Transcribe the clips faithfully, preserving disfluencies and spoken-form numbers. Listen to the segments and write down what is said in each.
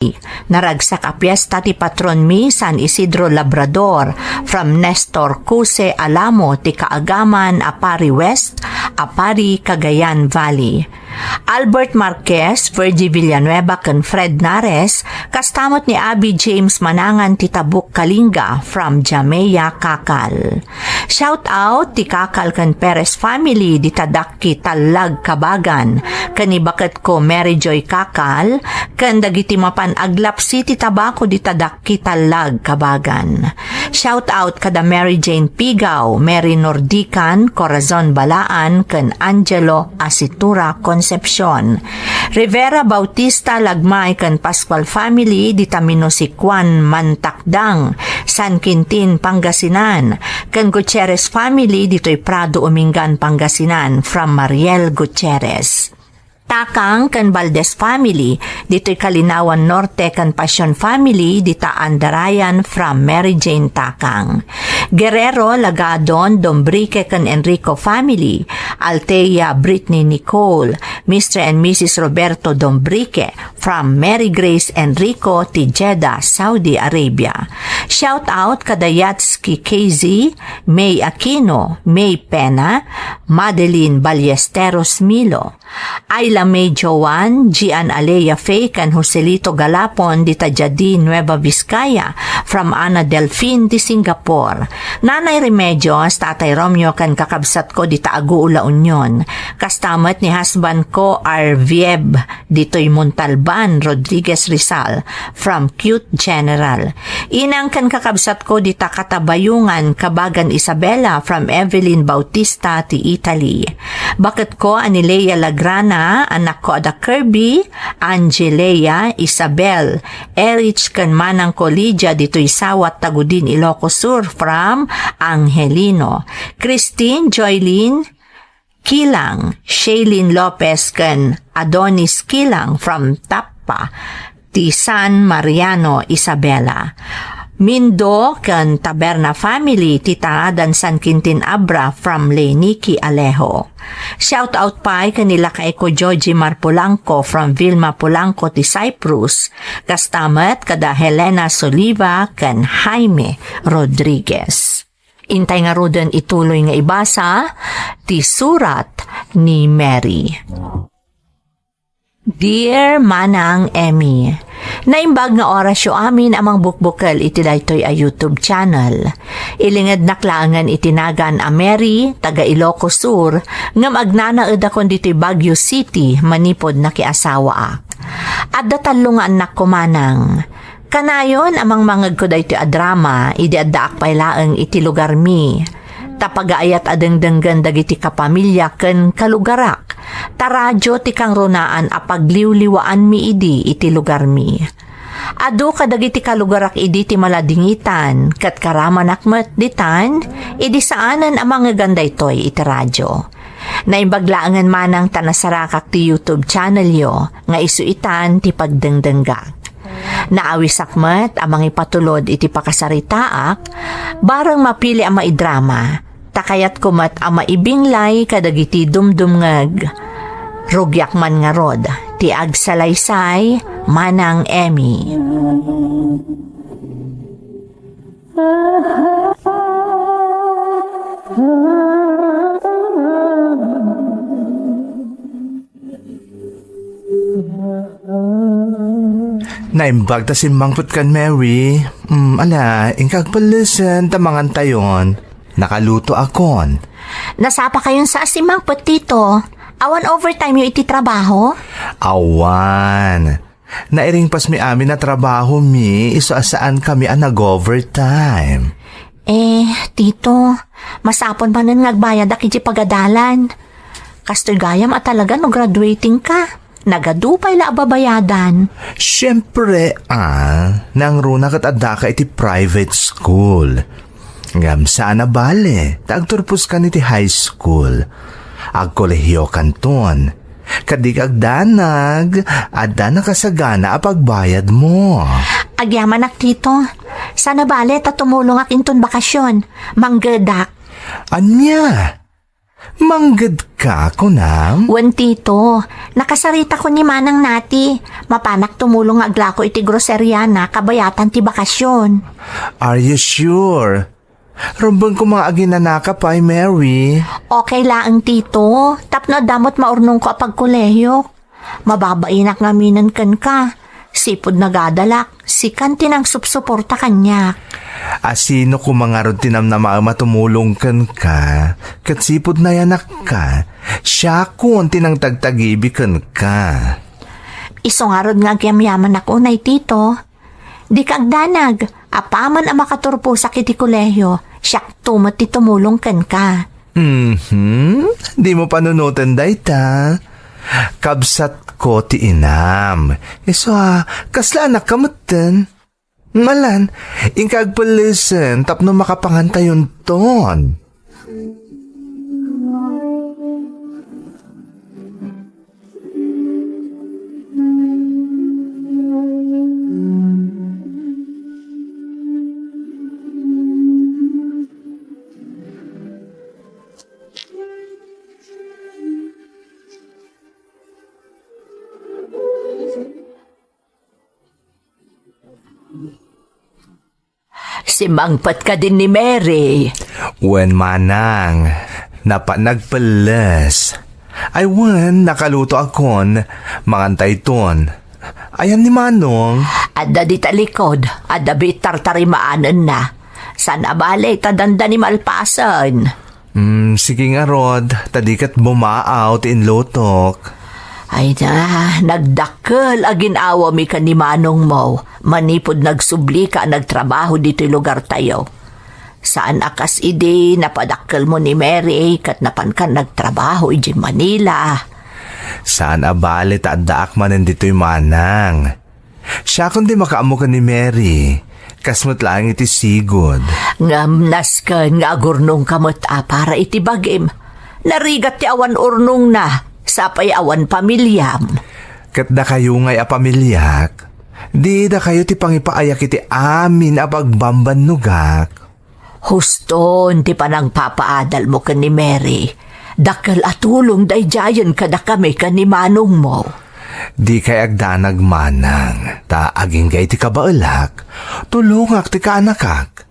Naragsak a piesta ti patronmi, San Isidro Labrador, from Nestor Cuse Alamo, ti kaagaman a Pari West, a Pari Cagayan Valley. Albert Marquez, Virgie Villanueva, ken Fred Nares, kasta met ni Abby James Manangan ti Tabuk Kalinga, from Jamea, Kakal. Shout out ti Kakal ken Perez family dita Dakki Tallag Kabagan, ken ni baketko Mary Joy Kakal, ken dagiti mapan aglapsi ti tabako dita Dakki Tallag Kabagan. Shout out kada Mary Jane Pigaw, Mary Nordican, Corazon Balaan, ken Angelo Asitura Concepcion. Rivera Bautista Lagmay ken Pascual family dita Minosicuan, Mantak dang, San Quintin, Pangasinan, ken Gutierrez family ditoy Prado, Umingan, Pangasinan, from Mariel Gutierrez. Takang ken Valdez family ditoy Kalinawan Norte ken Pasion family dita Andarayan, from Mary Jane Takang. Guerrero, Lagadon, Dombrique ken Enrico family, Althea, Brittany, Nicole, Mister and Missus Roberto Dombrique, from Mary Grace Enrico ti Jeddah, Saudi Arabia. Shout out kada Yatski K Z, May Aquino, May Pena, Madeline Ballesteros Milo, Ayla May Joan, Gian Alea Faye, ken Joselito Galapon dita Jadi, Nueva Vizcaya, from Ana Delfin ti Singapore. Nanay Remedios, Tatay Romeo, ken kakabsatko dita Aguo, La Union. Kasta met ni husbandko, Arvieb, ditoy Montalban, Rodriguez, Rizal, from Cute General. Inang ken kakabsatko dita Katabayungan, Kabagan, Isabela, from Evelyn Bautista ti Italy. Baketko a ni Lea Lagrana, anakko a da Kirby, Angie, Lea, Isabel, Erich ken manangko Lydia ditoy Sawat, Tagudin, Ilocos Sur, from Angelino. Christine, Joylene, Kilang, Shailene Lopez ken Adonis Kilang from Tappa ti San Mariano, Isabela. Mindo ken Taberna family ti Tangadan, San Quintin, Abra from Leniki Alejo. Shout out pay ken ni lakayko Joji Marpolangco from Vilma Polangco ti Cyprus, kasta met kada Helena Soliva ken Jaime Rodriguez. Intay ngaruden ituloy nga ibasa ti surat ni Mary. Dear Manang Emmy, naimbag nga orasyo amin a mangbukbukel iti daytoy a YouTube channel. Ilingednak laengen iti nagan a Mary, taga Ilocos Sur, ngem agnanaedakon ditoy Baguio City manipud nakiasawaak. Adda tallo nga annakko, manang. Kanayon a mangmangegko daytoy a drama idi addaak pay laeng iti lugarmi. Ta pagaayat a dengdenggen dagiti kapamilya ken kalugarak, ta radio ti kangrunaan a pagliwliwaanmi idi iti lugarmi. Adu kadagiti kalugarak idi ti maladingitan, ket karamanak met ditan, idi saanen a mangegan daytoy iti radio. Naimbag laengen manang ta nasarakak ti YouTube channelyo nga isu itan ti pagdengdenggak. Naawisak met a mangipatulod iti pakasaritaak, bareng mapili a maidrama, ta kayatko met a maibinglay kadagiti dumdumngeg. Rugiak man ngarud ti agsalaysay, Manang Emmy. Naimbag ta simmangpet kan Mary. Mm, ala, inka agpellesen ta mangantayon. Nakalutoakon. Nasapakayon sa a simmangpet, Tito. Awan overtime yo iti trabaho? Awan. Nairingpasmi amin a trabahomi, isu a saankami a nag-overtime. Eh, Tito, masapul manen nga agbayadak iti pagadalan. Kastoy gayam a talaga no graduating ka. Nagadu pay la a babayadan. Siempre, ah, nangruna ket addaka iti private school. Ngem saan a bale, ta agturposkan iti high school. Agkolehiokanton. Ket dika agdanag, adda nakasagana a pagbayadmo. Agyamanak, Tito. Saan a bale ta tumulongak inton bakasyon. Manggedak. Ania? Mangged ka, kunam? Wen, Tito. Nakasaritakon ni Manang Nati. Mapanak tumulong nga aglako iti groseria na kabayatan ti bakasyon. Are you sure? Rumbeng koma nga aginanaka pay, Mary. Okay laeng, Tito. Tapno adda met maurnongko a pagkolehio. Mababainak ngaminen kenka. Sipud nagadalak, sikan ti nangsupsuporta kaniak. A sino koma ngarud ti namnamaem a tumulong kenka? Ket sipud nayanakka, siakon ti nangtagtagibi kenka. Isu ngarud nga agyamyamanak unay, Tito. Dika agdanag, apaman a makaturposak iti kolehio, siakto met ti tumulong kenka. Mhm. Dimo panunoten dayta. Kabsatko ti inam. Isu a, kasla anakka metten. Malan, inka agpellesen tapno makapangantayonton. Simmangpet kadin ni Mary? Wen, manang. Napan nagpelles. Ay wen, nakalutoakon. Mangantayton. Ayan ni Manong? Adda dita likod. Adda bitartarimaanenna. Saan a bale, ta dandani malpasen. Hmm, sige ngarud, ta di ket bumaaw ti inlutok. Ay na, nagdakkel a gin-awami ken ni manongmo manipud nagsublika a nagtrabaho ditoy lugartayo. Saan a kas idi napadakkelmo ni Mary ket napankan nagtrabaho idiay Manila. Saan a bale ta addaak manen ditoy, manang. Siakon ti makaammo ken ni Mary, kas met laeng iti sigud. Ngem nasken nga agurnongka met a para iti bagim. Narigat ti awan urnongna, sapay awan pamiliam. Ket dakayo ngay a pamiliak, di dakayo ti pangipaayak iti amin a pagbambannogak. Huston ti panangpapaadalmo ken ni Mary. Dakkel a tulong daydiayen kadakami ken ni manongmo. Dikay agdanag, manang, ta agingga iti kabaelak, tulongak ti kaanakak.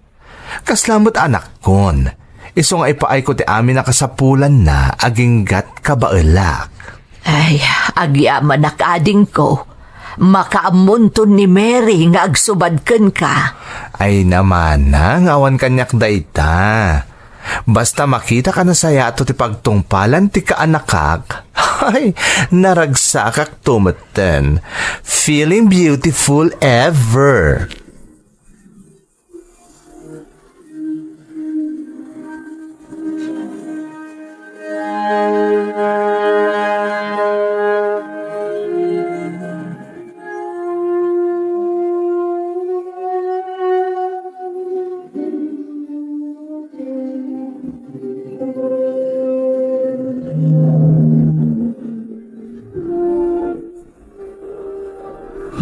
Kasla met anakkon, isu nga ipaayko ti amin a kasapulanna aginggat kabaelak. Ay, agyamanak, adingko. Makaammonton ni Mary nga agsubad kenka. Ay, namana nga awan kaniak dayta. Basta makitak a nasayaat ti pagtungpalan ti kaanakak, ay, naragsakakto metten. Feeling beautiful ever.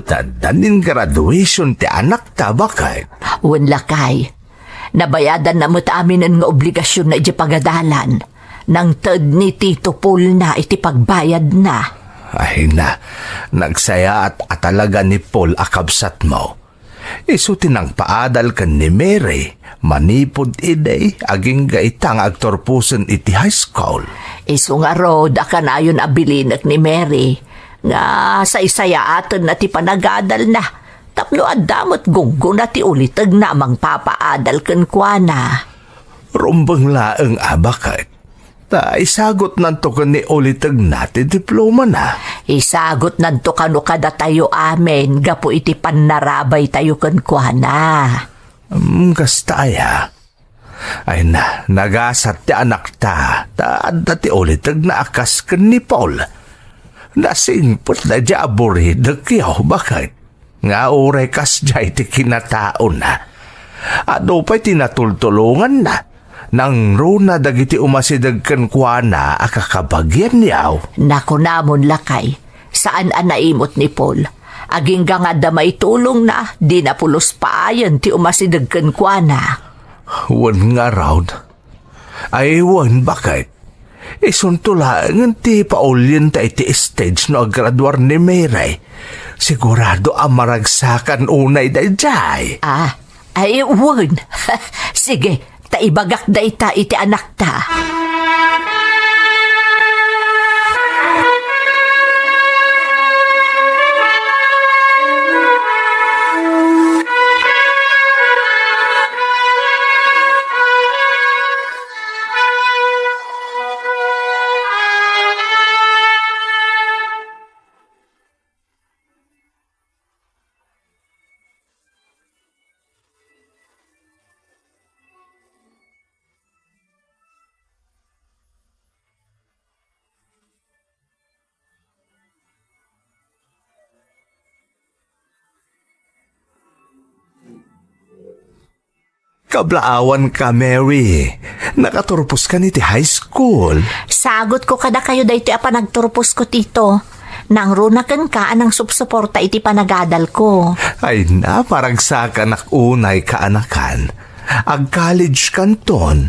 Dandanin graduation ti anakta, baket? Wen, lakay. Nabayadanna met aminen nga obligasionna idiay pagadalan. Nangted ni Tito Paulna iti pagbayadna. Ay na, nagsayaat a talaga ni Paul a kabsatmo. Isu ti nangpaadal ken ni Mary manipud idi agingga ita nga agturposen iti high school. Isu ngarud a kanayon a bilinek ni Mary nga saysayaatenna ti panagadalna tapno adda met gunggona ti ulitegna a mangpapaadal kenkuana. Rumbeng laeng a baket. Ta isagutnanto ken ni ulitegna ti diplomana. Isagutnanto kano kadatayo amin gapu iti pannarabaytayo kenkuana. Mm, kasta aya. Ay na, nagasat ti anakta, ta adda ti ulitegna a kas ken ni Paul. Nasingpet daydiay a buridekyo, baket? Nga uray kasdiay ti kinataona. Adu pay ti natultulonganna. Nangruna dagiti umasideg kenkuana a kakabagianyo. Nakunamon, lakay, saan a naimut ni Paul. Agingga nga adda maitulongna, dina pulos paayen ti umasideg kenkuana. Wen ngarud. Ay, wen, baket? Isunto laengen ti paulien ta iti stage no aggraduar ni Mary. Sigurado a maragsakan unay daydiay. Ah, ay, wen. Sige, ta ibagak dayta iti anakta. Kablaawanka, Mary. Nakaturposka iti high school. Sagutko kadakayo daytoy a panagturposko, Tito. Nangruna kenka a nangsupsuporta iti panagadalko. Ay na, paragsakanak unay kaanakan. Ag-college kanton.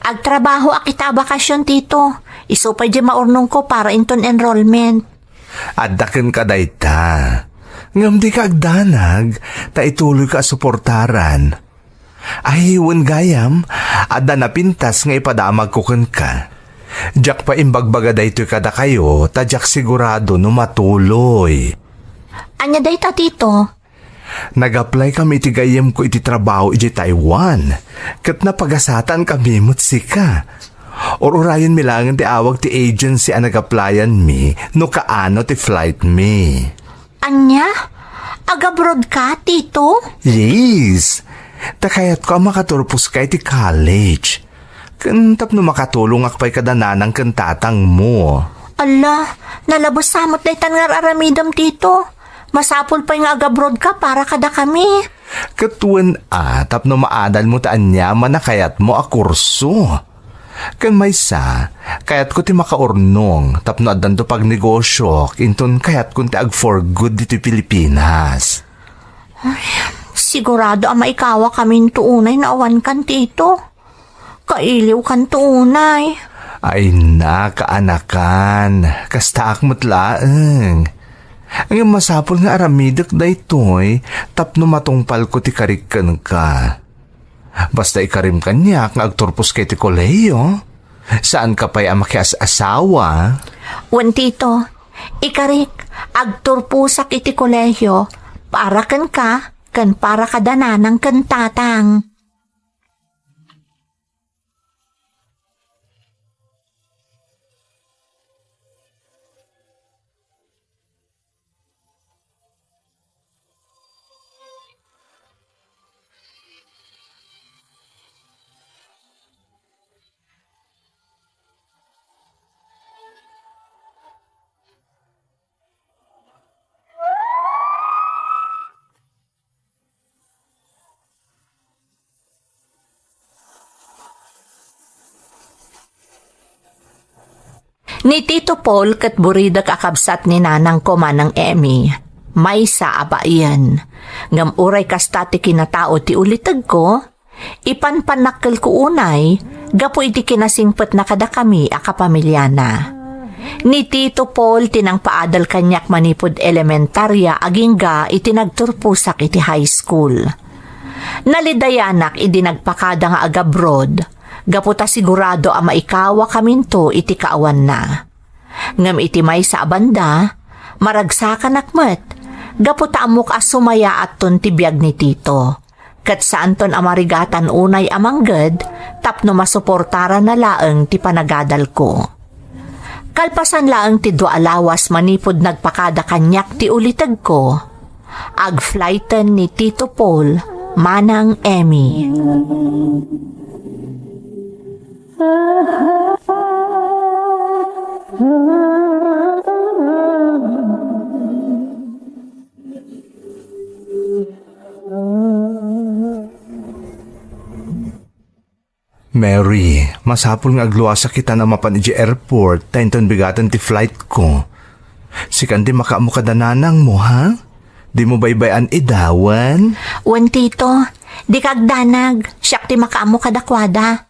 Agtrabahoak ita a bakasion, Tito. Isu pay diay maurnongko para inton enrollment. Adda kenka dayta. Ngem dika agdanag, ta ituloyka a suportaran. Ay, wen gayam, adda napintas nga ipadamagko kenka. Diak pay imbagbaga daytoy kadakayo, ta diak sigurado no matuloy. Ania dayta, Tito? Nag-apply kami iti gayyemko iti trabaho idiay Taiwan, ket napagasatan kami met sika. Ur-urayenmi laengen ti awag ti agency a nag-applyan mi no kaano ti flight mi. Ania? Agabroad ka, Tito? Yes. Ta kayatko a makaturposka iti college. Ken tapno makatulongak pay kada nanang ken tatangmo. Alla, nalabes sa met daytan nga ar-aramidem, Tito. Masapul pay nga agabroad ka para kadakami. Ket wen a, tapno maadalmo ti aniaman a kayatmo a kurso. Ken maysa, kayatko ti makaurnong tapno addanto pagnegosiok inton kayatkon ti ag-for good ditoy Pilipinas. Ay, sigurado a maikawakaminto unay no awankan, Tito. Kailiwkanto unay. Ay na, kaanakan. Kastaak met laeng. Ngem masapul nga aramidek daytoy tapno matungpalko ti karik kenka. Basta ikarim kaniak nga agturposka iti kolehiyo. Saanka pay a makias-asawa? Wen, Tito, ikarik, agturposak iti kolehiyo para kenka ken para kada nanang ken tatang. Ni Tito Paul ket buridek a kabsat ni nanangko, Manang Emmy. Maysa a baien. Ngem uray kasta ti kinatao ti ulitegko, ipanpannakkelko unay gapu iti kinasingpetna kadakami a kapamiliana. Ni Tito Paul ti nangpaadal kaniak manipud elementaria agingga iti nagturposak iti high school. Nalidayanak idi nagpakada nga agabroad, gapu ta sigurado a maikawakaminto iti kaawanna. Ngem iti maysa a banda, maragsakanak met, gapu ta ammok a sumayaatton ti biag ni Tito, ket saanton a marigatan unay a mangged tapno masuportaranna laeng ti panagadalko. Kalpasan laeng ti dua a lawas manipud nagpakada kaniak ti ulitegko, agflighten ni Tito Paul, Manang Emmy. Mary, masapul nga agluasak ita a mapan idiay airport ta inton bigaten ti flightko. Sikan ti makaammo kada nanangmo, ha? Dimo baybay-an ida wen? Wen, Tito. Dika agdanag. Siak ti makaammo kadakuada.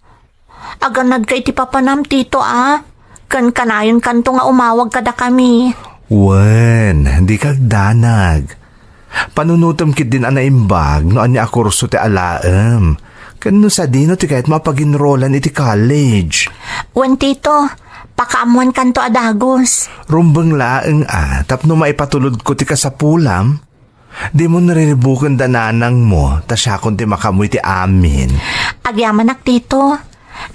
Aganadka iti papanam, Tito, a. Ken kanayonkanto nga umawag kadakami. Wen, dika agdanag. Panunotem ketdin a naimbag no ania a kurso ti alaem. Ken no sadino ti kayatmo a pag-enrollan iti college. Wen, Tito, pakaammoankanto a dagus. Rumbeng laeng a, tapno maipatulodko ti kasapulam. Dimon riribuken da nanangmo, ta siakon ti makaammo iti amin. Agyamanak, Tito.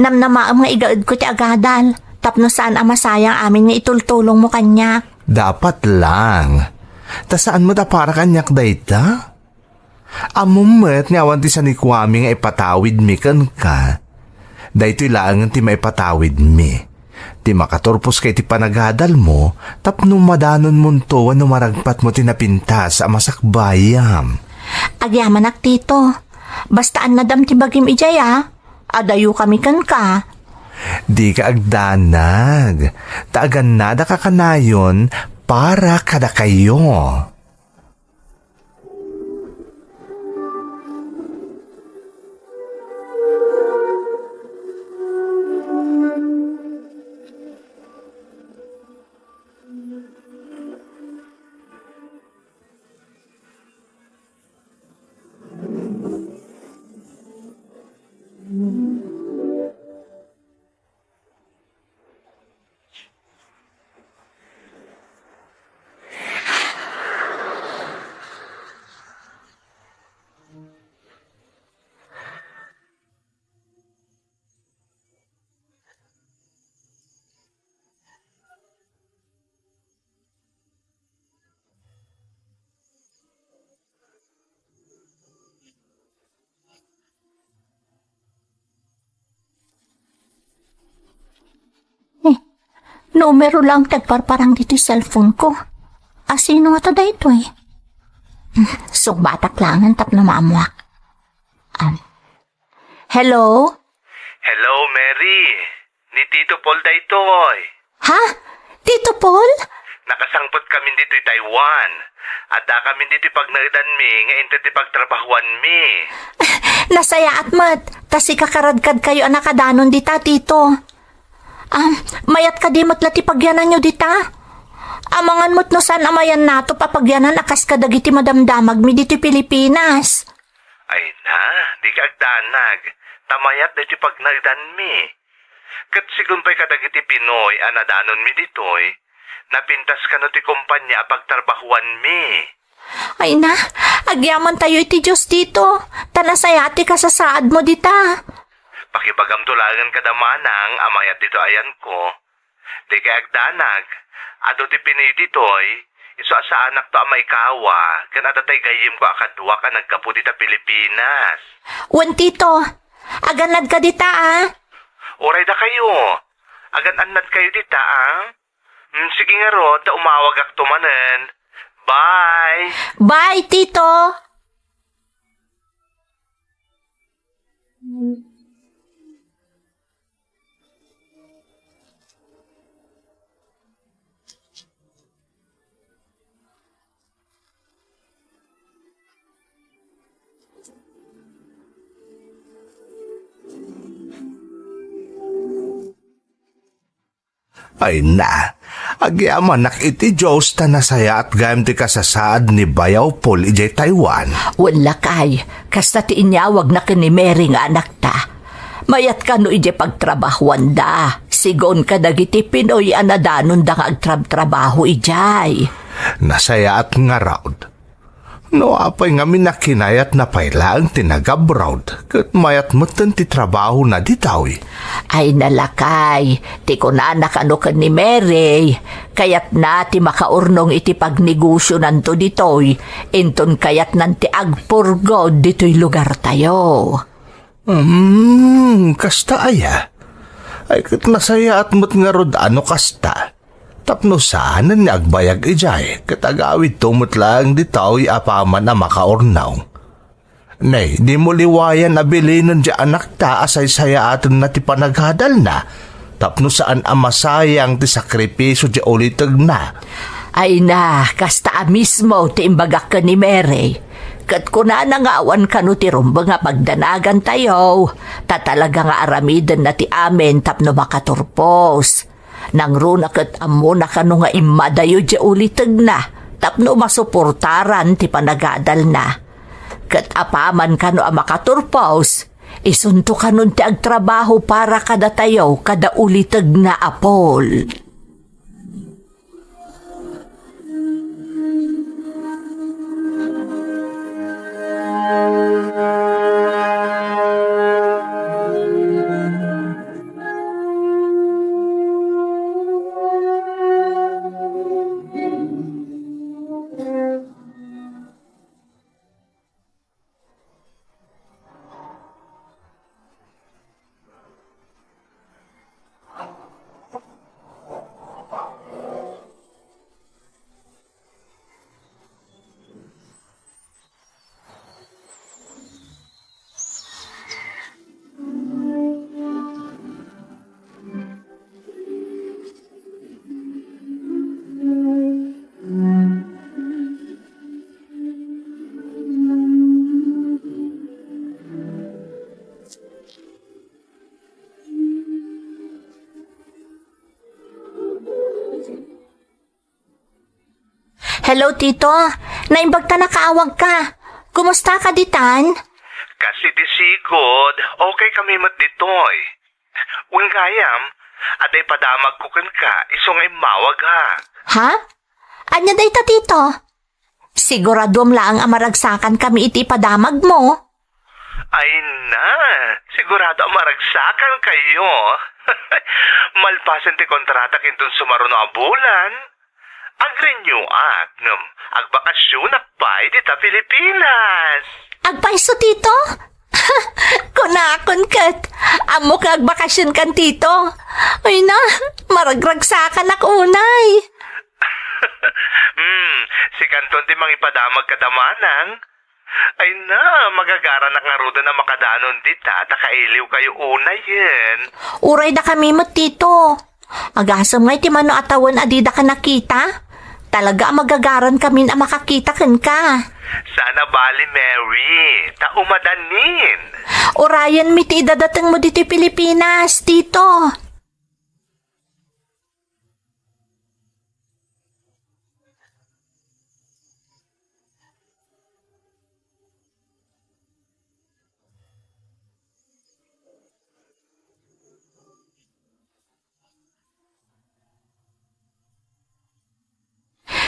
Namnamaem nga igaedko ti agadal, tapno saan a masayang amin nga itultulongmo kaniak. Dapat lang. Ta saan met a para kaniak dayta? Ammom met nga awan ti sanikuami nga ipatawidmi kenka. Daytoy laengen ti maipatawidmi. Ti makaturposka iti panagadalmo tapno madanonmonto wenno maragpatmo ti napintas a masakbayam. Agyamanak, Tito. Basta annadam ti bagim idiay, a. Adayokami kenka. Dika agdanag, ta agannadaka kanayon para kadakayo. Eh, numero lang ti agparparang ditoy cellphone ko. Asino nga to daytoy? Hmm, sungbatak langen tapno maammuak. Um, Hello? Hello, Mary. Ni Tito Paul daytoy. Ha? Tito Paul? Nakasangpet kami ditoy Taiwan. Adda kami ditoy pagnaedanmi nga inted ti pagtrabahuanmi. Nasayaat met, ta sika karadkadkayo a nakadanon dita, Tito. Ah, mayat kadi met la ti pagyananyo dita? Amangan met no saan a mayannatop a pagyanan a kas kadagiti madamdamagmi ditoy Pilipinas. Ay na, dika agdanag, ta mayat daytoy pagnaedanmi. Ket sigun pay kadagiti Pinoy a nadanonmi ditoy, napintas kano ti kompania a pagtrabahuanmi. Ay na, agyamantayo iti Dios dito, ta nasayaat ti kasasaadmo dita. Pakibagamto laengen kada manang a mayat dito ayanko. Dika agdanag, adu ti Pinoy ditoy, isu a saanakto a maikawa, ken adda tay gayyemko a kaduak a naggapu dita Pilipinas. Wen, Tito, agannadka dita, a? Uray dakayo, agan-annadkayo dita, a? Hmm, sige ngarud, ta umawagakto manen. Bye! Bye, Tito! Ay na, agyamanak iti Dios ta nasayaat gayam ti kasasaad ni Bayaw Paul idiay Taiwan. Wen lakay, kasta ti inyawagna ken ni Mary nga anakta. Mayat kano idiay pagtrabahuanda, sigun kadagiti Pinoy a nadanonda nga agtrabtrabaho idiay. Nasayaat ngarud. No apay ngamin a kinayatna pay laeng ti nag-abroad, ket mayat metten ti trabahona ditoy. Ay na lakay, ti kunana kano ken ni Mary, kayatna ti makaurnong iti pagnegosionanto ditoy, inton kayatnan ti agpurgod ditoy lugartayo. Hmm, kasta aya? Ay, ket nasayaat met ngarud a no kasta. Tapno saanen nga agbayag idiay, ket agawidto met laeng ditoy apaman a makaurnaw. Nay, dimo liwayan a bilinen ti anakta a saysayaatenna ti panagadalna, tapno saan a masayang ti sakripisio ti ulitegna. Ay na, kasta a mismo ti imbagak ken ni Mary. Ket kunana nga awan kano ti rumbeng a pagdanagantayo, ta talaga nga aramidenna ti amin tapno makaturpos. Nangruna ket ammona kano nga immadayo diay ulitegna tapno masuportaran ti panagadalna. Ket apaman kano a makaturpos, isunto kanon ti agtrabaho para kadatayo kada ulitegna a Paul. Hello, Tito. Naimbag ta nakaawagka. Kumusta ka ditan? Kas iti sigud, okay kami met ditoy. Wen gayam, adda ipadamagko kenka, isu nga immawag, ha? Ha? Ania dayta, Tito? Siguraduam laeng a maragsakan kami iti ipadamagmo. Ay na, sigurado a maragsakan kayo. Malpasen ti kontratak inton sumaruno a bulan, agrenew-ak ngem agbakasionak pay dita Pilipinas. Agpayso, Tito? Kunakon ket, ammok nga agbakasionkan, Tito. Ay na, maragragsakanak unay. Hmm, sikanton ti mangipadamag kada manang. Ay na, magagaranak ngaruden a makadanon dita, ta kailiw kayo unayen. Uray dakami met, Tito. Agasem nga iti mano a tawen a didaka nakita? Talaga a magagaran kamin a makakita kenka. Sana bali, Mary, ta umadanin. Urayenmi ti idadatengmo ditoy Pilipinas, Tito.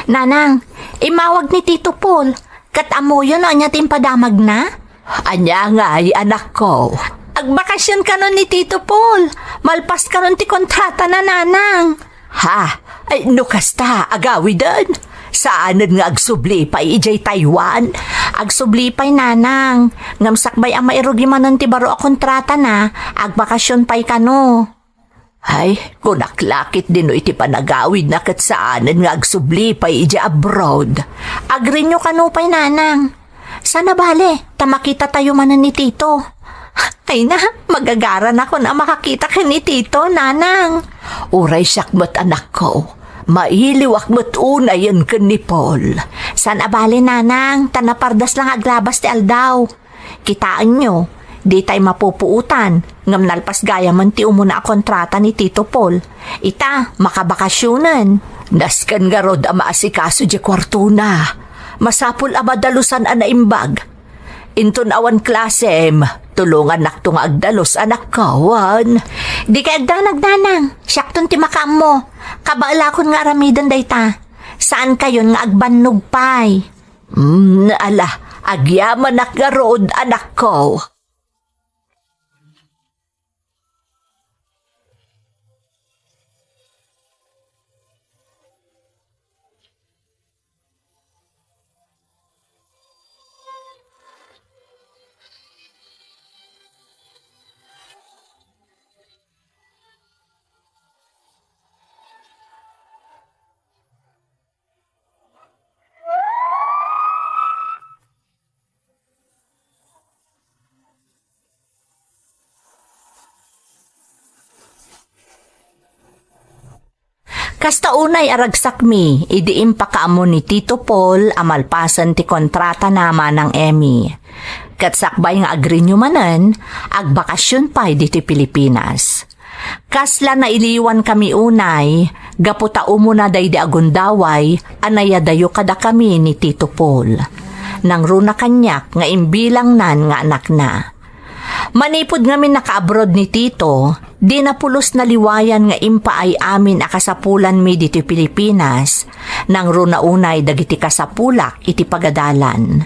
Nanang, immawag ni Tito Paul. Ket ammoyo no ania ti impadamagna? Ania ngay, anakko? Agbakasion kanon ni Tito Paul. Malpas kanon ti kontratana, Nanang. Ha? Ay, no kasta, agawiden? Saanen nga agsubli pay idiay Taiwan? Agsubli pay, Nanang. Ngem sakbay a mairugi manen ti baro a kontratana, agbakasion pay kano. Ay, kunak la ketdi no iti panagawidna ket saanen nga agsubli pay idiay abroad. Agrenew kano pay, Nanang. Sana bale, ta makitatayo manen ni Tito. Ay na, magagaranakon a makakita ken ni Tito, Nanang. Uray siak met, anakko. Mailiwak met unayen ken ni Paul. Saan a bale, Nanang, ta napardas la nga aglabas ti aldaw. Kitaenyo, ditay mapupuotan, ngem nalpas gayamen ti umuna a kontrata ni Tito Paul. Ita, makabakasionen. Nasken ngarud a maasikaso diay kuartona. Masapul a madalusan a naimbag. Inton awan klasem, tulongannakto nga agdalus, anakko, wen. Dikay agdanag, Nanang. Siakton ti makaammo. Kabaelakon nga aramiden dayta. Saankayon nga agbannog pay. Hmm, ala, agyamanak ngarud, anakko. Kasta unay a ragsakmi idi impakaammo ni Tito Paul a malpasen ti kontratana, Manang Emmy. Ket sakbay nga agrenew manen, agbakasyon pay ditoy Pilipinas. Kasla nailiwankami unay, gapu ta umuna daydi agundaway a nayadayo kadakami ni Tito Paul. Nangruna kaniak nga imbilangnan nga anakna. Manipud ngamin nakaabroad ni Tito, dina pulos naliwayan nga impaay amin a kasapulanmi ditoy Pilipinas, nangruna unay dagiti kasapulak iti pagadalan.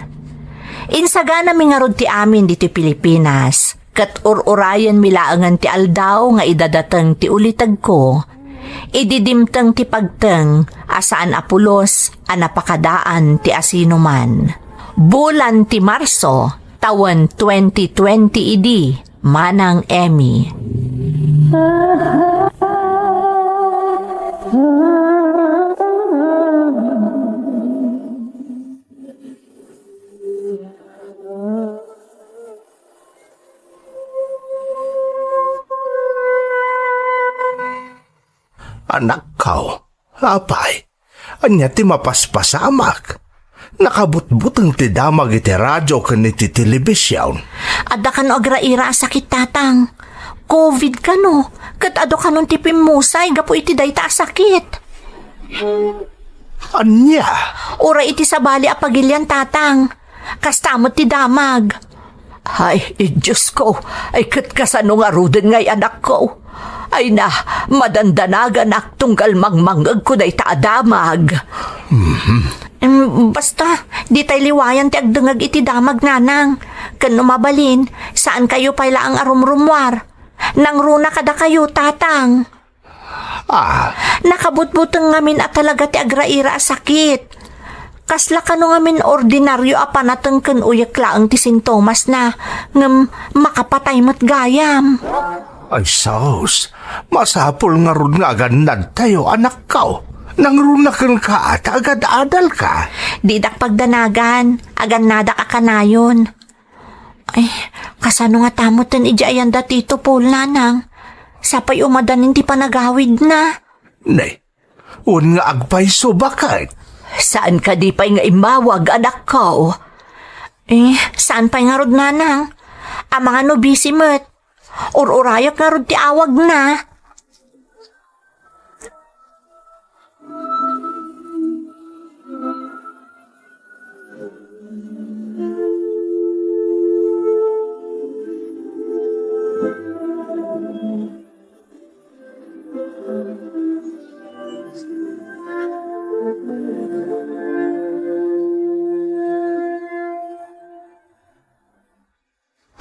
Insaganami ngarud ti amin ditoy Pilipinas, ket ur-urayenmi laengen ti aldaw nga idadateng ti ulitegko, idi dimteng ti pagteng a saan a pulos a napakadaan ti asinoman. Bulan ti Marso, tawen twenty twenty idi, Manang Emmy. Anakko, apay, ania ti mapaspasamak? Nakabutbuteng ti damag iti radio ken iti telebision. Adda kano agraira a sakit, Tatang. Covid kano, ket adu kanon ti pimmusay gapu iti dayta a sakit. Ania? Uray iti sabali a pagilian, Tatang. Kasta met ti damag. Ay, Diosko, ay ket kasano ngaruden ngay anakko? Ay na, madandanaganak tunggal mangmangngegko dayta a damag. Mhm. Em, basta, ditay liwayan ti agdengngeg iti damag, Nanang. Ken no mabalin, saankayo pay laeng a rumrummuar. Nangruna kadakayo, Tatang. Ah. Nakabutbuteng ngamin a talaga ti agraira a sakit. Kasla kano ngamin ordinario a panateng ken uyek laeng ti sintomasna, ngem makapatay met gayam. Ay, sus, masapul ngarud nga agannadtayo, anakko. Nangruna kenka ta agad-adalka. Didak pagdanagan, agannadak a kanayon. Ay, kasano ngata metten idi ayan da Tito Paul, Nanang? Sapay umadanin ti panagawidna. Ne, wen nga agpayso baket? Saan kadi pay nga immawag, anakko? Eh, saan pay ngarud, Nanang? Amangan no busy met. Ur-urayak ngarud ti awagna.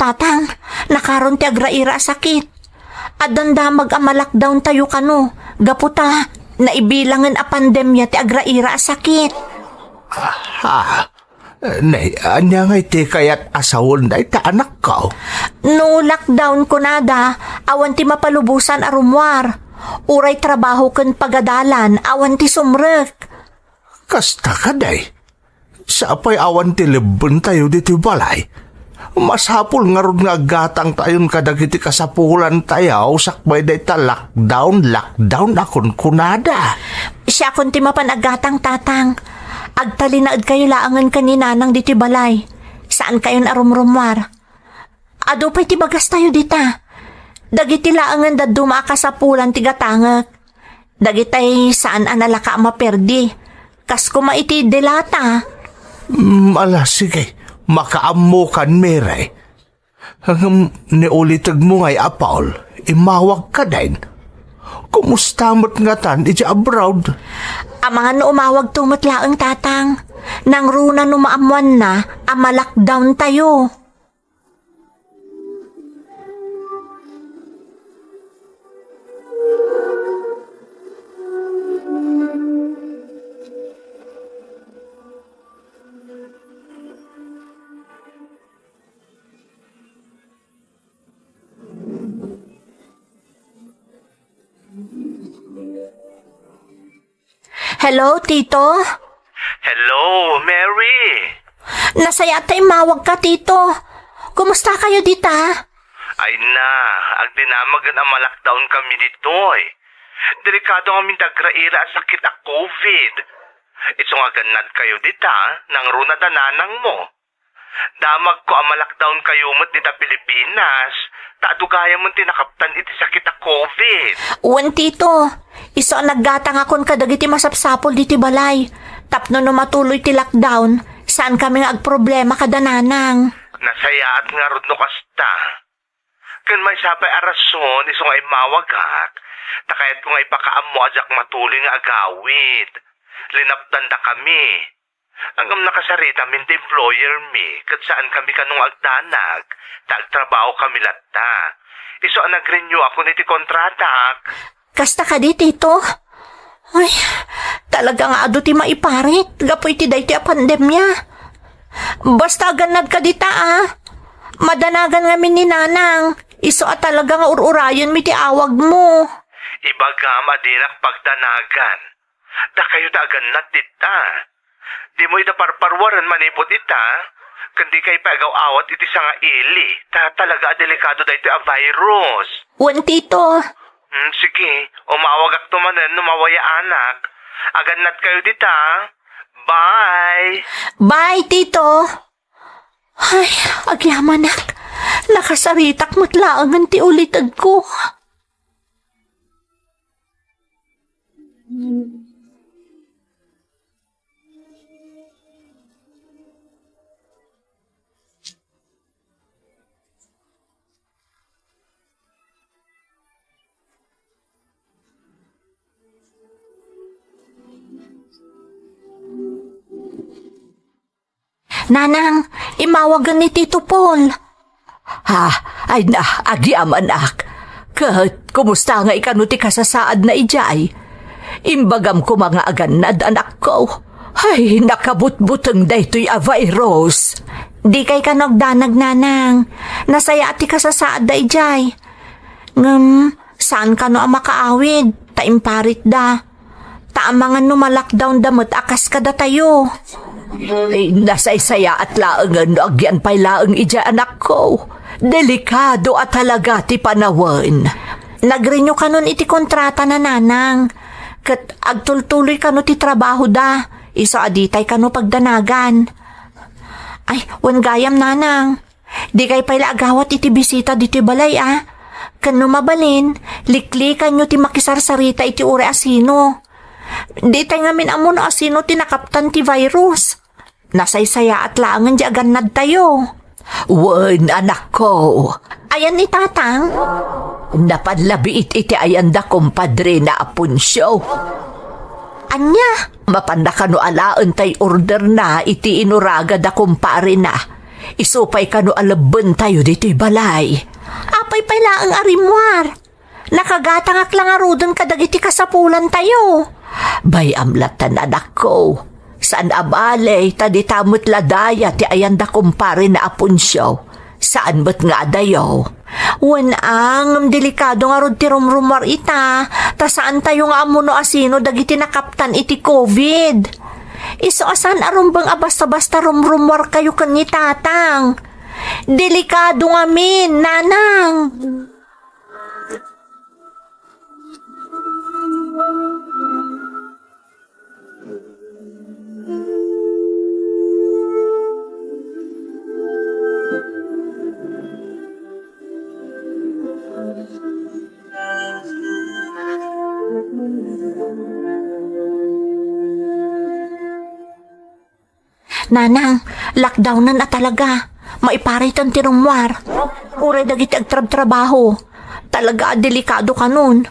Tatang, nakaron ti agraira a sakit. Addan damag a ma-lockdown tayo kano, gapu ta naibilangen a pandemia ti agraira a sakit. Aha. Ne, ania ngay ti kayat a sawen dayta, anakko? No lockdown kunada, awan ti mapalubosan a rummuar. Uray trabaho ken pagadalan, awan ti sumrek. Kasta kadi? Sapay awan ti lebbentayo ditoy balay. Masapul ngarud nga aggatangtayon kadagiti kasapulantayo sakbay dayta lockdown, lockdown a kunkunada. Siakon ti mapan aggatang, Tatang. Agtalinaedkayo laengen ken ni Nanang ditoy balay. Saankayon a rumrummuar. Adu pay ti bagastayo dita. Dagiti laengen dadduma a kasapulan ti gatangek. Dagitay saan a nalaka a maperdi. Kas koma iti delata. Mm, ala, sige. Makaammokan, Mary. Ngem ni ulitegmo ngay a Paul, immawag ka din. Kumusta met ngatan iti abroad? Amangan no umawagto met laeng, Tatang. Nangruna no maammoanna a ma-lockdown tayo. Hello, Tito? Hello, Mary! Nasayaat ta immawag ka, Tito. Kumusta kayo dita? Ay na, agdinamagen a ma-lockdown kami ditoy. Delikado ngamin ti agraira a sakit a covid. Isu nga agannad kayo dita, nangruna da nanang mo. Damagko a ma-lockdown kayo met dita Pilipinas, Ta adu gayam ti nakaptan iti sakit a covid. Wen, Tito. Isu a naggatangakon kadagiti masapsapul ditoy balay. Tapno no matuloy ti lockdown, saan kami nga agproblema kada nanang. Nasayaat ngarud no kasta. Ken maysa pay a rason isu nga immawagak, ta kayatko nga ipakaammo a diak matuloy nga agawid. Linapdandakami. Ngem nakasaritamin ti employer mi, ket saan kami kano nga agdanag, ta agtrabaho kami latta. Isu a nag-renew ako iti kontratak. Kasta kadi, Tito? Ay, talaga nga adu ti maiparit gapu iti daytoy a pandemia. Basta agannad ka dita, a. Madanagan ngamin ni Nanang. Isu a talaga nga ur-urayenmi ti awagmo. Ibagam a dinak pagdanagan. Dakayo ta agannad dita. Dimo ida parparuaren manipud ita, ken dikay pay agaw-awat iti sangaili, ta talaga a delikado daytoy a virus. Wen, Tito. Hmm, sige, umawagakto manen no mawayaanak. Agannadkayo dita. Bye! Bye, Tito! Ay, agyamanak. Nakasaritak met laengen ti ulitegko. Nanang, imawagen ni Tito Paul. Ha? Ay na, agyamanak. Ket kumusta ngay kano ti kasasaadna idiay? Imbagam koma nga agannad, anakko. Ay, nakabutbuteng daytoy a virus. Dikay kano agdanag, Nanang. Nasayaat ti kasasaadda idiay. Ngem, saan kano a makaawid, ta imparitda. Ta amangan no ma-lockdown da met a kas kadatayo. Eh, nasaysayaat laengen no agyan pay laeng idiay, anakko. Delikado a talaga ti panawen. Nag-renew kanon iti kontratana, Nanang. Ket agtultuloy kano ti trabahoda. Isu a ditay kano pagdanagan. Ay, wen gayam, Nanang. Dikay pay la agawat iti bisita ditoy balay, a. Ken no mabalin, liklikanyo ti makisarsarita iti uray a sino. Ditay ngamin ammo no asino ti nakaptan ti virus. Nasaysayaat laengen di agannadtayo. Wen, anakko. Ayan ni Tatang? Napan la biit iti ayanda kumpadrena a Poncio. Ania? Mapanna kano alaen tay orderna iti inuraga da kumparena. Isu pay kano a lebbentayo ditoy balay. Apay pay laeng a rimmuar? Nakagatangak la ngaruden kadagiti kasapulantayo. Bay-am latta, anakko. Saan a bale, ta dita met la daya ti ayanda kumparena a Poncio. Saan met nga adayo. Wen a, ngem delikado ngarud ti rumrummuar ita, ta saantayo nga ammo no asino dagiti nakaptan iti covid. Isu a saan a rumbeng a basta-basta rumrummuarkayo ken ni Tatang. Delikado ngamin, Nanang. Nanang, lockdownen a talaga. Maipariten ti rummuar. Uray dagiti agtrabtrabaho. Talaga a delikado kanon.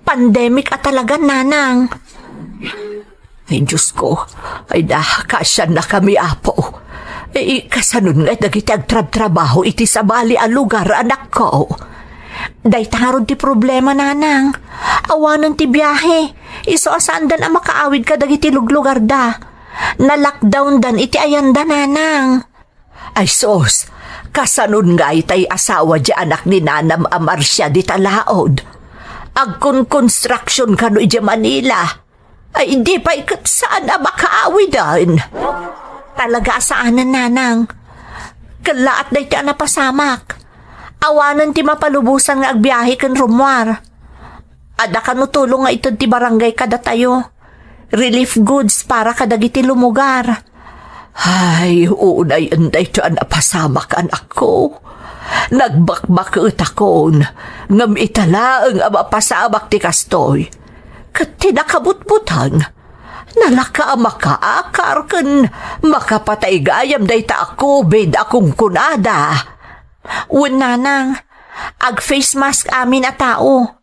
Pandemic a talaga, Nanang. Ay, Diyos ko. Ay da, kaasiannakami, Apo. Ay, kasanon nga dagiti agtrabtrabaho iti sabali a lugar, anakko? Dayta ngarud ti problema, Nanang. Awanen ti biahe. Isu a saandan a makaawid kadagiti luglugarda. Na-lockdowndan iti ayanda, Nanang. Ay sus, kasanon ngay tay asawa di anak ni Nanam a Marcia dita laod? Agkonkonstruction kano idiay Manila. Ay, di pay ket saan a makaawiden. Talaga a saanen, Nanang. Kellaat daytoy a napasamak. Awanen ti mapalubosan nga agbiahe ken rummuar. Adda kano tulong nga ited ti barangay kadatayo. Relief goods para kadagiti lumugar. Ay, unay daytoy a napasamak, anakko. Nagbakbaketakon, ngem ita laeng a mapasamak ti kastoy. Ket ti nakabutbuteng, nalaka a makaakar ken makapatay gayam dayta a covid a kunkunada. Wen, nanang, ag-face mask amin a tao.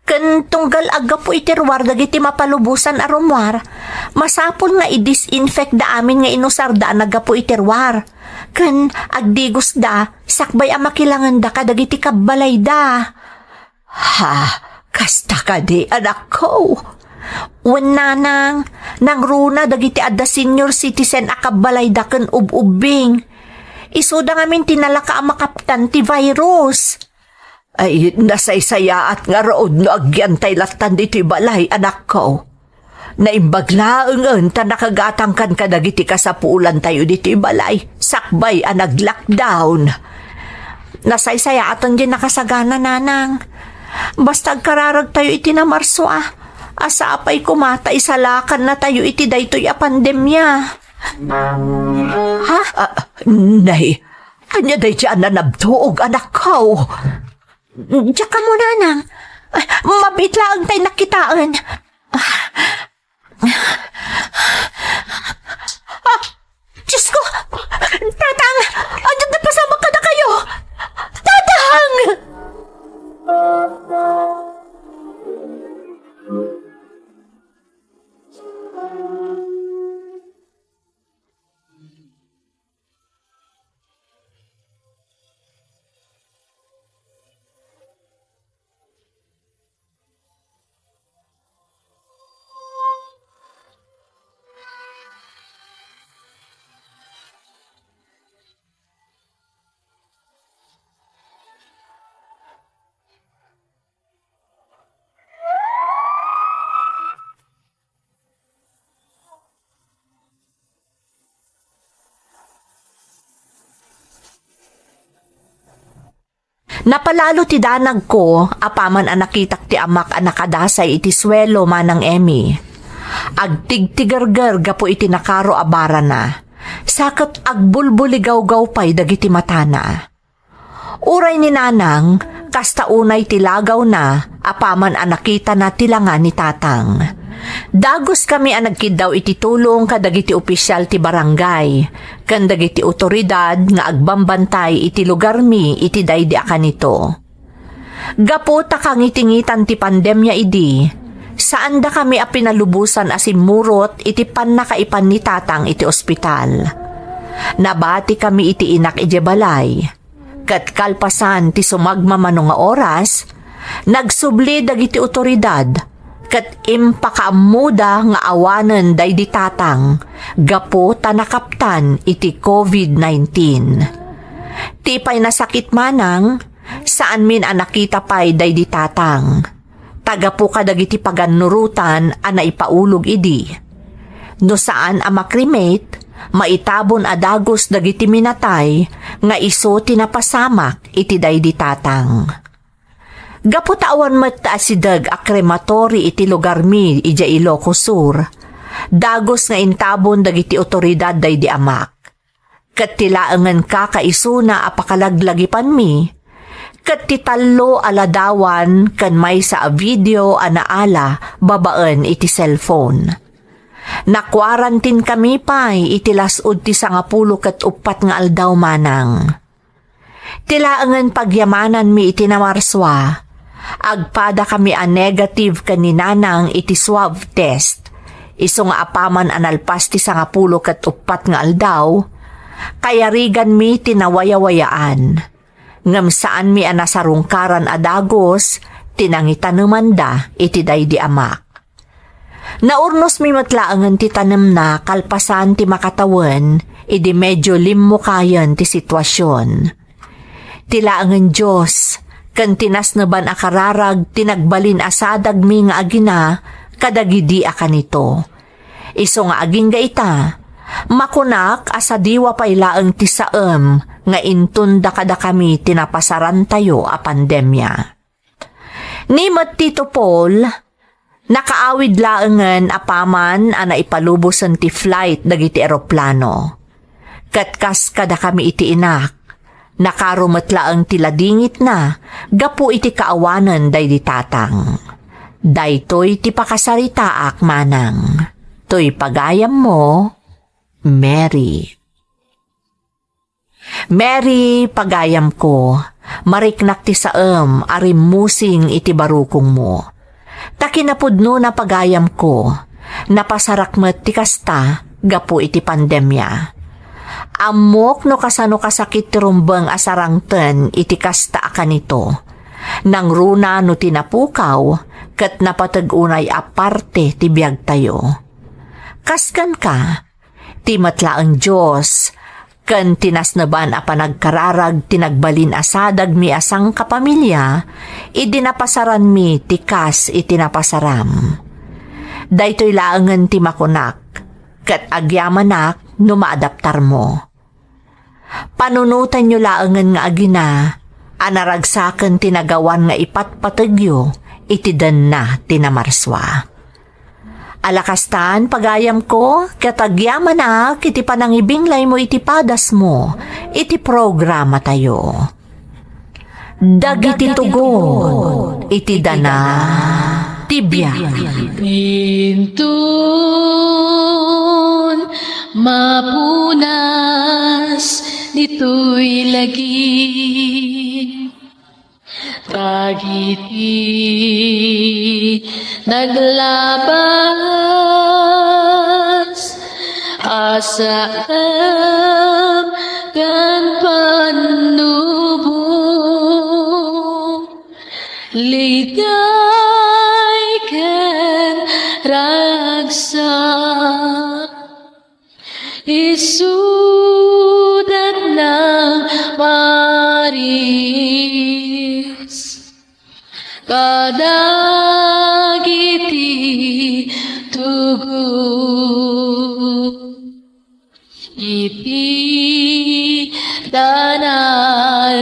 Ken tunggal aggapu iti ruar dagiti mapalubosan a rummuar, masapul nga i-disinfect da amin nga inusarda a naggapu iti ruar. Ken agdigosda sakbay a makilangenda kadagiti kabbalayda. Ha, kasta kadi, anakko? Wen, nanang, nangruna dagiti adda senior citizen a kabbalayda ken ub-ubbing. Isuda ngamin ti nalaka a makaptan ti virus. Ay, nasaysayaat ngarud no agyantay lattan ditoy balay, anakko. Naimbag laengen ta nakagatangkan kadagiti kasapulantayo ditoy balay, sakbay a nag-lockdown. Nasaysayaaten diay nakasagana, nanang. Basta agkararagtayo iti namarsua, a sapay koma ta isalakannatayo iti daytoy a pandemia. Ha? Ah, nay, ania daydiay a nanabtuog, anakko? Diak ammo, nanang. Ay, mabiit laeng tay nakitaen. Ah, Diyos ko! Tatang! Ania ti napasamak kadakayo? Tatang! Napalalo ti danagko apaman a nakitak ti amak a nakadasay iti suelo, Manang Emmy. Agtigtigerger gapu iti nakaro a barana. Sa ket agbulbuligawgaw pay dagiti matana. Uray ni Nanang, kasta unay ti lagawna apaman a nakitana ti langa ni Tatang. Daguskami a nagkiddaw iti tulong kadagiti opisyal ti barangay ken dagiti otoridad nga agbambantay iti lugarmi iti daydi a kanito. Gapu ta kangitingitan ti pandemia idi, saandakami a pinalubosan a simmurot iti pannakaipan ni Tatang iti ospital. Nabatikami iti inak idiay balay. Ket kalpasan ti sumagmamano nga oras, nagsubli dagiti otoridad ket impakaammoda nga awanen daydi Tatang gapu ta nakaptan iti covid nineteen. Ti pay nasakit, Manang, saanmin a nakita pay daydi Tatang. Ta gapu kadagiti pagannurotan a naipaulog idi. No saan a ma-cremate, maitabon a dagus dagiti minatay nga isu ti napasamak iti daydi Tatang. Gapu ta awan met ti asideg a crematory iti lugarmi idiay Ilocos Sur, dagus nga intabon dagiti otoridad daydi amak. Ket ti laengen kakaisuna a pakalaglagipanmi, ket ti tallo a ladawan ken maysa a video a naala babaen iti cellphone. Nakuarantinkami pay iti las-ud ti sangapulo ket uppat nga aldaw, Manang. Ti laengen pagyamananmi iti namarsua, agpadakami a negative ken ni Nanang iti swab test. Isu nga apaman a nalpas ti sangapulo ket uppat nga aldaw, kayariganmi ti nawayawayaan. Ngem saanmi a nasarungkaran a dagus ti nangitanemanda iti daydi amak. Naurnosmi met laengen ti tanemna kalpasan ti makatawen idi medyo limmukayen ti situasion. Ti laengen Dios ken ti nasneban a kararag ti nagbalin a sadagmi nga agina kadagidi a kanito. Isu nga agingga ita, makunak a sadiwa pay laeng ti saem nga intunda kadakami ti napasarantayo a pandemia. Ni met Tito Paul, nakaawid laengen apaman a naipalubosen ti flight dagiti eroplano. Ket kas kadakami iti inak, Nakaro met laeng ti ladingitna gapu iti kaawanen daydi tatang. Daytoy ti pakasaritaak manang. Toy pagayammo, Mary. Mary, pagayamko, mariknak ti saem a rimmusing iti barukongmo. Ta kinapudnona, pagayamko, napasarak met ti kasta gapu iti pandemia. Ammok no kasano kasakit ti rumbeng a sarangten iti kasta a kanito. Nangruna no ti napukaw ket napateg unay a parte ti biagtayo. Kas kenka, ti met laeng Dios ken ti nasneban a panagkararag ti nagbalin a sadagmi a sangkapamilya idi napasaranmi ti kas iti napasaram. Daytoy laengen ti makunak, ket agyamanak no maadaptarmo. Panunotanyo laengen nga agina a naragsaken ti nagawan nga ipatpategyo iti denna ti namarsua. Ala kastan, pagayamko, ket agyamanak iti panangibinglaymo iti padasmo iti programatayo. Dagiti tugon iti dana ti biag. Inton mapunas ditoy lagip, dagiti naglabas a saem ken pannubo, ligay ken ragsak. Isudat nang maris kadagiti tugon iti dana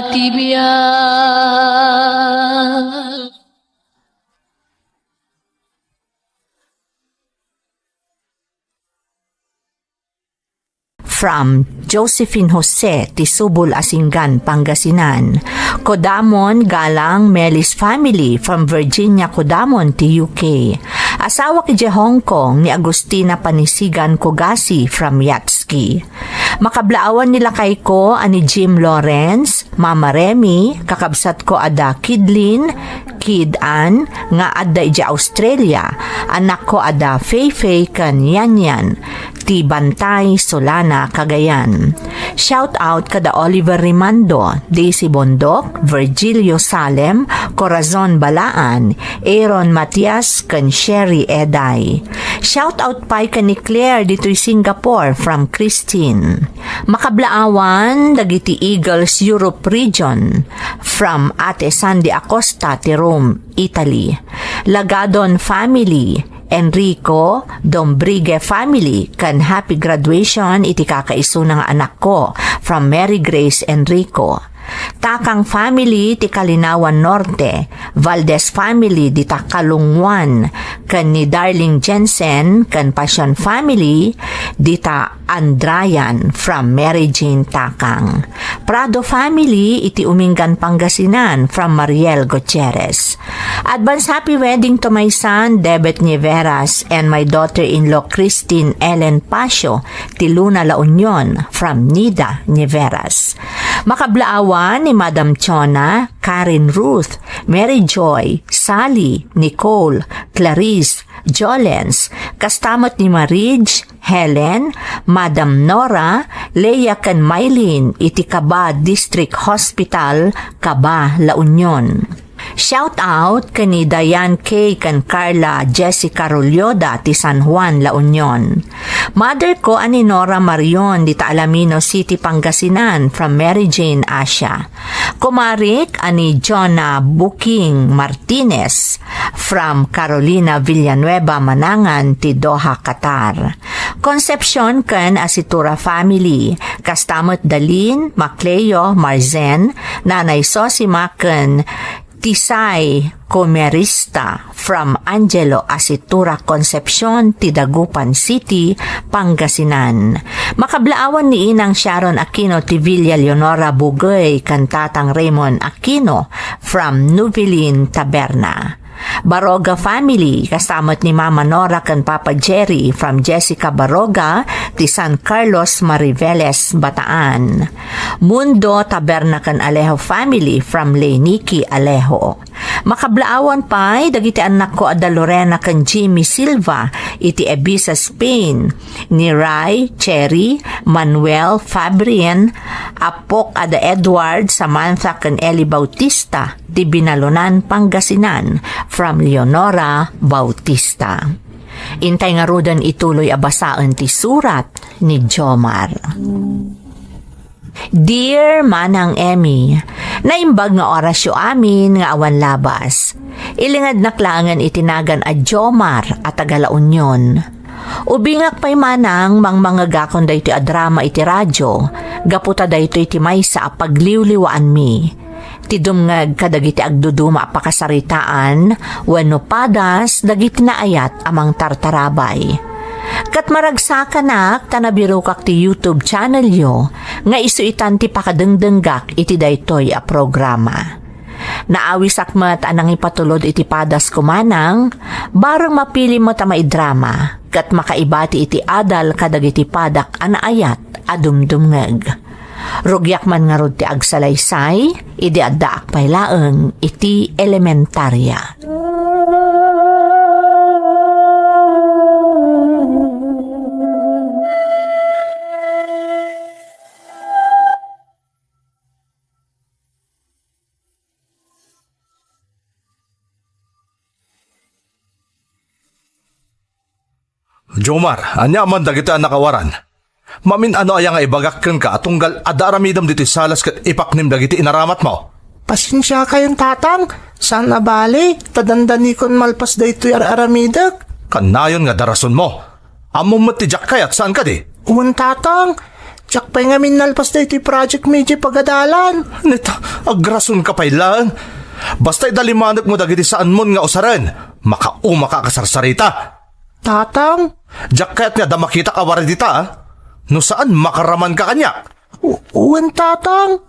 ti biag. From Josephine Jose ti Subol a Singgan, Pangasinan. Kodamon, Galang, Melis family from Virginia, Kodamon ti U K. Asawak idiay Hong Kong ni Agustina Panisigan Kugasi from Yatski. Makablaawan ni lakayko a ni Jim Lawrence, Mama Remy, kakabsatko a da Kidlin, Kid Ann, nga adda idiay Australia, anakko a da Feifei ken Yanyan, ti Bantay, Solana, Cagayan. Shout out kada Oliver Rimando, Daisy Bondoc, Virgilio Salem, Corazon Balaan, Aaron Matias, ken Sherry Eday. Shout out pay ken ni Claire ditoy Singapore from Christine. Makablaawan dagiti Eagles Europe Region from Ate Sandy Acosta ti Rome, Italy. Lagadon family, Enrico, Dombrigue family, ken happy graduation iti kakaisuna nga anakko from Mary Grace Enrico. Takang family ti Kalinawan Norte, Valdez family dita Kalunguan, ken ni Darling Jensen ken Passion family dita Andrayan from Mary Jane Takang. Prado family iti Umingan, Pangasinan from Mariel Gutierrez. Advance happy wedding to my son, Debet Nieveras, and my daughter-in-law, Christine Ellen Pasio, ti Luna La Union from Nida Nieveras. Makablaawan ni Madam Chona, Karen Ruth, Mary Joy, Sally, Nicole, Clarice, Jolens, kasta met ni Marige, Helen, Madam Nora, Leia ken Mylene iti Kaba District Hospital, Kaba, La Union. Shout out ken ni Diane K ken Carla Jessica Rolioda ti San Juan, La Union. Mother ko a ni Nora Marion dita Alamino City, Pangasinan from Mary Jane Asia. Kumarik a ni Jonah Buking Martinez from Carolina Villanueva Manangan ti Doha, Qatar. Concepcion ken Asitura family, kasta met Dalin, Macleo, Marzen, Nanay Sosima ken Tisay Comerista from Angelo Asitura Concepcion ti Dagupan City, Pangasinan. Makablaawan ni Inang Sharon Aquino ti Villa Leonora Bugey ken Tatang Raymond Aquino from Nubilin Taberna. Baroga family, kastamot ni Mama Nora ken Papa Jerry from Jessica Baroga, ti San Carlos Mariveles, Bataan. Mundo Taberna ken Alejo family from Leniki Alejo. Makablaawan pay dagiti annakko a da Lorena ken Jimmy Silva iti Ibiza, Spain, ni Ray, Cherry, Manuel, Fabrian, apok a da Edward, Samantha ken Eli Bautista, ti Binalonan, Pangasinan, from Leonora Bautista. Intay ngaruden ituloy a basaen ti surat ni Jomar. Dear Manang Emmy, naimbag nga orasyo amin nga awan labas. Ilingednak laengen iti nagan a Jomar a taga La Union. Ubingak pay manang mangmangegakon daytoy a drama iti radio, gapu ta daytoy ti maysa a pagliwliwaanmi. Ti dumngeg kadagiti agduduma a pakasaritaan wenno padas dagiti naayat a mangtartarabay. Ket maragsakanak ta nabirokak ti YouTube channelyo nga isu itan ti pakadengdenggak iti daytoy a programa. Naawisak met a nangipatulod iti padasko manang, bareng mapili met a maidrama ket makaibati iti adal kadagiti padak a naayat a dumdumngeg. Rugiak man ngarud ti agsalaysay, idi addaak pay laeng iti elementaria. Jomar, ania man dagitoy a nakawaran? Mamin-ano aya nga ibagak kenka a tunggal adda aramidem ditoy salas ket ipaknem dagiti inaramatmo? Pasensiakayon, Tatang. Saan a bale, ta dandanikon malpas daytoy ar-aramidek. Kanayon nga darasonmo. Ammom met ti diak kayat, saan kadi? Wen, Tatang. Diak pay ngamin nalpas daytoy project mi idiay pagadalan. Neta, agrasonka pay laeng. Basta idalimanekmo dagiti saanmon nga usaren, makaumaka a kasarsarita. Tatang? Diak kayat nga adda makitak a wara dita, a? No saan, makaramanka kaniak. U-, wen, Tatang.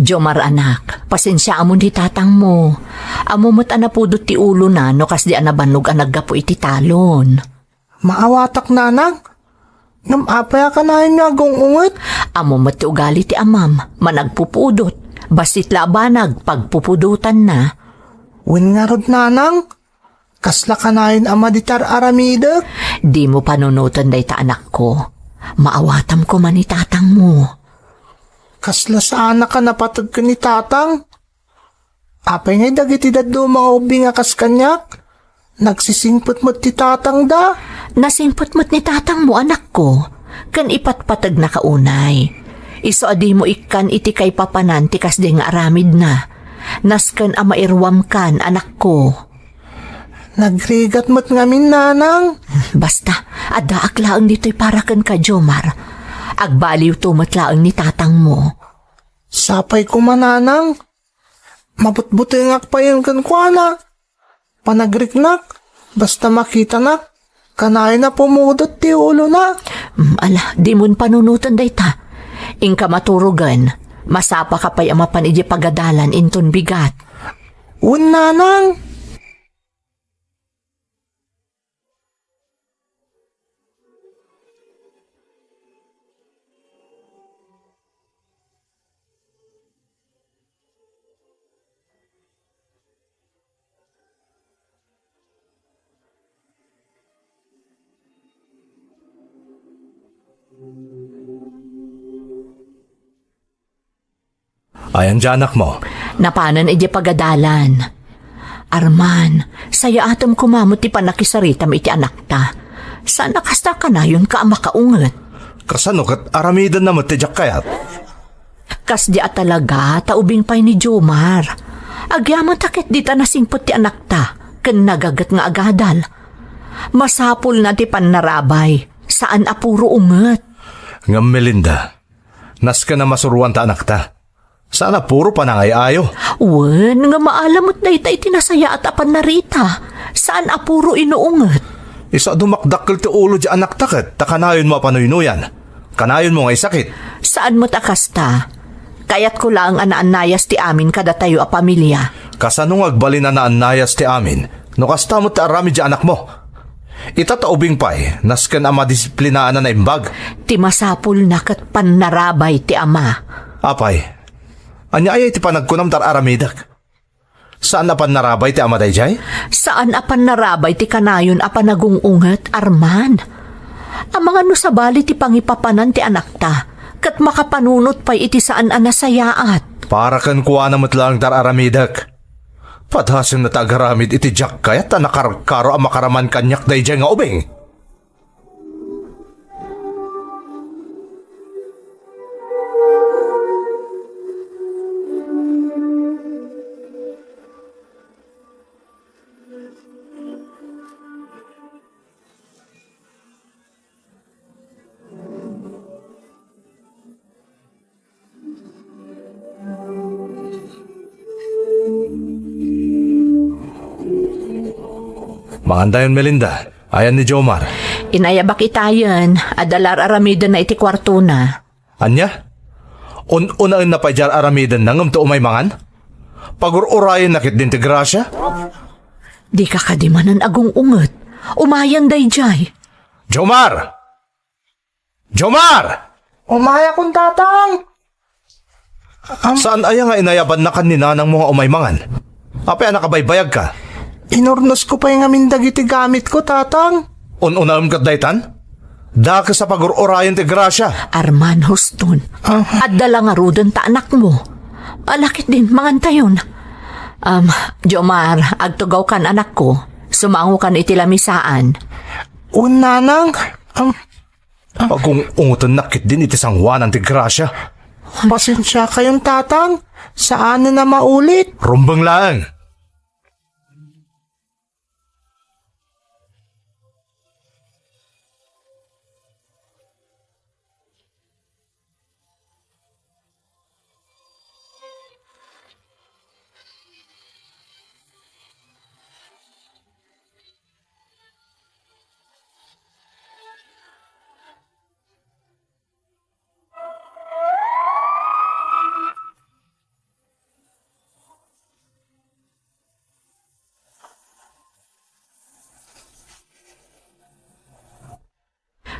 Jomar, anak, pasensiaamon ti tatangmo. Ammo met a napudot ti ulona no kasdi a nabannog a naggapu iti talon. Maawatak, nanang. Ngem apay a kanayon nga agung-unget? Ammo met ti ugali ti amam, managpupudot. Bassit la a banag, pagpupudotanna. Wen ngarud, nanang. Kasla kanayon a madi ti ar-aramidek? Dimo panunoten dayta, anakko. Maawatam koma ni tatangmo. Kasla saanak a napateg ken ni tatang? Apay ngay dagiti dadduma nga ubbing a kas kaniak? Nagsisingpet met ti tatangda. Nasingpet met ni tatangmo, anakko, ken ipatpategnaka unay. Isu a dimo ikkan iti kaipapanan ti kasdi nga aramidna. Nasken a mairuamkan, anakko. Nagrigat met ngamin, nanang. Basta, addaak laeng ditoy para kenka, Jomar. Agbaliwto met laeng ni tatangmo. Sapay koma, nanang. Mabutbutengak payen kenkuana. Panagriknak, basta makitanak, kanayon a pumudot ti ulona. Mm, ala, dimon panunoten dayta. Inka maturogen. Masapaka pay a mapan idiay pagadalan inton bigat. Wen, nanang. Ayan ti anakmo. Napanen idiay pagadalan. Arman, sayaatem koma met ti pannakisaritam iti anakta. Saan a kasta kanayonka a makaunget? Kasano ket aramidenna met ti diak kayat? Kasdi a talaga ta ubing pay ni Jomar. Agyamenta ket dita nasingpet ti anakta ken nagaget nga agadal. Masapulna ti pannarabay, saan a puro unget. Ngem Melinda, nasken a masuroan ta anakta. Saan a puro panangay-ayo. Wen, nga maala met dayta iti nasayaat a pannarita. Saan a puro inuunget. Isu a dumakdakkel ti ulo ti anakta ket ta kanayonmo a panuynoyan. Kanayonmo nga isakit. Saan met a kasta. Kayatko laeng a naannayas ti amin kadatayo a pamilya. Kasano nga agbalin a naannayas ti amin no kasta met ti aramid ti anakmo? Ita ta ubing pay, nasken a madisiplinaanna naimbag. Ti masapulna ket pannarabay ti ama. Apay, ania aya iti panagkunam ta ar-aramidek? Saan a pannarabay ti ama daydiay? Saan a pannarabay ti kanayon a panagung-unget, Arman. Amangan no sabali ti pangipapanan ti anakta, ket makapanunot pay iti saan a nasayaat. Para kenkuana met laeng ti ar-aramidek. Padasenna ta agaramid iti diak kayat ta nakarkaro a makaraman kaniak daydiay nga ubing. Mangantayon, Melinda. Ayan ni Jomar. Inayabak itayen, adda la ar-aramidenna iti kuartona. Ania? Un-unaenna pay diay ar-aramidenna ngem ta umay mangan? Pagur-urayenna ketdin ti Gracia? Dika kadi manen agung-unget. Umayen daydiay. Jomar! Jomar! Umayakon, Tatang! Am- Saan aya nga inayabannakan ni nanangmo nga umay mangan? Apay a nakabaybayagka? Inurnosko pay ngamin dagiti gamitko, Tatang. Un-unaem ket daytan? Dakes a pagur-urayen ti Gracia. Arman, huston. Ah. Adda la ngaruden ta anakmo. Ala ketdin, mangantayon. Am, Jomar, agtugawkan, anakko. Sumangokan iti lamisaan. Wen, Nanang. Am, Pagung-ungetennak ketdin iti sangoanan ti Gracia. Pasensiakayon, Tatang. Saanen a maulit. Rumbeng laeng.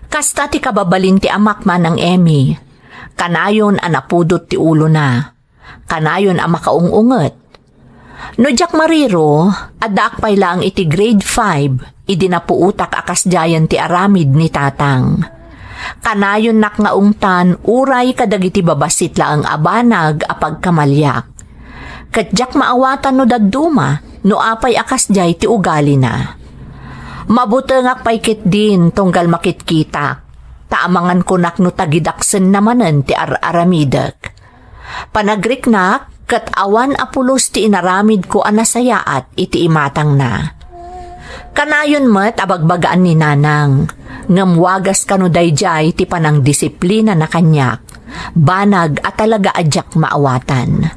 Kasta ti kababalin ti amak, Manang Emmy. Kanayon a napudot ti ulona. Kanayon a makaung-unget. No diak mariro, addaak pay laeng iti grade five, idi napuotak a kasdiayen ti aramid ni Tatang. Kanayonnak nga ungtan uray kadagiti babassit laeng a banag a pagkamaliak. Ket diak maawatan no dadduma, no apay a kasdiay ti ugalina. Mabutengak pay ketdin tunggal makitkitak, ta amangan kunak no tagidaksenna manen ti ar-aramidek. Panagriknak ket awan a pulos ti inaramidko a nasayaat iti imatangna. Kanayon met a bagbagaan ni Nanang, ngem wagas kano daydiay ti panangdisiplinana kaniak, banag a talaga a diak maawatan.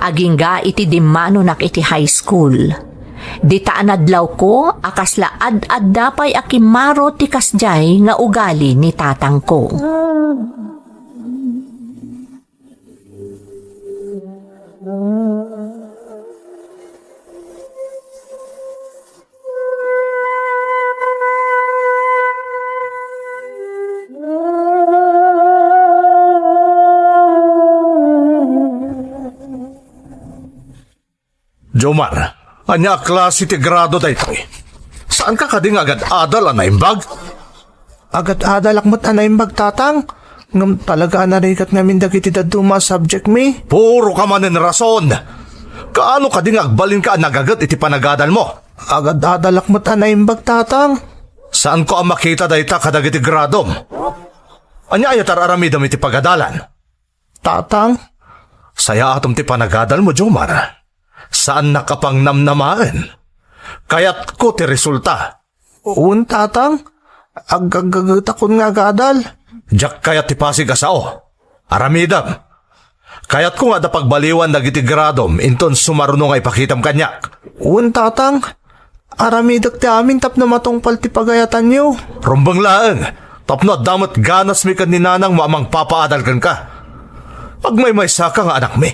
Agingga iti dimmanonak iti high school. Dita a nadlawko a kasla ad-adda pay a kimmaro ti kasdiay nga ugali ni tatangko. Jomar, ania a klase ti grado daytoy? Saanka kadi nga agad-adal a naimbag? Agad-adalak met a naimbag, Tatang. Ngem talaga a narigat ngamin dagiti dadduma a subject mi. Puro ka manen rason! Kaano kadi nga agbalinka a nagaget iti panagadalmo? Agad-adalak met a naimbag, Tatang. Saanko a makita dayta kadagiti gradom. Ania aya ti ar-aramidem iti pagadalan? Tatang, sayaatem ti panagadalmo, Jomar. Saannak a pangnamnamaen. Kayatko ti resulta. Wen, Tatang. Ag-, aggagetakon nga agadal. Diak kayat ti pasig a sao. Aramidem. Kayatko nga adda pagbaliwan dagiti gradom inton sumaruno nga ipakitam kaniak. Wen, Tatang. Aramidek ti amin tapno matungpal ti pagayatanyo. Rumbeng laeng, tapno adda met ganasmi ken ni nanangmo a mangpapaadal kenka. Agmaymaysaka nga anakmi.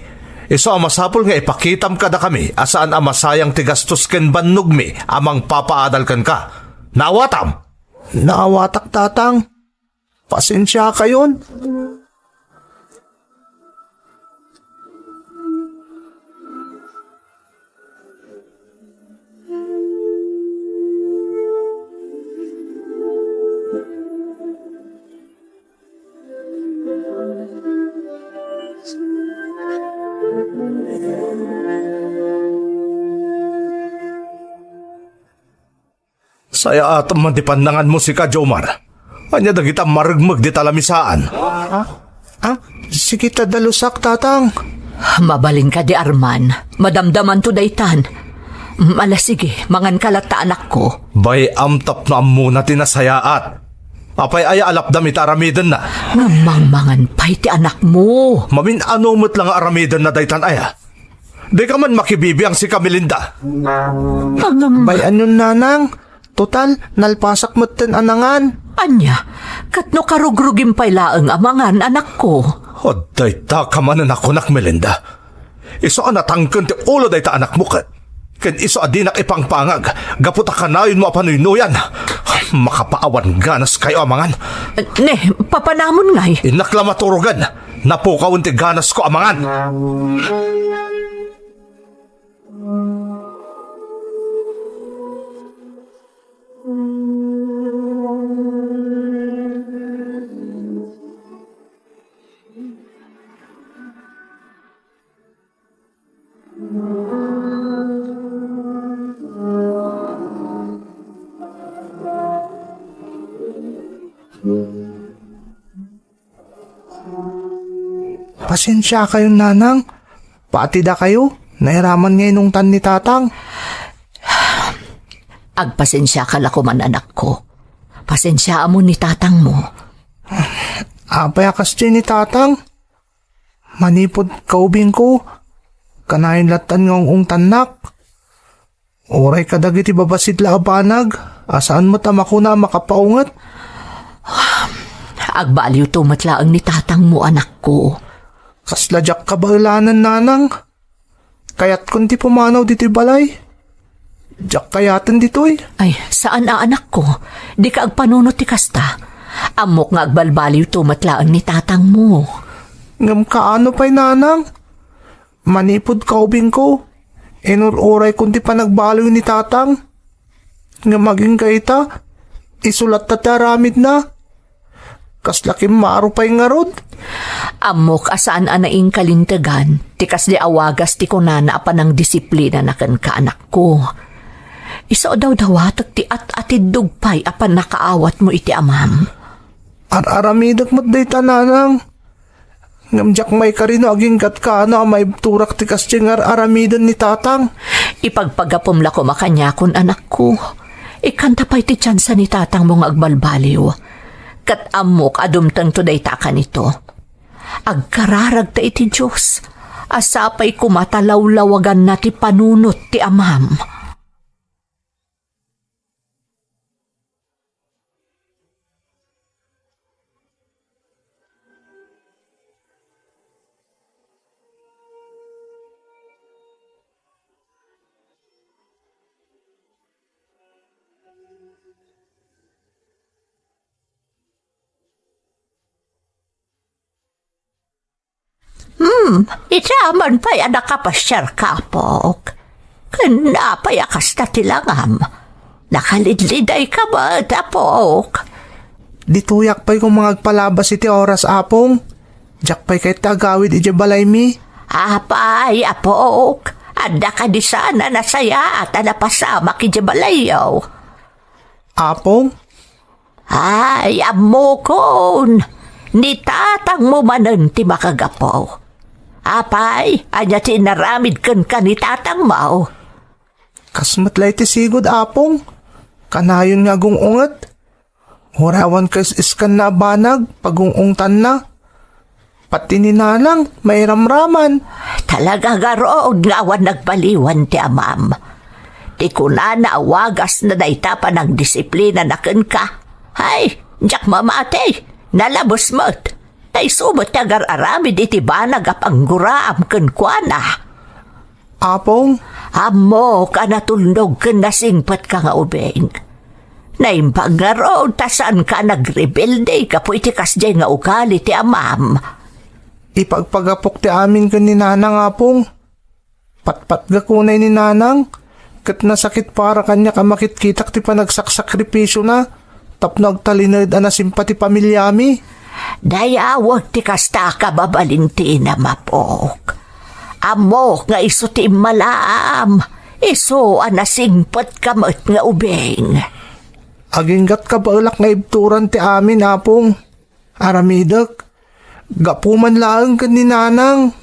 Isu a masapul nga ipakitam kadakami a saan a masayang ti gastos ken bannogmi a mangpapaadal kenka. Naawatam? Naawatak, Tatang. Pasensiakayon. Sayaatem man ti pannanganmo sika, Jomar. Ania dagita marmeg dita lamisaan? Ah? Ah? Sige ta dalusak, Tatang. Mabalin kadi, Arman. Madamdamanto daytan. Mm, ala, sige, manganka latta, anakko. Bay-am tapno ammona ti nasayaat. Apay aya a lapdam ita aramidenna? Ngem mangmangan pay ti anakmo. Mamin-ano met la nga aramidenna daytan aya? Dika man makibibiang sika, Melinda. Ngem bay-anyon, Nanang. Total, nalpasak metten a nangan. Ania? Ket no karugrugim pay laeng a mangan, anakko? O, dayta ka manen a kunak, Melinda. Isu a natangken ti ulo dayta anakmo ket, ken isu a dinak ipangpangag gapu ta kanayonmo a panuynoyan. Makapaawan ganaskayo a mangan. Ne, papanamon ngay? Innak la maturogen. Napukawen ti ganasko a mangan. Pasensiakayon, Nanang. Pati dakayo, nairaman nga inungtan ni Tatang. Agpasensiaka la koman, anakko. Pasensiaam ni tatangmo. Apay a kasdiay ni Tatang? Manipud kaubingko, kanayon lattan nga ung-ungtannak. Uray kadagiti babasit la a banag a saan met a makuna a makapaunget. Agbaliwto met laeng ni tatangmo, anakko. Kasla diak kabaelanen, Nanang. Kayatkon ti pumanaw ditoy balay. Diak kayaten ditoy. Ay, saan a, anakko. Dika agpanunot ti kasta. Ammok nga agbalbaliwto met laeng ni tatangmo. Ngem kaano pay, Nanang? Manipud kaubingko, inur-uraykon ti panagbaliw ni Tatang. Ngem agingga ita, isu latta ti aramidna. Kasla kimmaro pay ngarud. Ammok a saan a naingkalintegan ti kasdi a wagas ti kunana a panangdisiplinana kenka, anakko. Isu a dawdawatek ti at-atiddog pay a pannakaawatmo iti amam. Ar-aramidek met dayta, Nanang. Ngem diak maikari no agingga't kaano a maibturak ti kasdiay nga ar-aramiden ni Tatang. Ipagpagapum la koma kaniakon, anakko. Ikkanta pay ti tiansa ni tatangmo nga agbalbaliw. Ket ammok a dumtengto dayta a kanito. Agkararagta iti Dios a sapay koma ta lawlawaganna ti panunot ti amam. Hmm, ita man pay a nakapasiarka, apok. Ken apay a kasta ti langam? Nakalidlidayka met, apok. Ditoyak pay koma nga agpalabas iti oras, apong. Diak pay ket ti agawid idiay balaymi. Apay, apok? Adda kadi saan a nasayaat a napasamak idiay balayyo? Apong, Ay, ammokon, ni tatangmo manen ti makagapu. Apay, ania ti inaramid kenka ni tatangmo? Kas met la iti sigud, Apong. Kanayon nga agung-unget. Uray awan kaisiskanna a banag, pagung-ungtanna. Pati ni Nanang, mairamraman. Talaga ngarud nga awan nagbaliwan ti amam. Ti kunana a wagasna dayta panagdisiplinana kenka. Ay, diak mamati. Nalabes met. Ta isu met ti agar-aramid iti banag a pangguraam kenkuana. Apong? Ammok a natulnog ken nasingpetka nga ubing. Naimbag ngarud ta saanka a nagrebelde gapu iti kasdiay nga ugali ti amam. Ipagpagapok ti amin ken ni Nanang, Apong. Patpatgak unay ni Nanang, ket nasakit para kaniak a makitkitak ti panagsaksakripisona tapno agtalinaed a nasimpa ti pamiliami. Dayawek ti kasta a kababalintinam, apok. Ammok nga isu ti immalaam, isu a nasingpetka met nga ubing. Aginggat kabaelak nga ibturan ti amin, Apong. Aramidek, gapu man laeng ken ni Nanang.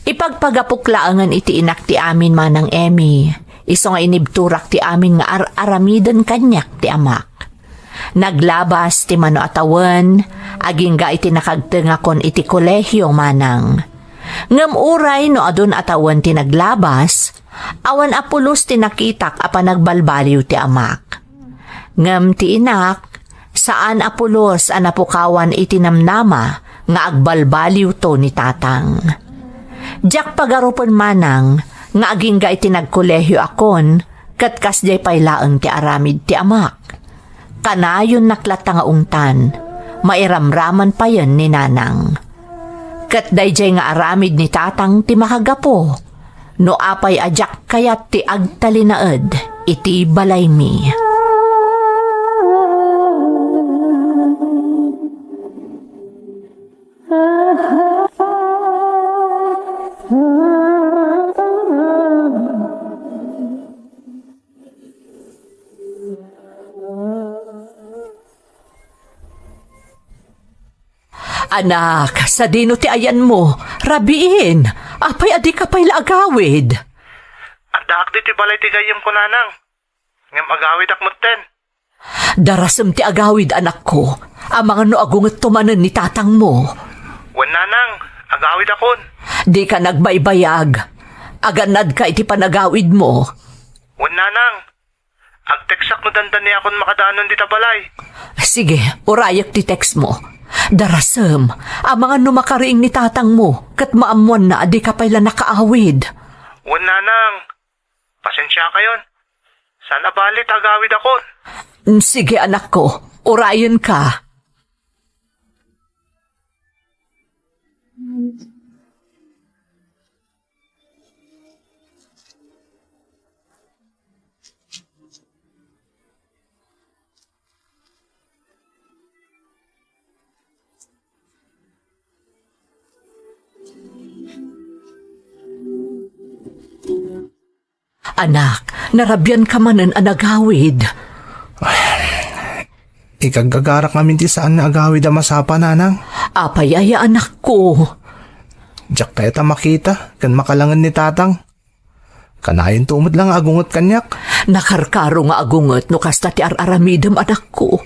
Ipagpagapok laengen iti inak ti amin, Manang Emmy, isu nga inibturak ti amin nga ar-aramiden kaniak ti amak. Naglabas ti mano a tawen, agingga iti nakagtengakon iti kolehio, Manang. Ngem uray no adun a tawen ti naglabas, awan a pulos ti nakitak a panagbalbaliw ti amak. Ngem ti inak, saan a pulos a napukawan iti namnama nga agbalbaliwto ni tatang. Diak pagarupen, Manang, nga agingga iti nagkolehioakon ket kasdiay pay laeng ti aramid ti amak. Kanayonnak latta nga ungtan, mairamraman payen ni Nanang. Ket daydiay nga aramid ni tatang ti makagapu no apay a diak kayat ti agtalinaed iti balaymi. Anak, sadino ti ayanmo? Rabiin, apay a dika pay la agawid? Addaak ditoy balay ti gayyemko, Nanang. Ngem agawidak metten. Darasem ti agawid, anakko, amangan no agungetto manen ni tatangmo. Wen, Nanang, agawidakon. Dika nagbaybayag. Agannadka iti panagawidmo. Wen, Nanang, agtekstak no dandaniakon makadanon dita balay. Sige, urayek ti textmo. Darasem, amangan no makariing ni tatangmo, ket maammoanna a dika pay la nakaawid. Wen, Nanang, pasensiakayon. Saan a bali ta agawidakon. Mm, sige, anakko, urayenka. Anak, narabianka manen a nagawid. Ikagagarak ngamin ti saan nga agawid a masapa, Nanang. Apay aya, anakko? Diak kayat a makita ken makalangen ni Tatang. Kanayonto met la nga agunget kaniak. Nakarkaro nga agunget no kasta ti ar-aramidem, anakko.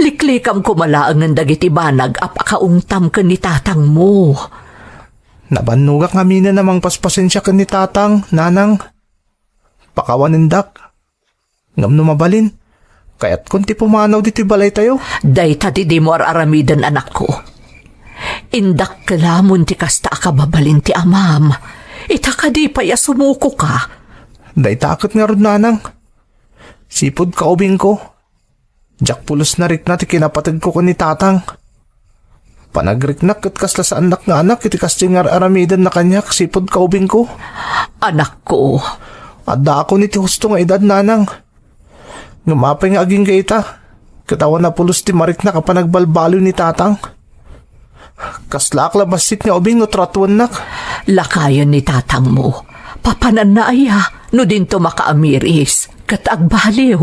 Liklikam koma laengen dagiti banag a pakaungtam ken ni tatangmo. Nabannogak ngaminen a mangpaspasensia ken ni tatang, nanang. Pakawanendak. Ngem no mabalin, kayatkon ti pumanaw ditoy balaytayo. Dayta ti dimo ar-aramiden, anakko. Indak kelamon ti kasta a kababalin ti amam. Ita kadi pay a sumukoka. Dayta ket ngarud, nanang. Sipud kaubingko, diak pulos narikna ti kinapateg ko ken ni tatang. Panagriknak ket kasla saannak nga anak iti kastoy nga ar-aramidenna kaniak sipud kaubingko. Anakko. Addaakon iti husto nga edad, nanang. Ngem apay nga agingga ita, ket awan a pulos ti mariknak a panagbalbaliw ni tatang. Kaslaak la bassit nga ubing no tratuennak. Lakayen ni tatangmo. Papananna aya no dinto makaamiris ket agbaliw.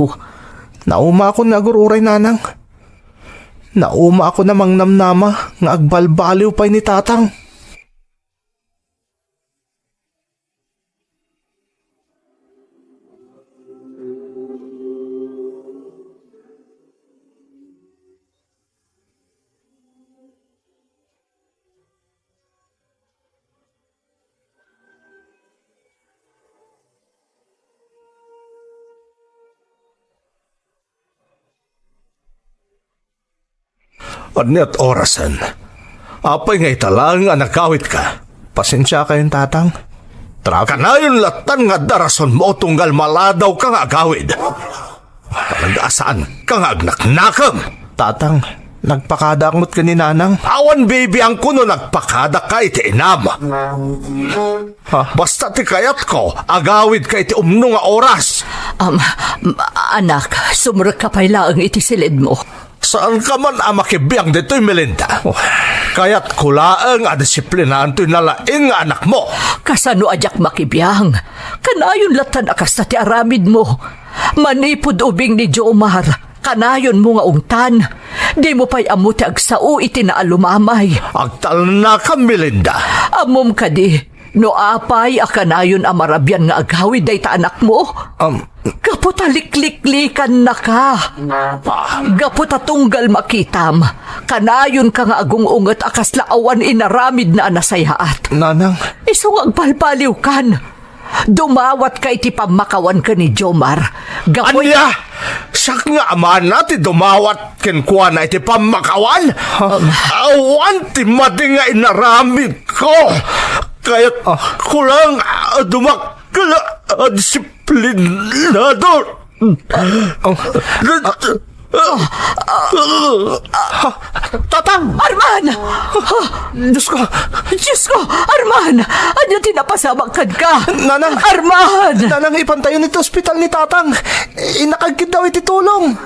Naumaakon nga agur-uray, nanang. Naumaakon a mangnamnama nga agbalbaliw pay ni tatang. Ania ti orasen? Apay nga ita laeng a nagawitka? Pasensiakayon, tatang. Tra-, kanayon lattan nga adda rasonmo tunggal maladawka nga agawid. Talaga a saanka nga agnaknakam. Tatang, nagpakadaak met ken ni nanang. Awan bibiangko no nagpakadaka iti inam. Ha? Basta ti kayatko, agawidka iti umno nga oras. Am, anak, sumrekka pay laeng iti silidmo. Saanka man a makibiang ditoy, Melinda. Oh. Kayatko laeng a disiplinaen toy nalaing nga anakmo. Kasano a diak makibiang? Kanayon lattan a kasta ti aramidmo. Manipud ubing ni Jomar, kanayonmo nga ungtan. Dimo pay ammo ti agsao iti naalumamay. Agtalnakam, Melinda. Ammom kadi, no apay a kanayon a marabian nga agawid dayta anakmo? Am. Gapu ta likliklikannaka. Gapu ta tunggal makitam, kanayonka nga agung-unget a kasla awan inaramidna a nasayaat. Nanang. Isu nga agbalbaliwkan. Dumawatka iti pammakawan ken ni Jomar. Gapu ania? Siak nga amana ti dumawat kenkuana iti pammakawan? Awan ti madi nga inaramidko. Kayatko lang a dumakkel a disiplinado. Oh. Tatang! Arman! Diyos ko! Diyos ko! Arman! Ania ti napasamak kenka? Nanang! Arman! Nanang, ipantayon iti ospital ni Tatang. Innak agkiddaw iti tulong.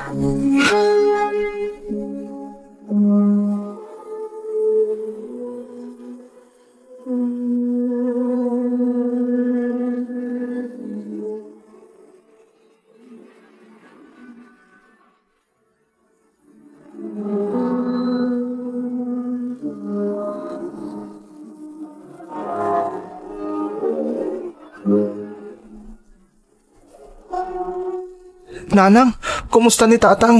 Nanang, kumusta ni Tatang?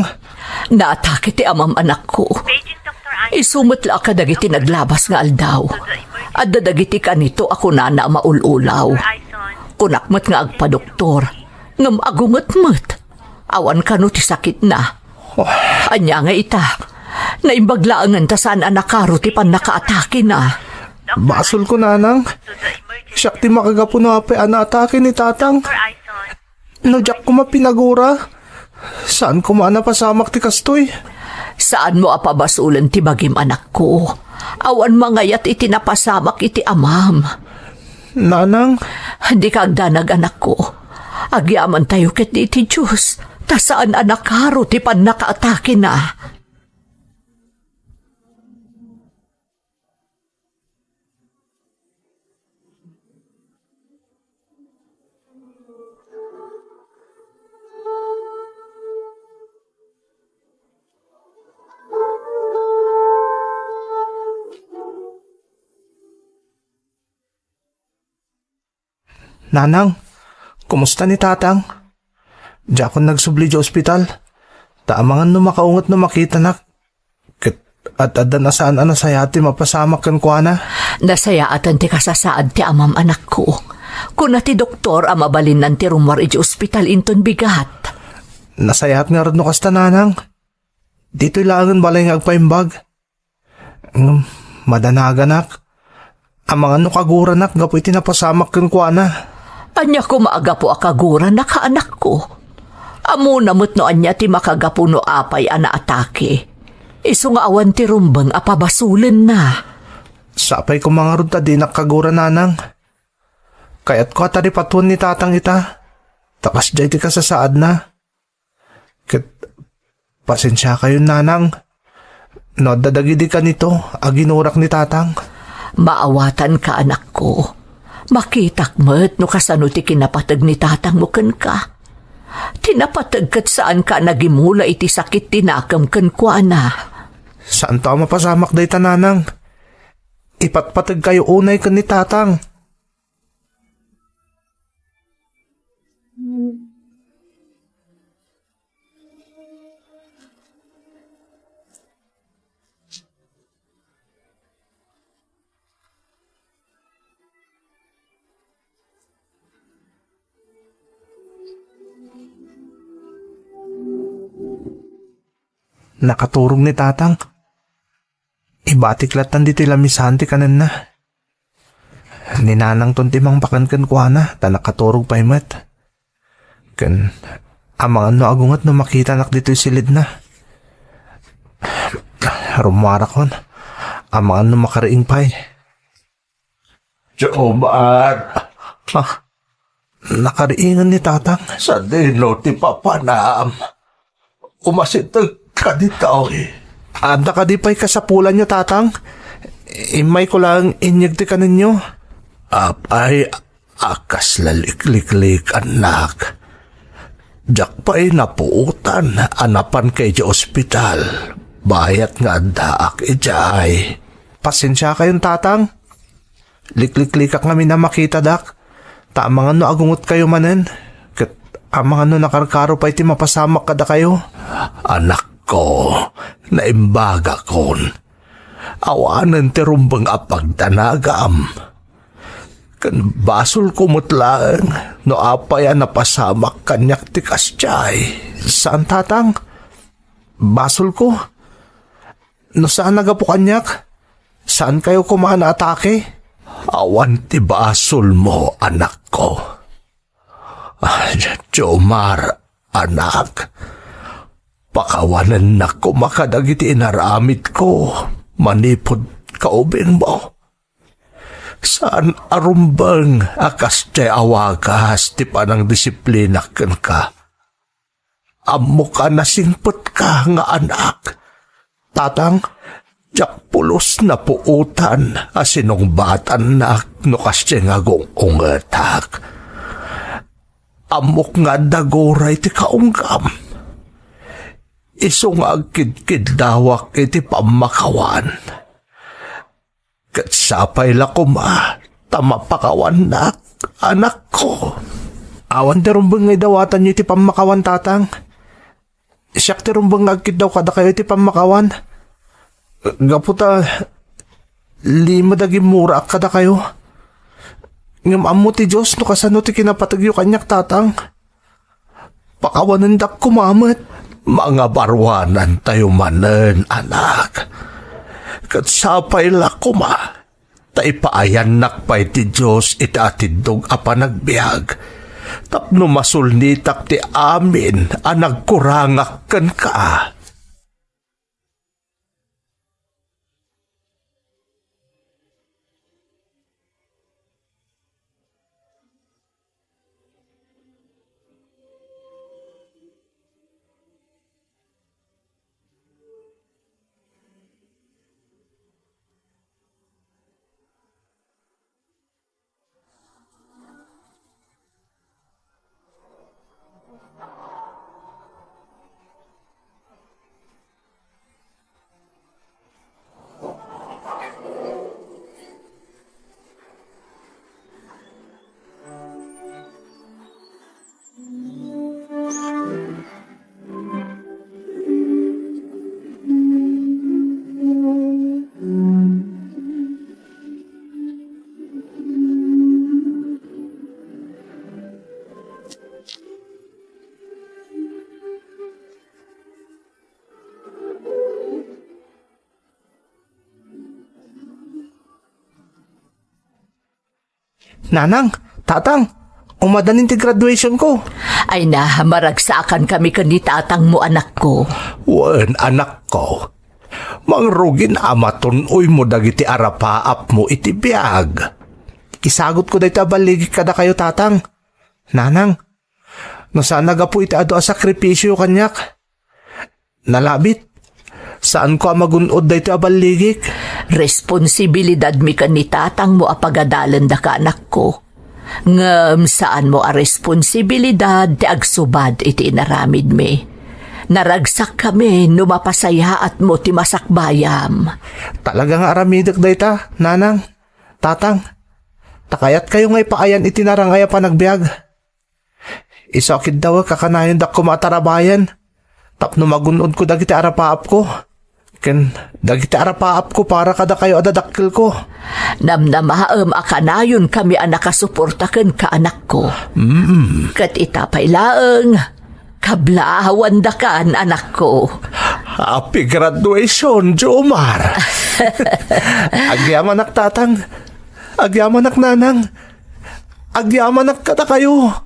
Naatake ti amam, anakko. Isu met la kadagiti naglabas nga aldaw. Adda dagiti kanito a kunana a maul-ulaw. Kunak met nga agpadoktor, ngem agunget met. Awan kano ti sakitna. Oh. Ania nga ita? Naimbag laengen ta saan a nakaro ti pannakaatakena. Basolko, Nanang. Siak ti makagapu no apay a naatake ni Tatang. No diak koma pinagura, saan koma a napasamak ti kastoy. Saanmo a pabasolen ti bagim, anakko. Awan mangayat iti napasamak iti amam. Nanang? Dika agdanag, anakko. Agyamantayo ketdi iti Dios, ta saan a nakaro ti pannakaatakena. Nanang, kumusta ni Tatang? Diakon nagsubli idiay ospital. Ta amangan no makaunget no makitanak, ket ad-addan a saan a nasayaat ti mapasamak kenkuana. Nasayaaten ti kasasaad ti amam, anakko. Kuna ti doktor a mabalinnan ti rummuar idiay ospital inton bigat. Nasayaat ngarud no kasta, nanang. Ditoy laengen balay nga agpaimbag. Ngem, madanaganak. Amangan no kaguranak gapu iti napasamak kenkuana. Ania koma a gapu a kaguranak, anakko? Ammona met no ania ti makagapu no apay a naatake. Isu nga awan ti rumbeng a pabasolenna. Sapay koma ngarud ta dinak kagura, nanang. Kayatko a taripatoen ni tatang ita. Ta kasdiay ti kasasaadna. Ket pasensiakayon, nanang, no adda dagidi kanito a ginurak ni tatang. Maawatanka, anakko. Makitak met no kasano ti kinapateg ni tatangmo kenka. Ti napateg ket saanka a nagimula iti sakit ti nakem kenkuana. Saanto a mapasamak dayta, nanang. Ipatpategkayo unay ken ni tatang. Nakaturog ni tatang. Ibatik lattan ditoy lamisaan ti kanenna. Ni nanangton ti mangpakan kenkuana, ta nakaturog pay met. Ken, amangan no agunget no makitanak ditoy silidna. Rummuarakon, amangan no makariing pay. Jomar. Ah, nakariingen ni tatang. Sadino ti papanam? Umasiteg ka ditoy. Adda kadi pay kasapulanyo, tatang? Immayko laeng inyeg ti kanenyo. Apay a kasla likliklik, annak. Diak pay napuotan a napanka idiay ospital, bayat nga addaak idiay. Pasensiakayon, tatang. Likliklikak ngamin a makitadak, ta amangan no agungetkayo manen, ket amangan no nakarkaro pay ti mapasamak kadakayo. Anakko, naimbagakon. Awanen ti rumbeng a pagdanagam. Ken basolko met laeng no apay a napasamak kaniak ti kasdiay. Saan, tatang? Basolko? No saan a gapu kaniak, saankayo koma a naatake? Awan ti basolmo, anakko. Ah, Jomar, anak, pakawanennak koma kadagiti inaramidko manipud kaubingmo. Saan a rumbeng a kasdiay a wagas ti panangdisiplinak kenka. Ammok a nasingpetka nga anak. Tatang, diak pulos napuotan a sinungbatannak no kasdiay nga agung-ungetak. Ammok nga adda guray ti kaunggam. Isu nga agkidkiddawak iti pammakawan. Ket sapay la koma ta mapakawannak, anakko. Awan ti rumbeng nga idawatanyo iti pammakawan, tatang. Siak ti rumbeng nga agkiddaw kadakayo iti pammakawan. Gapu ta lima da gimmuraak kadakayo. Ngem ammo ti Dios no kasano ti kinapategyo kaniak, tatang. Pakawanendak koma met. Mangabaruanantayo manen, anak. Ket sapay la koma ta ipaayannak pay ti Dios iti atiddog a panagbiag tapno masulnitak ti amin a nagkurangak kenka. Nanang, tatang, umadanin ti graduation ko. Ay na, maragsakankami ken ni tatangmo, anakko. Wen, anakko. Mangrugin a matun-oymo dagiti arapaapmo iti biag. Isagutko daytoy a balligik kadakayo, tatang. Nanang, no saan a gapu iti adu a sakripisio kaniak, nalabit. Saanko a magun-od daytoy a balligik. Responsibilidadmi ken ni tatangmo a pagadalendaka, anakko. Ngem saanmo a responsibilidad ti agsubad iti inaramidmi. Naragsakkami no mapasayaatmo ti masakbayam. Talaga nga aramidek dayta, nanang, tatang. Ta kayatkayo nga ipaayan iti narang-ay a panagbiag. Isu a kiddawek a kanayondak koma a tarabayen tapno magun-odko dagiti arapaapko ken dagiti arapaapko para kadakayo a dadakkelko. Namnamaem a kanayonkami a nakasuporta kenka, anakko. Mm. Ket ita pay laeng, kablaawandakan, anakko. Happy graduation, Jomar! Agyamanak, tatang. Agyamanak, nanang. Agyamanak kadakayo.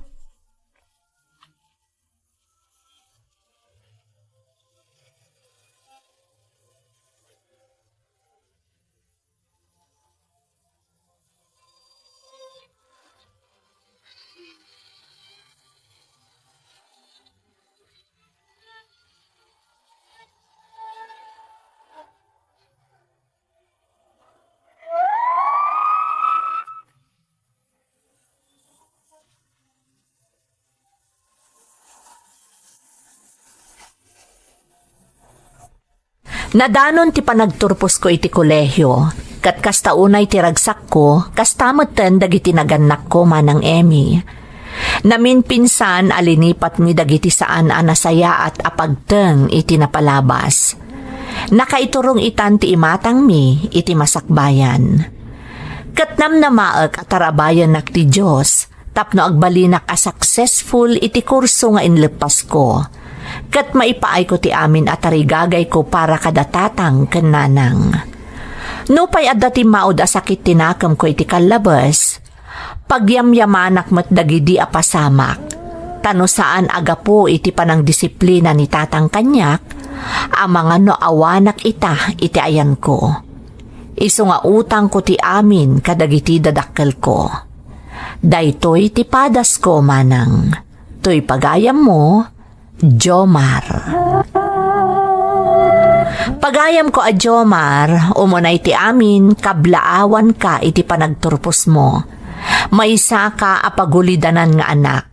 Nadanon ti panagturposko iti kolehio, ket kasta unay ti ragsakko, kasta metten dagiti nagannakko, Manang Emmy. Naminpinsan a linipatmi dagiti saan a nasayaat a pagteng iti napalabas. Nakaiturong itan ti imatangmi iti masakbayan. Ket namnamaek a tarabayennak ti Dios tapno agbalinak a successful iti kurso nga inleppasko. Ket maipaayko ti amin a tarigagayko para kada tatang ken nanang. Nupay adda timmaud a sakit ti nakemko iti kallabes, pagyamyamanak met dagidi a pasamak. Ta no saan a gapu iti panangdisiplina ni tatang kaniak, amangan no awanak ita iti ayanko. Isu nga utangko ti amin kadagiti dadakkelko. Daytoy ti padasko, Manang. Toy pagayammo, Jomar. Pagayamko a Jomar, umunay ti amin, kablaawanka iti panagturposmo. Maysaka a pagulidanan nga anak.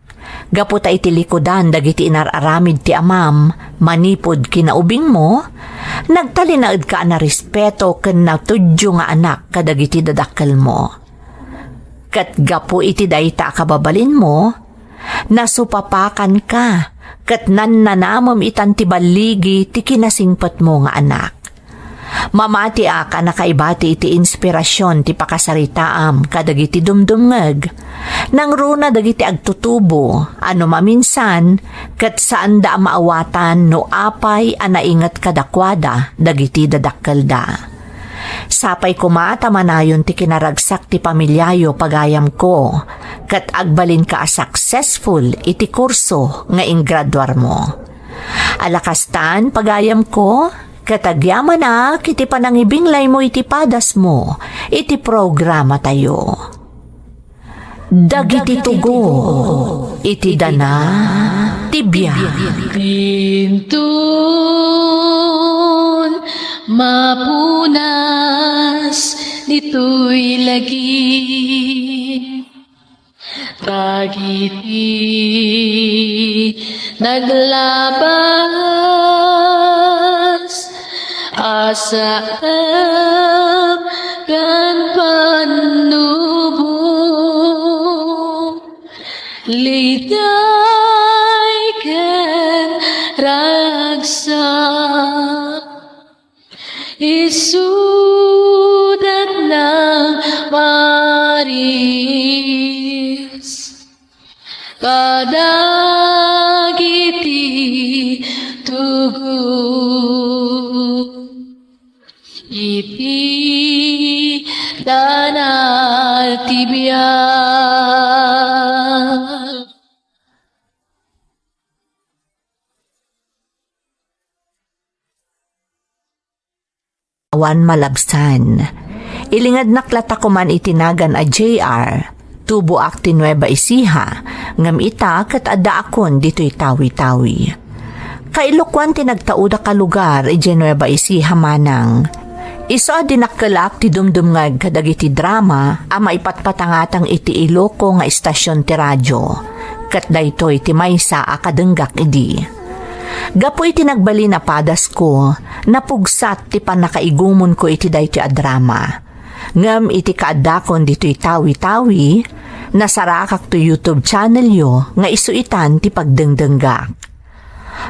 Gapu ta iti likudan dagiti inar-aramid ti amam manipud kinaubingmo, nagtalinaedka a narespeto ken natudyo nga anak kadagiti dadakkelmo. Ket gapu iti dayta a kababalinmo, nasupapakanka ket nannanamem itan ti balligi ti kinasingpetmo nga anak. Mamatiak a nakaibati iti inspirasion ti pakasaritaam kadagiti dumdumngeg. Nangruna dagiti agtutubo a no maminsan ket saanda a maawatan no apay a nainget kadakuada dagiti dadakkelda. Sapay koma ta manayon ti kinaragsak ti pamiliayo, pagayamko, ket agbalinka a successful iti kurso nga ingraduarmo. Ala kastan, pagayamko, ket agyamanak iti panangibinglaymo iti padasmo iti programatayo. Dagiti tugo iti dana ti biag. Inton mapunas ditoy lagip, dagiti naglabas a saem ken pannubo, liday ken ragsak. Isudat nang maris kadagiti tugo iti dana ti biag. Awan malabsan. Ilingednak latta koman iti nagan a J R. Tuboak ti Nueva Ecija, ngem ita ket addaakon ditoy Tawi-Tawi. Kailokuan ti nagtaudak a lugar idiay Nueva Ecija, manang. Isu a dinakkelak ti dumdumngeg kadagiti drama a maipatpatangatang iti Iloco nga istasion ti radio, ket daytoy ti maysa a kadenggak idi. Gapu iti nagbalin a padasko, napugsat ti pannakaigumonko iti daytoy a drama. Ngem iti kaaddakon ditoy Tawi-Tawi, nasarakak to YouTube channelyo nga isu itan ti pagdengdenggak.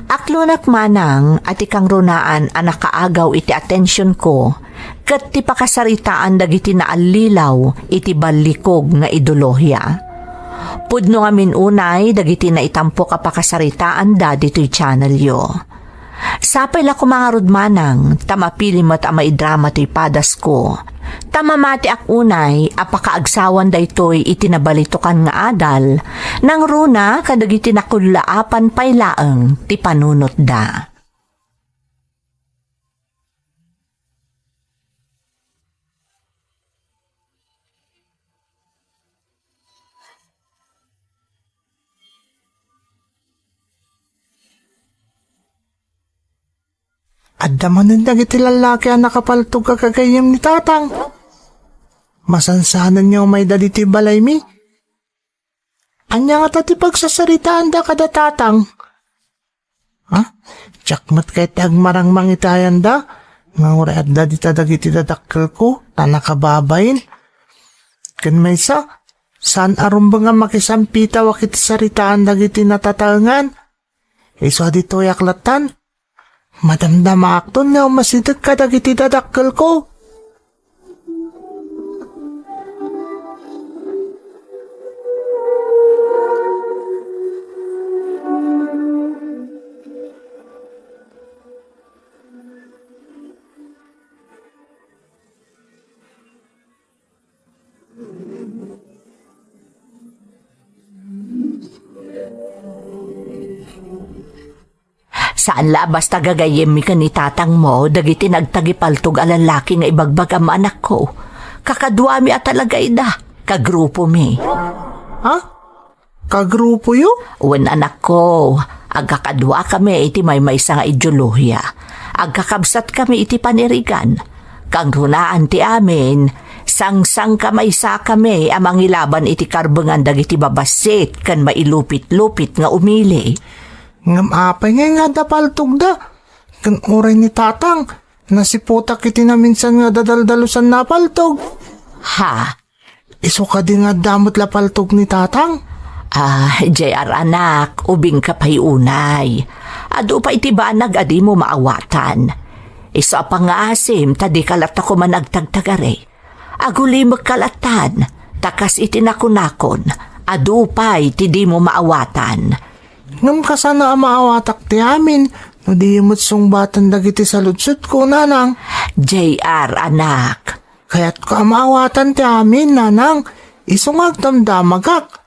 Aklonak manang a ti kangrunaan a nakaagaw iti atensionko ket ti pakasaritaan dagiti naallilaw iti ballikog nga ideolohiya. Pudno ngamin unay dagiti naitampok a pakasaritaanda ditoy channelyo. Sapay la koma ngarud manang ta mapili met a maidrama toy padasko. Ta mamatiak unay a pakaagsawan daytoy iti nabalitokan nga adal, nangruna kadagiti nakullaapan pay laeng ti panunotda. Adda manen dagiti lallaki a nakapaltog a gagayyem ni Tatang. Masansanenyo mayda ditoy balaymi. Ania ngata ti pagsasaritaanda kada Tatang? Ha? Diak met kayat ti agmarangmang iti ayanda, nga uray adda dita dagiti dadakkelko, ta nakababain. Ken maysa, saan a rumbeng a makisampitawak iti saritaan dagiti natataengan. Isu a ditoyak lattan, madamdamaakton nga umasideg kadagiti dadakkelko. Saan la a basta gagayyemmi ken ni tatangmo dagiti nagtagipaltog a lallaki nga ibagbagam, anakko. Kakaduami a talaga ida, kagrupomi. Ha? Kagrupoyo? Wen, anakko, agkakaduakami iti maymaysa nga ideolohia. Agkakabsatkami iti panirigan. Kangrunaan ti amin, sangsangkamaysakami a mangilaban iti karbengan dagiti babassit ken mailupit-lupit nga umili. Ngem apay ngay nga adda paltogda? Ken uray ni tatang, nasiputak iti naminsan nga dadaldalusanna a paltog. Ha? Isu kadi nga adda met la paltog ni tatang? Ah, J R anak, ubingka pay unay. Adu pay ti banag a dimo maawatan. Isu a pangngaasim ta dika latta koman agtagtagari. Agulimekka lattan, ta kas iti nakunakon, adu pay ti dimo maawatan. Ngem kasano a maawatak ti amin no diyo met sungbatan dagiti saludsodko, nanang? J R anak, Kayatko a maawatan ti amin, nanang, isu nga agdamdamagak.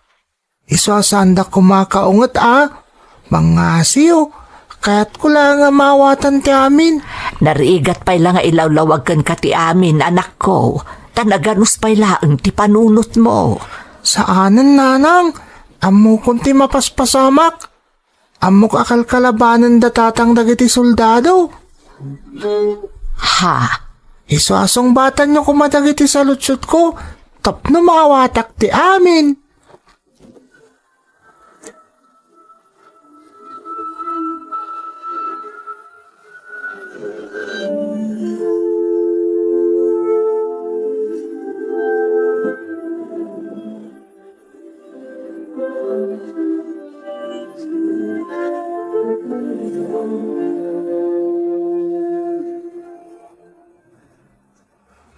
Isu a saandak koma kaunget a mangngasiyo. Kayatko laeng a maawatan ti amin. Narigat pay la nga ilawlawag kenka ti amin, anakko, ta naganus pay laeng ti panunotmo. Saanen, nanang, ammokon ti mapaspasamak. Ammok a kalkalabanen da tatang dagiti soldado. Ha? Isu a sungbatanyo koma dagiti saludsodko tapno maawatak ti amin.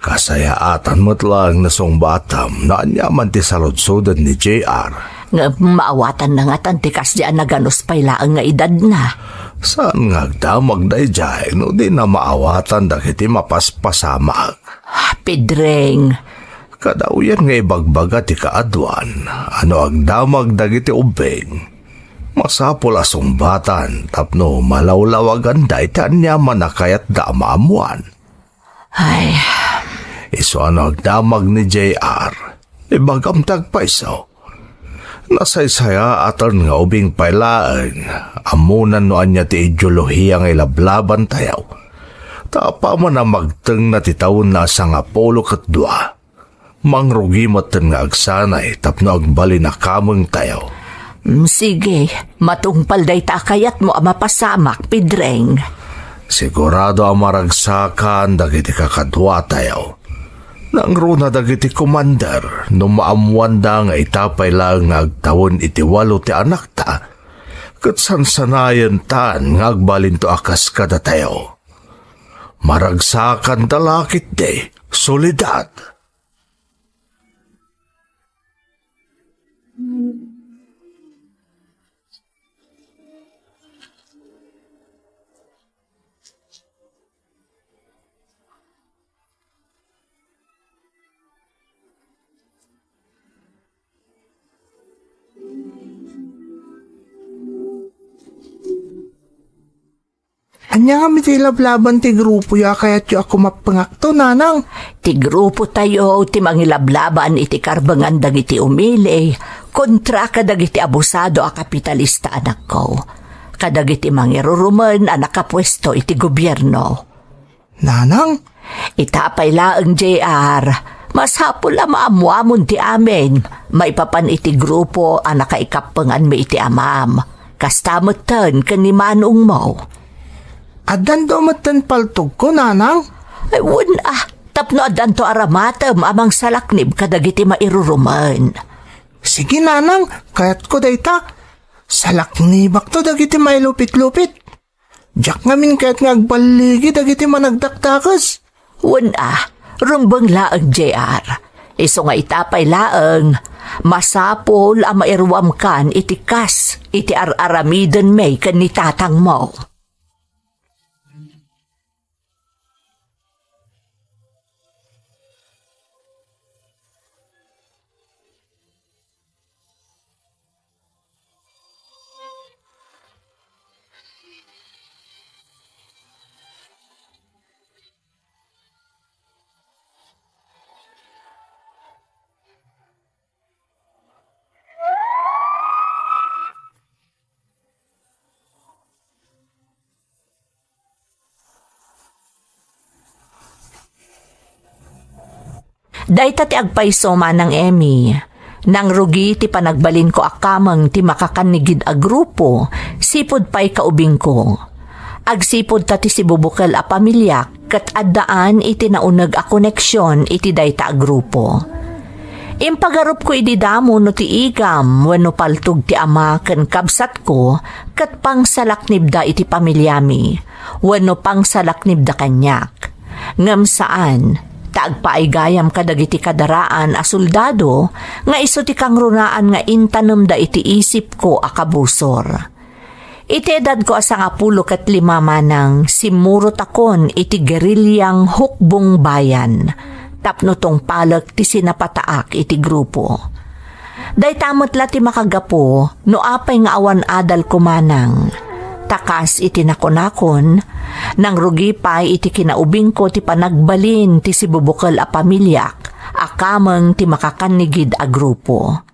Kasayaatan met laeng no sungbatam no aniaman ti saludsoden ni J R. Ngem maawatanna ngatan ti kasdi a naganus pay laeng nga idadna. Saan nga agdamag daydiay no dina maawatan dagiti mapaspasamak. Pedring, Kadawyan nga ibagbaga ti kaaduan a no agdamag dagiti ubbing, masapul a sungbatan tapno malawlawaganda iti aniaman a kayatda a maammoan. Ay. Isu a no agdamag ni J R, ibagam ti agpayso. Nasaysayaaten nga ubing pay laeng, ammonan no ania ti ideolohiya nga ilablabantayo. Ta apaman a magtengna ti tawenna a sangapulo ket dua, mangrugi metten nga agsanay tapno agbalin a kamengtayo. Mm, sige, matungpal dayta a kayatmo a mapasamak, Pedreng. Sigurado a maragsakan dagiti kakaduatayo. Nangruna dagiti komander no maammoanda nga ita pay laeng nga agtawen iti walo ti anakta, ket sansanayentan nga agbalinto a kas kadatayo. Maragsakanta la ketdi, Soledad. Ania ngem iti lablaban ti grupoyo a kayatyo a kumappengakto, nanang? Ti grupotayo ti mangilablaban iti karbengan dagiti umili kontra kadagiti abusado a kapitalista, anakko, kadagiti mangirurumen a nakapuesto iti gobierno. Nanang? Ita pay laeng, J R, masapul a maammoamon ti amin maipapan iti grupo a nakaikappenganmi iti amam. Kasta metten ken ni manongmo. Addanto metten paltogko, nanang? Ay, wen a, tapno addanto aramatem a mangsalaknib kadagiti mairurumen. Sige, nanang, kayatko dayta. Salaknibakto dagiti mailupitlupit. Diak ngamin kayat nga agballigi dagiti managdakdakes. Wen a, rumbeng laeng, J R. Isu nga ita pay laeng, masapul a mairuamkan iti kas iti ar-aramidenmi ken ni tatangmo. Dayta ti agpayso, Manang Emmy. Nangrugi ti panagbalinko a kameng ti makakannigid a grupo, sipud pay kaubingko. Agsipud ta ti sibubukel a pamiliak ket addaan iti nauneg a koneksion iti dayta a grupo. Impagarupko idi damo no ti igam wenno paltog ti ama ken kabsatko ket pangsalaknibda iti pamiliami wenno pangsalaknibda kaniak. Ngem saan, ta agpaay gayam kadagiti kadaraan a soldado nga isu ti kangrunaan nga intanemda iti isipko a kabusor. Iti edadko a sangapulo ket lima manang, simmurotakon iti guerrillang Hukbong Bayan tapno tungpalek ti sinapataak iti grupo. Dayta met la ti makagapu no apay nga awan adalko manang. Ta kas iti nakunakon, nangrugi pay iti kinaubingko ti panagbalin ti sibubukel a pamiliak a kameng ti makakannigid a grupo.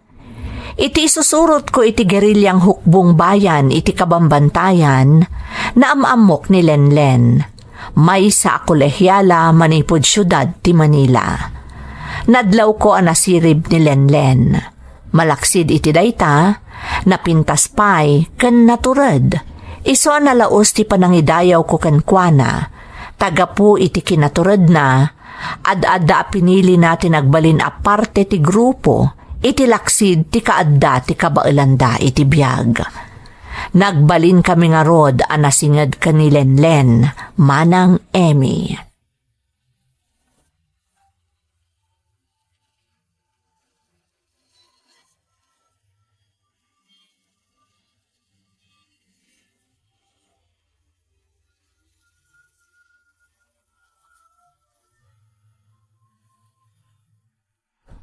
Iti isusurotko iti guerrillang Hukbong Bayan iti kabambantayan, naam-ammok ni Lenlen, maysa a kolehiala manipud siudad ti Manila. Nadlawko a nasirib ni Lenlen. Malaksid iti dayta, napintas pay ken natured. Isu a nalaus ti panangidayawko kenkuana. Ta gapu iti kinaturedna, ad-adda a pinilina ti nagbalin a parte ti grupo iti laksid ti kaadda ti kabaelanda iti biag. Nagbalinkami ngarud a nasinged ken ni Lenlen, Manang Emmy.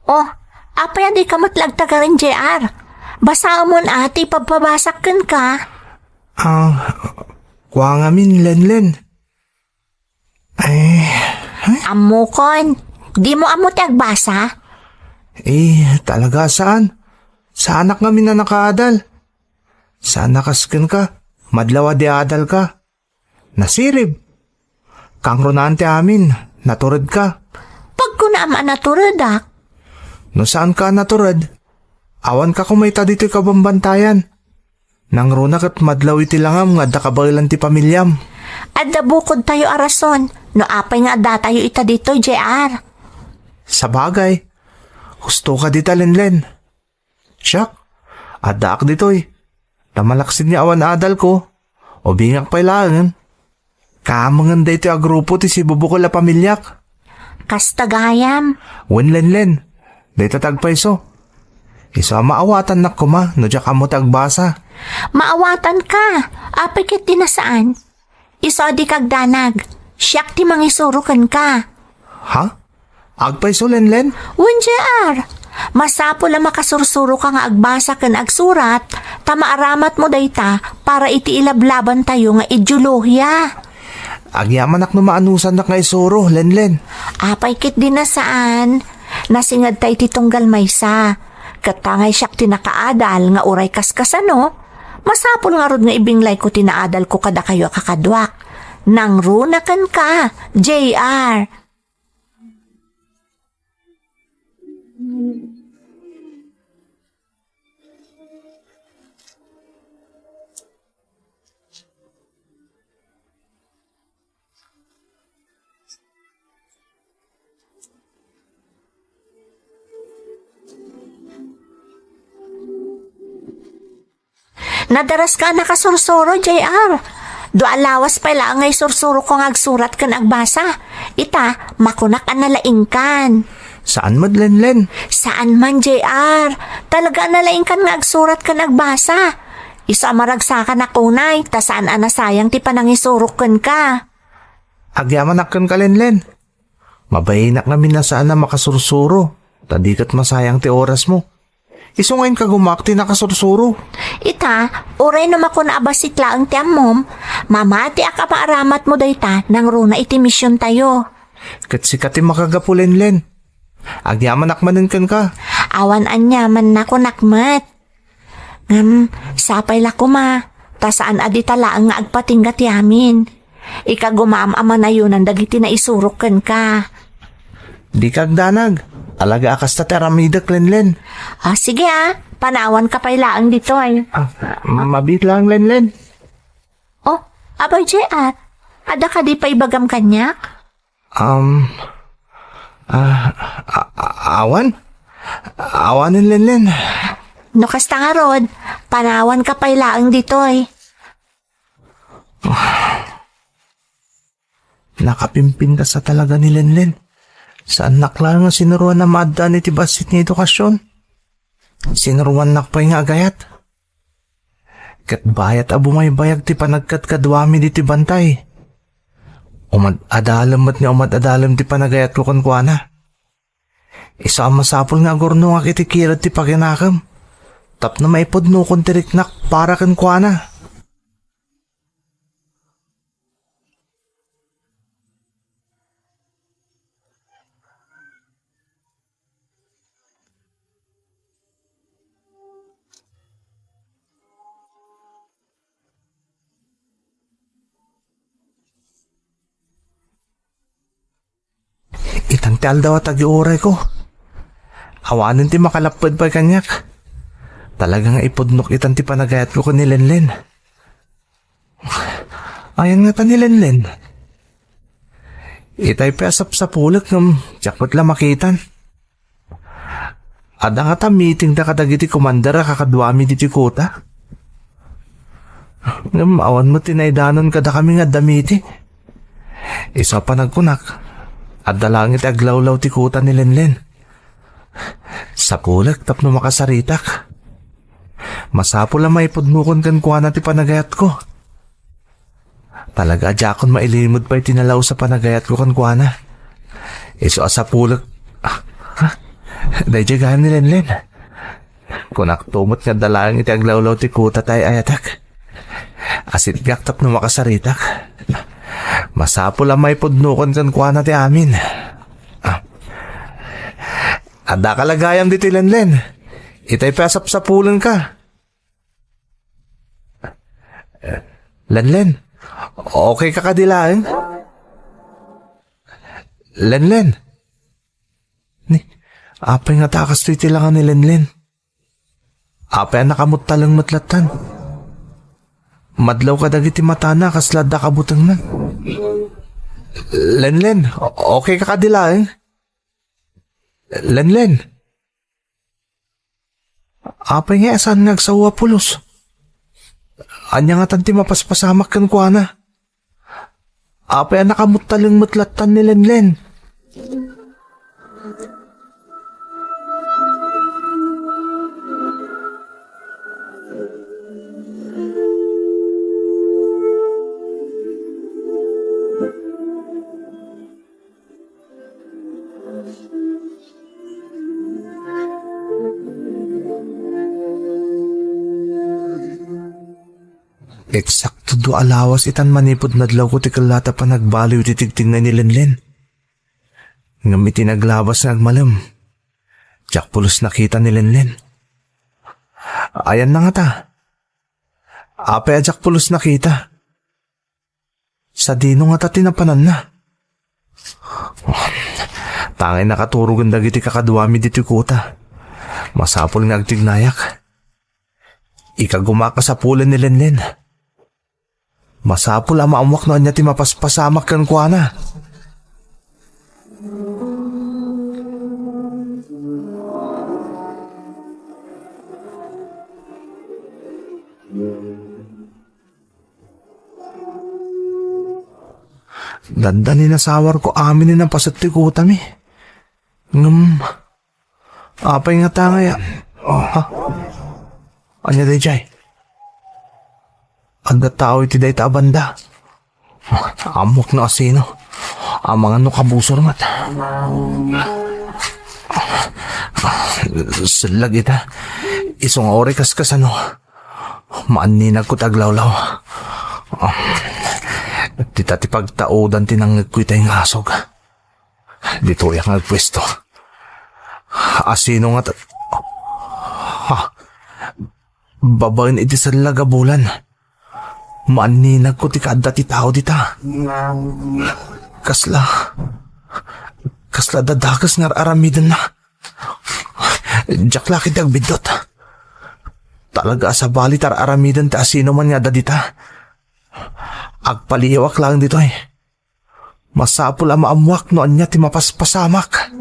Oh, apay a dika met la agtagaren, J R? Basaemon a ti ipabpabasak kenka. Ah, kua ngamin, Lenlen. Eh, eh? Ammokon, dimo ammo ti agbasa? Eh, talaga saan. Saanak ngamin a nakaadal. Saan a kas kenka, madlaw a di adalka. Nasirib. Kangrunaan ti amin, naturedka. Pagkunaam a naturedak. No saanka a natured, awanka koma ita ditoy kabambantayan. Nangruna ket madlaw iti langam nga adda kabaelan ti pamiliam. Adda bukodtayo a rason no apay nga addatayo ita ditoy, J R. Sabagay, husto ka dita, Lenlen. Siak, addaak ditoy. Ta malaksid nga awan adalko, ubingak pay laengen. Kaamengen daytoy a grupo ti sibubukel a pamiliak. Kasta gayam. Wen, Lenlen, dayta ti agpayso. Isu a maawatannak koma no diak ammo ti agbasa. Maawatanka. Apay ket di na saan. Isu a dika agdanag. Siak ti mangisuro kenka. Ha? Agpayso, Lenlen? Wen, J R. Masapul a makasursuroka nga agbasa ken agsurat, ta maaramatmo dayta para iti ilablabantayo nga ideolohiya. Agyamanak no maanusannak nga isuro, Lenlen. Apay ket di na saan. Nasingedta iti tunggal maysa. Ket ta ngay siak ti nakaadal nga uray kaskasano, masapul ngarud nga ibinglayko ti naadalko kadakayo a kakaduak. Nangruna kenka, J R. Nadaraska a nakasursuro, J R. Dua a lawas pay laeng nga isursuroko nga agsurat ken agbasa. Ita, makunak a nalaingkan. Saan met, Lenlen? Saan man, J R. Talaga a nalaingkan nga agsurat ken agbasa. Isu a maragsakanak unay, ta saan a nasayang ti panangisurok kenka. Agyamanak kenka, Lenlen. Mabainnak ngamin a saan a makasursuro, ta di ket masayang ti orasmo. Isu nga inkagumaak ti nakasursuro. Ita, uray no makuna a bassit laeng ti ammom, mamatiak a maaramatmo dayta nangruna iti misiontayo. Ket sika ti makagapu, Lenlen. Agyamanak manen kenka. Awan aniamanna, kunak met. Ngem, sapay la koma, ta saan a dita laeng nga agpatingga ti amin. Ikagumaam a manayonan dagiti naisurok kenka. Dika agdanag. Alaga a kasta ti aramidek, Lenlen. Ah, sige ah. Panawanka pay laeng ditoy. Ah, mabiit laeng, Lenlen. Oh, abay, J R. Adda kadi paibagam kaniak? Um, ah, a-, a-, awan? Awanen, Lenlen. No kasta ngarud, panawanka pay laeng ditoy. Nakapimpintas a talaga ni Lenlen. Saannak laeng nga sinuruan a maaddaan iti bassit nga edukasyon. Sinuruannak pay nga agayat. Ket bayat a bumaybayag ti panagkadkaduami ditoy bantay. Umad-adalem met nga umad-adalem ti panagayatko kenkuana. Isu a masapul nga agurnongak iti kired ti paginakem tapno maipudnokon ti riknak para kenkuana. Itan ti aldaw a tagiurayko. Awanen ti makalapped pay kaniak. Talaga nga ipudnok itan ti panagayatko ken ni Lenlen. Ayan ngata ni Lenlen. Itay pay a sapsapulek ngem diak met la makitan. Adda ngata meetingda kadagiti komander a kakaduami ditoy kuta. Ngem awan met ti naidanon kadakami nga adda meeting. Isu a panagkunak, adda laeng iti aglawlaw ti kuta ni Lenlen. Sapulek tapno makasaritak. Masapul a maipudnokon kenkuana ti panagayatko. Talaga a diakon mailimud pay ti nalaus a panagayatko kenkuana. Isu a sapulek. Ah, ha? Daydiay gayam ni Lenlen. Kunakto met nga adda laeng iti aglawlaw ti kuta ti ay-ayatek. Asitgak tapno makasaritak. Masapul a maipudnokan kenkuana ti amin. Ah. Addaka la gayam ditoy, Lenlen. Itay pay a sapsapulenka. Lenlen, okay ka kadi laeng? Lenlen. Ni, apay ngata a kastoy ti langa ni Lenlen? Apay a nakamuttaleng met lattan? Madlaw kadagiti matana kasla adda kabutengna. Lenlen, okay ka kadi laeng? Lenlen. Apay nga saan nga agsao a pulos? Ania ngatan ti mapaspasamak kenkuana? Apay a nakamuttaleng met lattan ni Lenlen? Eksakto dua a lawas itan manipud nadlawko ti kella ta panagbaliw iti tigtignay ni Lenlen. Ngem iti naglabas nga agmalem, diak pulos nakita ni Lenlen. Ayanna ngata? Apay a diak pulos nakita? Sadino ngata ti napananna? Tangay nakaturogen dagiti kakaduami ditoy kuta. Masapul nga agtignayak. Ikaguma a kasapulen ni Lenlen. Masapul a maammuak no ania ti mapaspasamak kenkuana. Dandanin a sawarko amin ni napaset ti kutami. Ngem, apay ngata ngay a, oh, ha? Ania daydiay? Adda tao iti dayta a banda. Ammoak no asino. Amangan no kabusor met. Sellag ita. Isu nga uray kaskasano. Maanninagko ti aglawlaw. Dita ti pagtaudan ti nangngegko itay nga asog. Ditoyak nga agpuesto. Asino nga ta-, ha? Babaen iti sellag a bulan. Maanninagko ti kaadda ti tao dita. Kasla, kasla dadakes nga ar-aramidenna. Diak la ketdi agbiddut. Talaga a sabali ti ar-aramiden ti asinoman nga adda dita. Agpaliiwak laeng ditoy. Masapul a maammuak no ania ti mapaspasamak.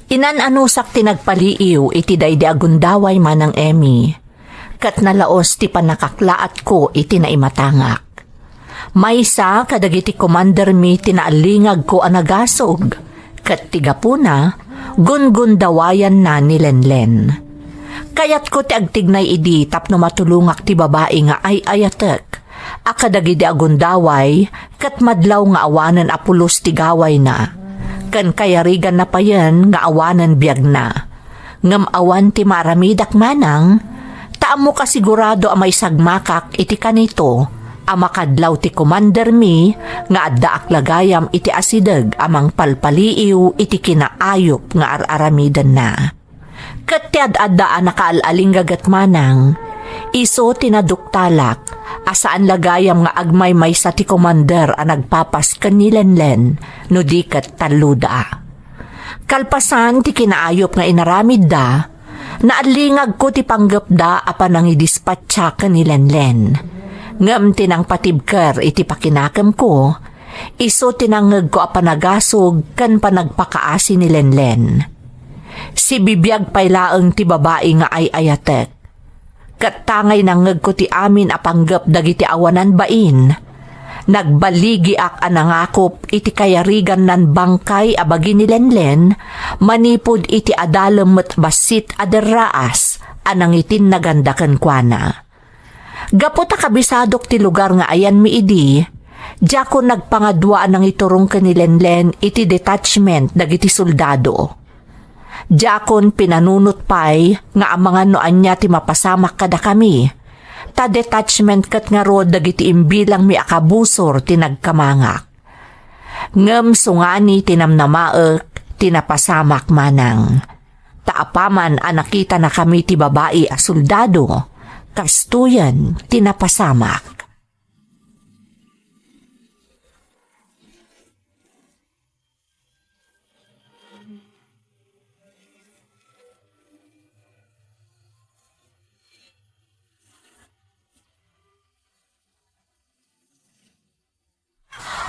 Inan-anusak ti nagpaliiw iti daydi a gundaway, Manang Emmy, ket nalaos ti pannakaklaatko iti naimatangak. Maysa kadagiti komandermi ti naalingagko a nagasog, ket ti gapuna, gungundawayanna ni Lenlen. Kayatko ti agtignay idi tapno matulongak ti babai nga ay-ayatek a kadagidi a gundaway ket madlaw nga awanen a pulos ti gawayna, ken kayariganna payen nga awanen biagna. Ngem awan ti maaramidak manang, ta ammok a sigurado a maisagmakak iti kanito a makadlaw ti komandermi nga addaak la gayam iti asideg a mangpalpaliiw iti kinaayup nga ar-aramidenna. Ket ti ad-adda a nakaal-alinggaget manang, isu ti naduktalak a saan la gayam nga agmaymaysa ti komander a nagpapas ken ni Lenlen no di ket talloda. Kalpasan ti kinaayup nga inaramidda, naallingagko ti panggepda a panangidispatsa ken ni Lenlen. Ngem ti nangpatibker iti pakinakemko, isu ti nangngegko a panagasog ken panagpakaasi ni Lenlen. Sibibiag pay laeng ti babai nga ay-ayatek. Ket tangay nangngegko ti amin a panggep dagiti awanan bain. Nagbaligiak a nangakop iti kayarigan nan bangkay a bagi ni Lenlen manipud iti adalem met bassit a derraas a nangitinnagan da kenkuana. Gapu ta kabisadok ti lugar nga ayanmi idi, diakon nagpangadua a nangiturong ken ni Lenlen iti detachment dagiti soldado. Diakon pinanunot pay nga amangan no ania ti mapasamak kadakami, ta detachment ket ngarud dagiti imbilangmi a kabusor ti nagkamangak. Ngem sungani ti namnamaek ti napasamak manang. Ta apaman a nakitanakami ti babai a soldado, kastoyen ti napasamak.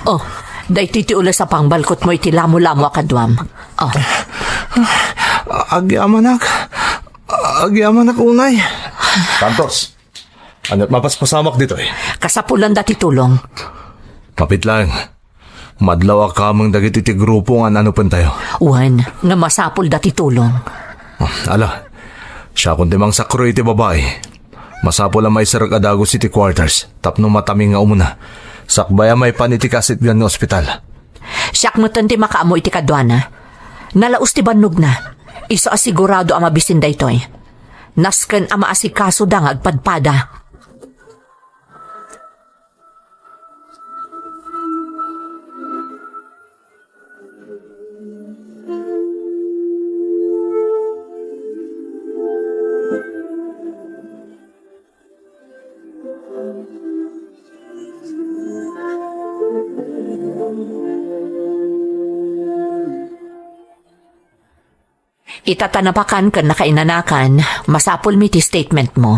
Oh, daytoy ti ules a pangbalkotmo iti lamolamo a kaduam. Oh. Agyamanak. Agyamanak unay. Santos, ania't mapaspasamak ditoy? Kasapulanda ti tulong. Kapit laeng. Madlawak ameng dagiti ti grupo nga an-anupentayo. Wen, nga masapulda ti tulong. Ala, siakon ti mangsakroy iti babai. Masapul a maiserrek a dagus iti quarters tapno mataming nga umuna. Sakbay a maipan iti kasitgan nga ospital. Siak metten ti makaammo iti kaduana. Nalaus ti bannogna. Isu a sigurado a mabisin daytoy. Nasken a maasikasoda nga agpadpada. Ita ta napakan ken nakainanakan, masapulmi ti statement mo.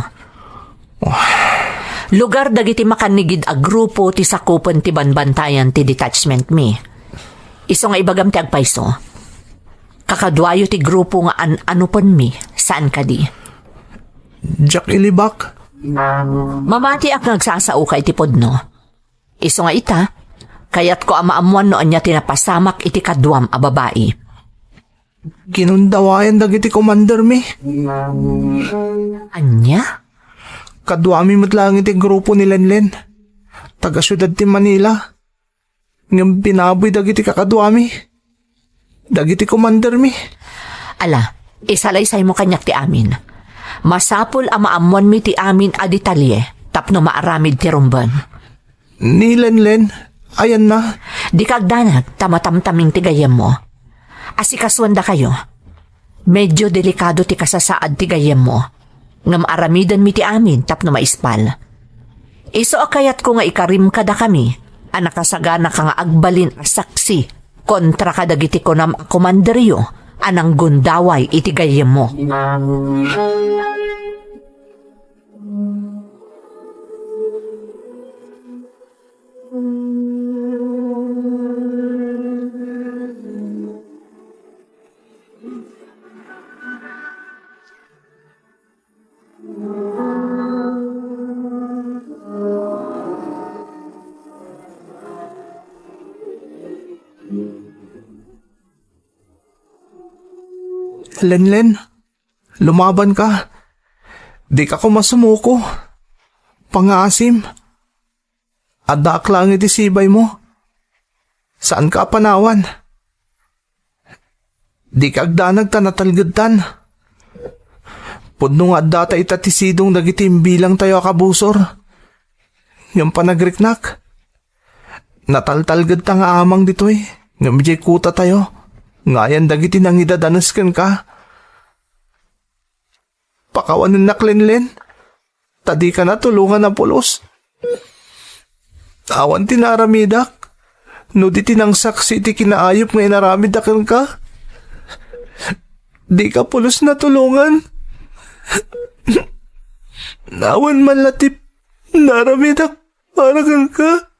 Lugar dagiti makannigid a grupo ti sakupen ti banbantayan ti detachment mi. Isu nga ibagam ti agpayso. Kakaduayo ti grupo nga an-anupenmi, saan kadi? Diak ilibak. Mamatiak nga agsasaoka iti pudno. Isu nga ita, kayatko a maammuan no ania ti napasamak iti kaduam a babai. Ginundawayan dagiti commander mi. Ania? Kaduami met laeng iti grupo ni Lenlen. Taga siudad ti Manila. Ngem binaboy dagiti kakaduami. Dagiti commander mi. Ala, isalaysaymo kaniak ti amin. Masapul a maammuanmi ti amin a detalye tapno maaramid ti rumbeng. Ni Lenlen, ayanna? Dika agdanag ta matamtaming ti gayyemmo. Asikasuendakayo. Medio delikado ti kasasaad ti gayyemmo. Ngem aramidenmi ti amin tapno maispal. Isu a kayatko nga ikarim kadakami a nakasaganaka nga agbalin a saksi kontra kadagiti kunam a komanderyo a nanggundaway iti gayyemmo. Lenlen, lumabanka. Dika koma sumuko. Pangaasim. Addaak laeng iti sibaymo. Saanka a panawan. Dika agdanag ta natalgedtan. Pudno nga addata ita ti sidong dagiti imbilangtayo a kabusor. Ngem panagriknak, nataltalgedta nga amang ditoy, ngem idiay kutatayo, nga ayan dagiti nangidadanes kenka. Pakawanennak, Lenlen, ta dika natulongan a pulos. Awan ti naaramidak, no di ti nangsaksi iti kinaayup nga inaramidda kenka. dika pulos natulongan. Awan man la ti naaramidek para kenka.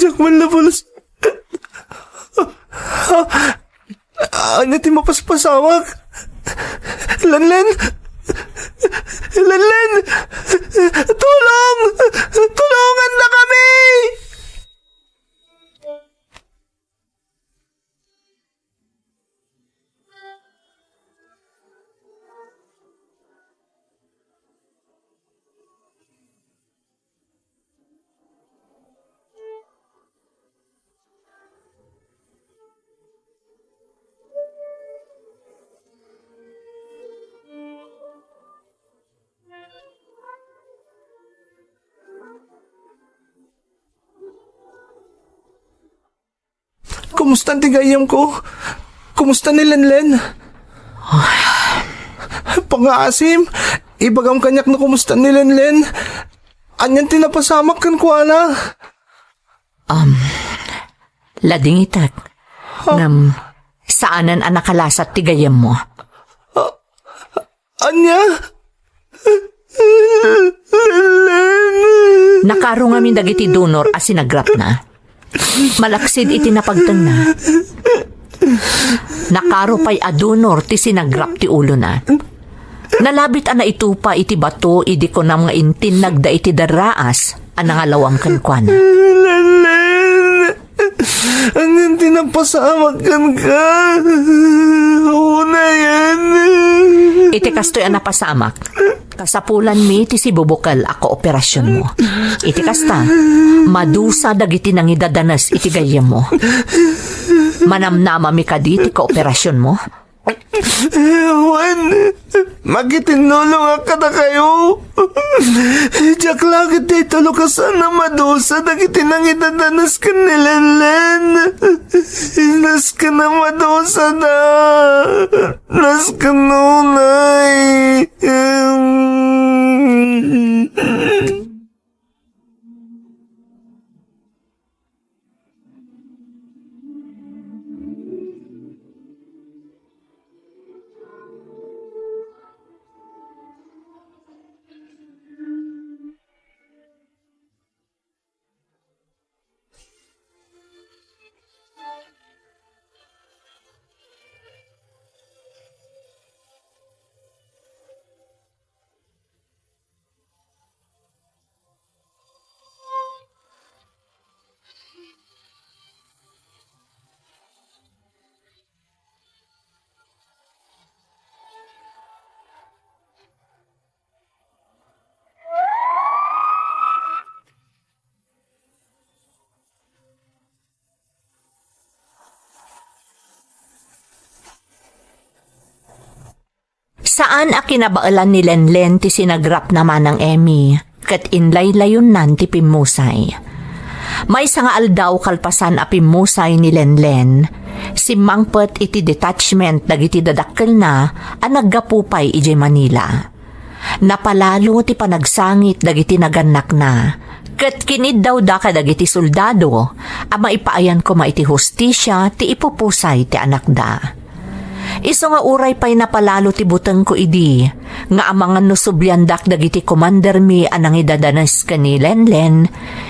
Diak man la pulos. Ania ti mapaspasamak? Lenlen! Lenlen! Tulong! Tulongandakami! Kumusta ti gayyemko? Kumusta ni Lenlen? Pangaasim, ibagam kaniak no kumusta ni Lenlen. Anian ti napasamak kenkuana? Um, ladingitek. Huh? Ngem saanen a nakalasat ti gayyemmo. Ania? Nakaro ngamin dagiti donor a sinagrapna. Malaksid iti napagtengna, nakaro pay a donor ti sinagrap ti ulona. Nalabit a naitupa iti bato idi kunam nga intinnagda iti darraas a nangalawam kenkuana. Anian ti napasamak kenka? Unayen. Iti kastoy a napasamak, kasapulanmi ti sibubukel a kooperasionmo. Iti kasta, madusa dagiti nangidadanes iti gayyemmo. Manamnamami kadi ti kooperasionmo? Wen, makitinnulongak kadakayo. Diak la ketdi tulok a saan a madusa dagiti nangidadanes ken ni Lenlen. Nasken a madusada. Nasken unay. Saan a kinabaelan ni Lenlen ti sinagrapna, Manang Emmy, ket inlaylayonnan ti pimmusay. Maysa nga aldaw kalpasan a pimmusay ni Lenlen, simmangpet iti detachment dagiti dadakkelna a naggapu pay idiay Manila. Napalalo ti panagsangit dagiti nagannakna, ket kiniddawda kadagiti soldado a maipaayan koma iti hustisia ti ipupusay ti anakda. Isu nga uray pay napalalo ti butengko idi, nga amangan no subliandak dagiti komandermi a nangidadanes ken ni Lenlen,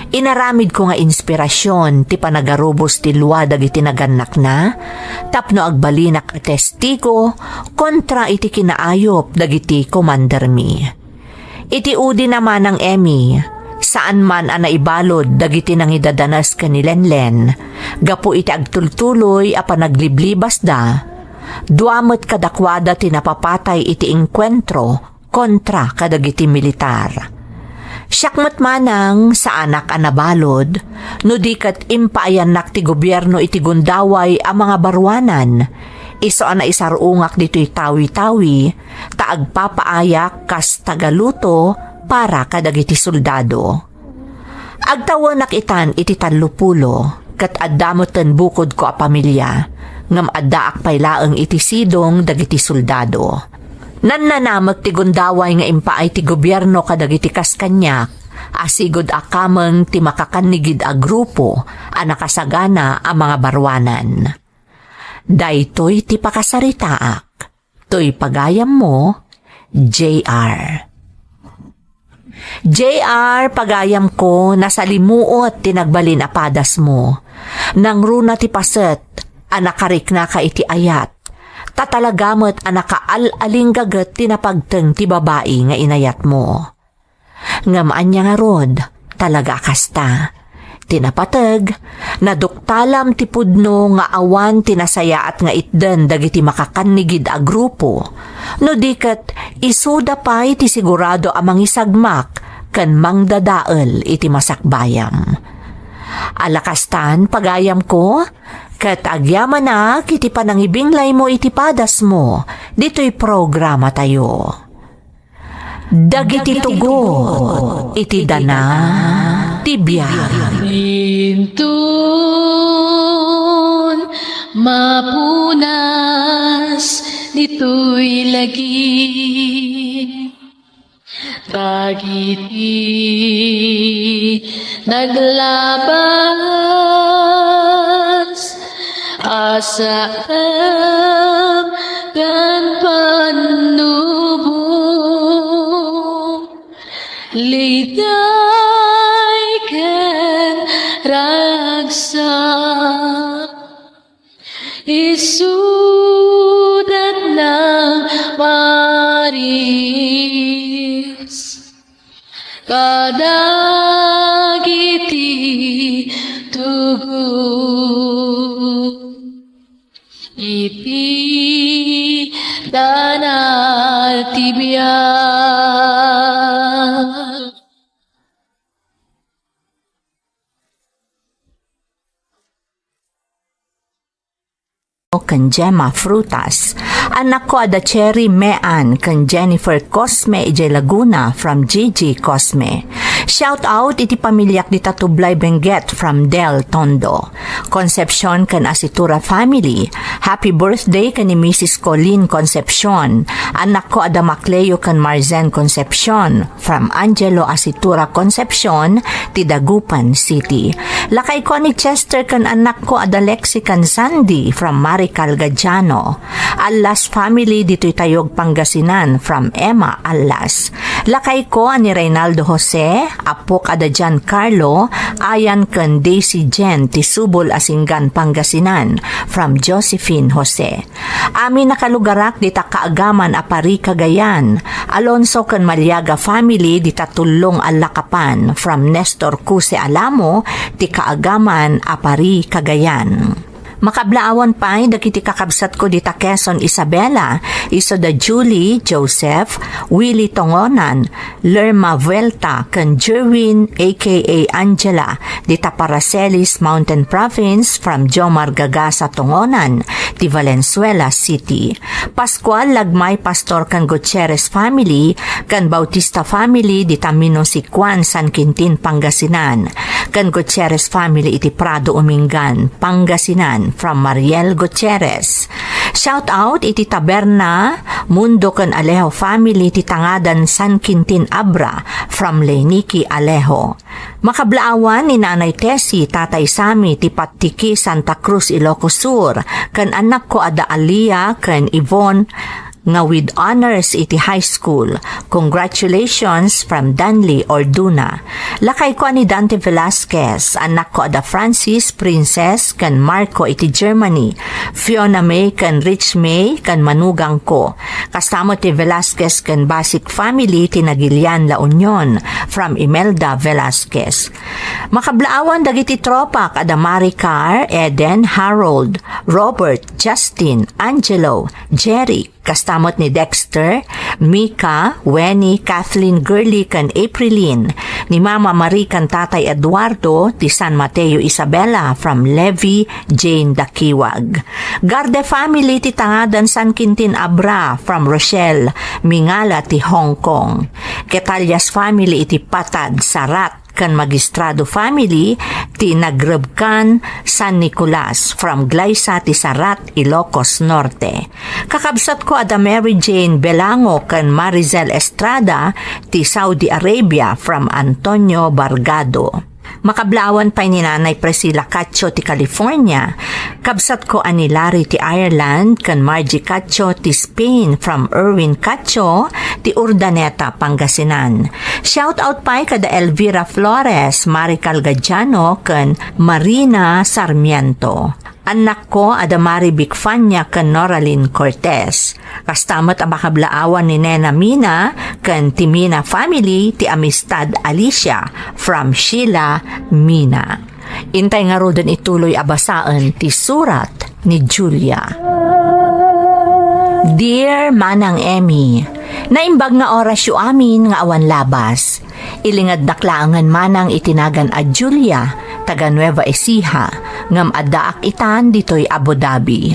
inaramidko nga inspirasion ti panagarubos ti lua dagiti nagannakna tapno agbalinak a testigo kontra iti kinaayup dagiti komandermi. Iti udina, Manang Emmy, saan man a naibalud dagiti nangidadanes ken ni Lenlen gapu iti agtultuloy a panagliblibasda. Dua met kadakuada ti napapatay iti engkuentro kontra kadagiti militar. Siak met manang saanak a nabalud, no di ket impaayannak ti gobierno iti gundaway a mangabaruanan, isu a naisarungak ditoy tawi-tawi, ta agpapaayak kas tagaluto para kadagiti soldado. Agtawenak itan iti tallopulo, ket adda metten bukodko a pamilia, ngem addaak pay laeng iti sidong dagiti soldado. Nannanamek ti gundaway nga impaay ti gobierno kadagiti kas kaniak, a sigud a kameng ti makakannigid a grupo a nakasagana a mangabaruanan. Daytoy ti pakasaritaak. Toy pagayammo, J R. J R, pagayamko, nasalimuot ti nagbalin a padasmo. Nangruna ti paset a nakariknaka iti ayat, ta talaga met a nakaal-alinggaget ti napagteng ti babai nga inayatmo. Ngem ania ngarud, talaga a kasta. Ti napateg, naduktalam ti pudno nga awan ti nasayaat nga itden dagiti makakannigid a grupo, no di ket isuda pay ti sigurado a mangisagmak ken mangdadael iti masakbayam. Ala kastan, pagayamko, ket agyamanak iti panangibinglaymo iti padasmo ditoy programatayo. Dagiti tugot iti dana ti biag. Inton mapunas ditoy lagi, dagiti naglabas, asakam ken pannubo. Liday ken ragsak, isudat nang maris kadagiti tugot iti dana ti biag. Ken Gemma Frutas. Annakko a da Cherry Mean ken Jennifer Cosme idiay Laguna from Gigi Cosme. Shout out iti pamiliak dita Tublay Benguet from Del Tondo. Concepcion ken Asitura family. Happy birthday ken ni Missus Colleen Concepcion. Annakko a da Macleo ken Marzen Concepcion from Angelo Asitura Concepcion ti Dagupan City. Lakayko ni Chester ken annakko a da Lexi ken Sandy from Marical Gadiano. Allas family ditoy Tayog, Pangasinan from Emma Allas. Lakayko a ni Reynaldo Jose, apok a da Giancarlo, Ayan ken Daisy Jen ti Subol a Singgan, Pangasinan from Josephine Jose. Amin a kalugarak dita kaagaman a Pari, Cagayan. Alonso ken Maliaga family dita Tullong, Alacapan from Nestor Cuse Alamo ti kaagaman a Pari, Cagayan. Makablaawan pay dagiti kakabsatko dita Quezon, Isabela, isu da Julie, Joseph, Willie Tongonan, Lerma Vuelta, ken Jerwin, A K A Angela, dita Paracelis Mountain Province from Jomar Gagasa Tongonan, ti Valenzuela City. Pascual Lagmay Pastor ken Gutierrez family, ken Bautista family dita Minosicuan, San Quintin, Pangasinan, ken Gutierrez family iti Prado, Umingan, Pangasinan, from Mariel Gutierrez. Shout out iti Taberna Mundo ken Alejo family ti Tangadan, San Quintin, Abra, from Leniki Alejo. Makablaawan ni Nanay Tessie, Tatay Sammy ti Patiki, Santa Cruz, Ilocos Sur, ken annakko a da Alia ken Yvonne nga with honors iti high school. Congratulations from Danley Orduna. Lakayko a ni Dante Velasquez, annakko a da Francis, Princess, ken Marco iti Germany, Fiona May ken Rich May ken manugangko. Kasta met ti Velasquez ken Basic family ti Nagilian, La Union, from Imelda Velasquez. Makablaawan dagiti tropak a da Maricar, Eden, Harold, Robert, Justin, Angelo, Jerry, kasta met ni Dexter, Mika, Wenny, Kathleen, Girly, ken Aprilin, ni Mama Marie ken Tatay Eduardo, ti San Mateo Isabela, from Levi, Jane Dakiwag. Garde family ti Tangadan, San Quintin, Abra, from Rochelle Mingala ti Hong Kong. Quetalias family iti Patad, Sarat, ken Magistrado family ti Nagrebkan, San Nicolas, from Glaysa ti Sarat, Ilocos Norte. Kakabsatko a da Mary Jane Belango ken Marizel Estrada ti Saudi Arabia, from Antonio Bargado. Makablaawan pay ni Nanay Priscilla Cacho ti California, kabsatko a ni Larry ti Ireland, ken Margie Cacho ti Spain from Erwin Cacho ti Urdaneta, Pangasinan. Shout out pay kada Elvira Flores, Marical Gadiano, ken Marina Sarmiento. Annakko a da Marivic Fania ken Noraline Cortez. Kasta met a makablaawan ni Nena Mina ken ti Mina family ti Amistad Alicia from Sheila Mina. Intay ngaruden ituloy a basaen ti surat ni Julia. Dear Manang Emmy, naimbag nga orasyo amin nga awan labas. Ilingadnak laengen manang iti nagan a Julia, taga Nueva Ecija, ngem addaak itan ditoy Abu Dhabi.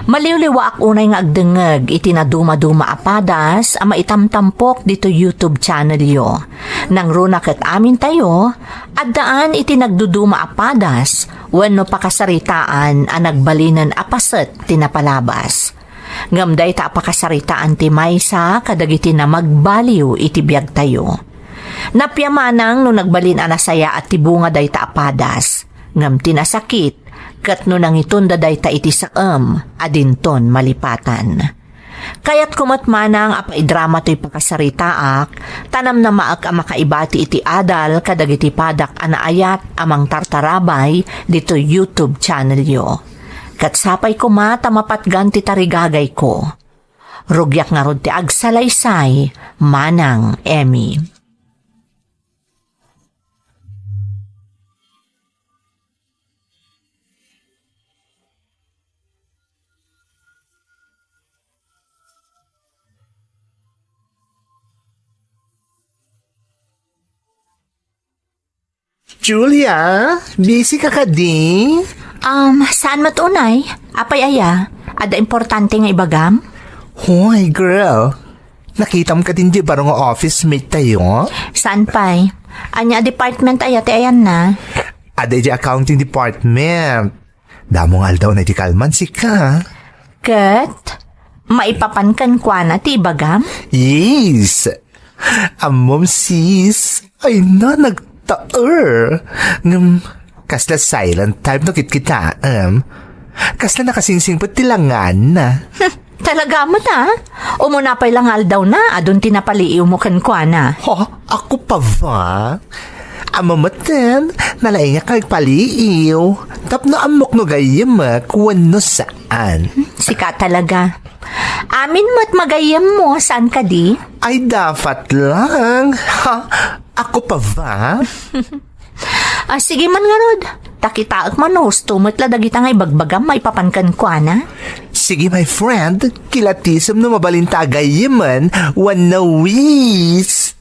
Maliwliwaak unay nga agdengngeg iti nadumaduma a padas a maitamtampok ditoy YouTube channelyo. Nangruna ket amintayo, addaan iti nagduduma a padas wenno pakasaritaan a nagbalinen a paset ti napalabas. Ngem dayta a pakasaritaan ti maysa kadagiti namagbaliw iti biagtayo. Napiamanang no nagbalin a nasayaat ti bunga dayta a padas, ngem ti nasakit, ket no nangitonda dayta iti saem a dinton malipatan. Kayatko met manang a paidrama toy pakasaritaak, ta namnamaek a makaibati iti adal kadagiti padak a naayat a mangtartarabay ditoy YouTube channelyo. Ket sapay koma ta mapatgan ti tarigagayko. Rugiak ngarud ti agsalaysay, Manang Emmy. Julia, busy ka kadi? Um, saan met unay? Apay aya? Adda importante nga ibagam? Hoy, girl. Nakitam kadi diay baro nga office mate tayo? Saan pay? Ania a department aya ti ayanna? Adda idiay accounting department. Damo nga aldaw na iti kalman sika. Ket, maipapan kenkuana ti ibagam? Yes. Ammom, sis. Ay na, nagtaer. Ngem, kasla silent type no kitkitaem. Kasla nakasingsingpet ti langanna. Hmm, talaga met, a? Umuna pay la nga aldaw na, adun ti napaliiwmo kenkuana. Ha? Ako pa ba? Ammom metten, nalaingak nga agpaliiw. Tapno ammok no gayyemek wenno saan. Sika talaga. Amin met magayyemmo, saan kadi? Ay, dapat lang. Ha? Ako pa ba? Ah, sige man ngarud. Ta kitaek man no husto met la dagita nga ibagbagam maipapan kenkuana. Sige, my friend, kilatisem no mabalinta a gayyemen wenno wish.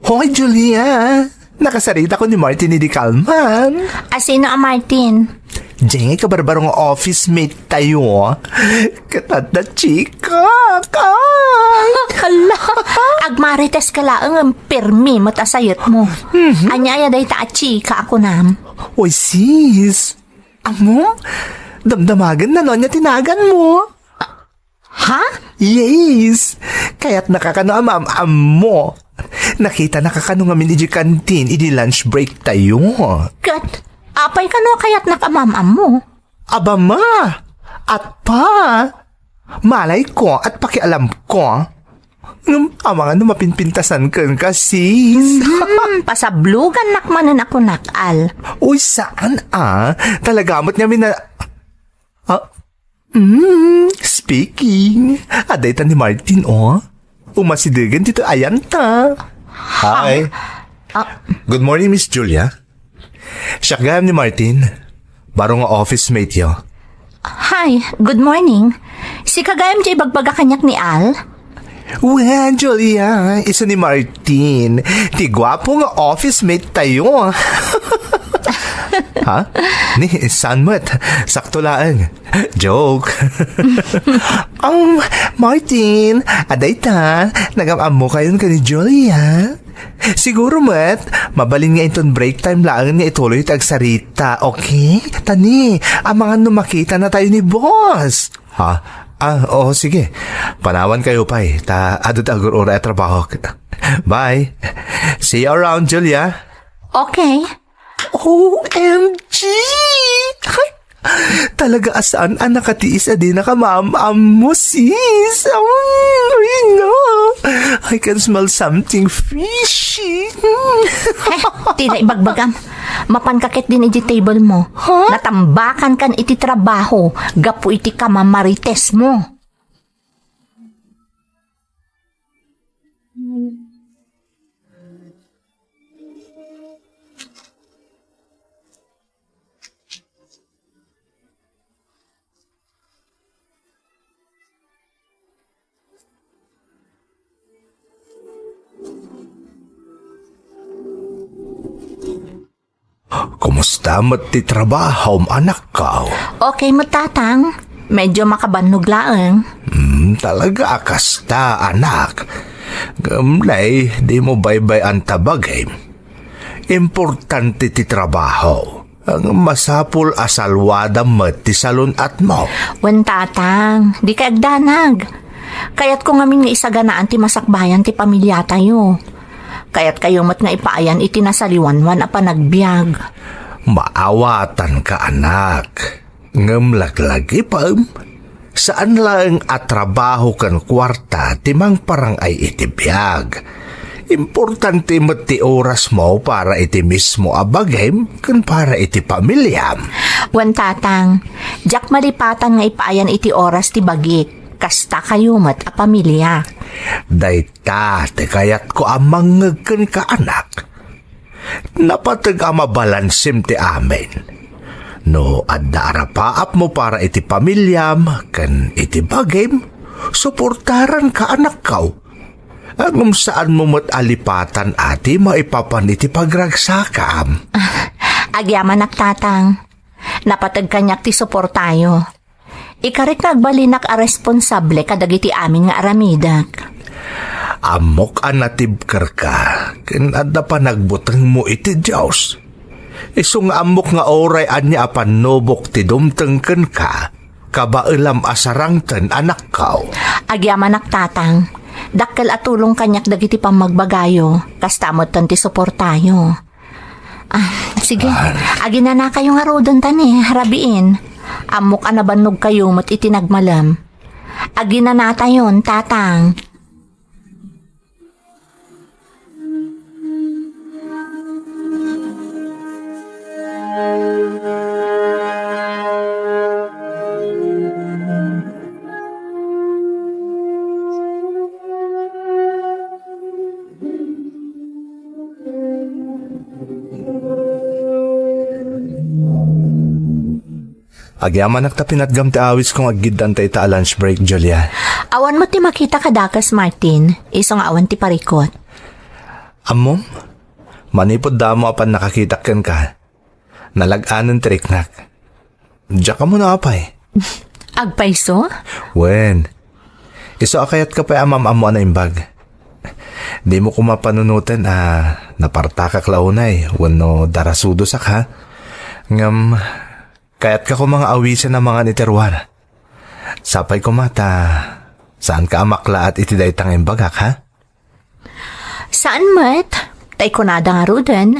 Hoy, Julia! Nakasaritak ni Martin idi kalman. A, sino a Martin? Diay nga ikabarbaro nga office mate tayo. Ket adda chika, kay. Hala! Agmarites ka laeng, permi met a sayetmo. Mhm. Ania aya dayta a chika a kunam? Oy, sis. Ammom, damdamagenna no ania ti naganmo. Ha? Yes! Kayatnaka kano a maam-ammo. Nakitanaka kano ngamin idiay kantin idi lunch break tayo. Ket, apay kano a kayatnak a maam-ammo? Aba ma! At pa! Malayko at pakialamko. Ngem, amangan no mapinpintasan kenka, sis. Hmm, pasablogannak manen a kunak, Al. Uy, saan a? Talaga met ngamin a, ah, mm, speaking. Adda ita ni Martin, o. Umasidegen ditoy ayanta. Hi. Ah. Good morning, Miss Julia. Siak gayam ni Martin. Baro nga office mate yo. Hi, good morning. Sika gayam ti ibagbaga kaniak ni Al? Wen, Julia, isu ni Martin. Ti guapo nga office mate tayo. Ha? Ni, saan met? Sakto laeng. Joke. Um, Martin, adda ita, nagam-ammokayon ken ni Julia. Siguro met, mabalin nga inton break time laeng nga ituloy ti agsarita, okay? Tani, amangan no makitanatayo ni boss. Ha? Ah, oo, sige. Panawankayo pay, ta adu ti agur-uray a trabahok. Bye. See you around, Julia. Okay. O M G! Ay, talaga a saan a nakatiis a dinaka maam-ammo, sis. Mm, Rina. I can smell something fishy. Heh, ti naibagbagam. Mapanka ketdin iti table mo. Ha? Natambakankan iti trabaho gapu iti kamamaritesmo. Kumusta met ti trabahom, anakko? Okay met, Tatang. Medyo makabannog laeng. Hmm, talaga a kasta, anak. Ngem, nay, dimo baybay-an ta bagim. Importante ti trabaho. Ngem masapul a salwadam met ti salun-atmo. Wen, Tatang, dika agdanag. Kayatko ngamin nga isaganaan ti masakbayan ti pamiliatayo. Kayatkayo met nga ipaayan iti nasaliwanwan a panagbiag. Maawatanka, anak. Ngem laglagipem, saan laeng a trabaho ken kuarta ti mangparang-ay iti biag. Importante met ti orasmo para iti mismo a bagim ken para iti pamiliam. Wen, Tatang, diak malipatan nga ipaayan iti oras ti bagik. Kasta kayo met a pamilya. Dayta ti kayatko a mangngeg kenka, anak. Napateg a mabalansim ti amin. No adda arapaapmo para iti pamiliam ken iti bagim, suportaranka, anakko. Ngem saanmo met a lipatan a ti maipapan iti pagragsakam. Agyamanak, Tatang. Napateg kaniak ti suportayo. Ikarik nga agbalinak a responsable kadagiti amin nga aramidek. Ammok a natibkerka, ken adda panagbutengmo iti Dios. Isu nga ammok nga uray ania a pannubok ti dumteng kenka, kabaelam a sarangten, anakko. Agyamanak, Tatang. Dakkel a tulong kaniak dagiti pammagbagayo, kasta metten ti suportayo. Ah, sige. Ah. Aginanakayo ngaruden ta ni, rabiin. Ammok a nabannogkayo met iti nagmalem. Aginanatayon, Tatang. Agyamanak ta pinatgam ti awisko nga aggiddanta ita a lunch break, Julia. Awan met ti makita kadakes, Martin, isu nga awan ti parikut. Ammom, manipud damo a pannakakitak kenka, nalag-anen ti riknak. Diak ammo no apay. Agpayso? Wen, isu a kayatka pay a mam-ammo a naimbag. Dimo koma panunoten a napartakak la unay wenno darasudosak, ha? Ngem, kayatka koma nga awisen a mangan iti ruar. Sapay koma ta saanka a maklaat iti dayta nga imbagak, ha? Saan met, tay kunada ngaruden,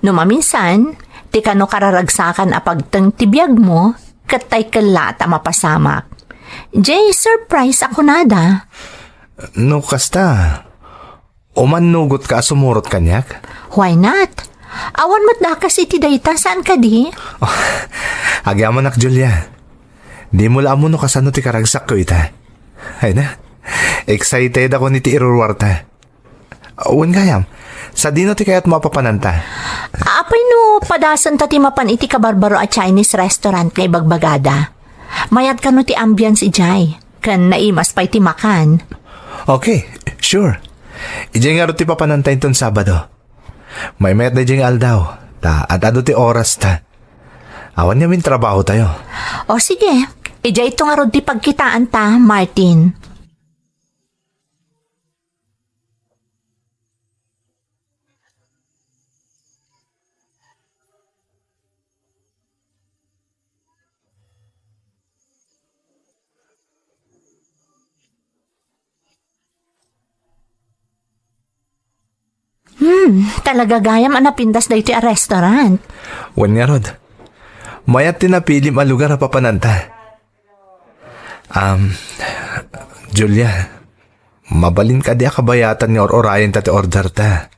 no maminsan, ti kano kararagsakan a pagteng ti biagmo, ket tay kellaat a mapasamak. Jay, surprise a kunada. No kasta, umannugotka a sumurot kaniak? Why not? Awan met dakes iti dayta, saan kadi? Agyamanak, Julia. Dimo la ammo no kasano ti karagsakko ita. Ay na, excited ako iti iruruarta. Wen gayam, sadino ti kayatmo a papananta? Apay no padasenta ti mapan iti kabarbaro a Chinese restaurant nga ibagbagada? Mayat kano ti ambience idiay, ken naimas pay ti makan. Okay, sure. Idiay ngarud ti papananta inton Sabado. Maymayat daydiay nga aldaw, ta ad-adu ti orasta. Awan ngamin trabahotayo. O sige, idiayto ngarud ti pagkitaanta, Martin. Hmm, talaga gayam a napintas daytoy a restaurant. Wen ngarud, mayat ti napilim a lugar a papananta. Um, Julia, mabalin kadi a kabayatan nga ur-urayenta ti orderta?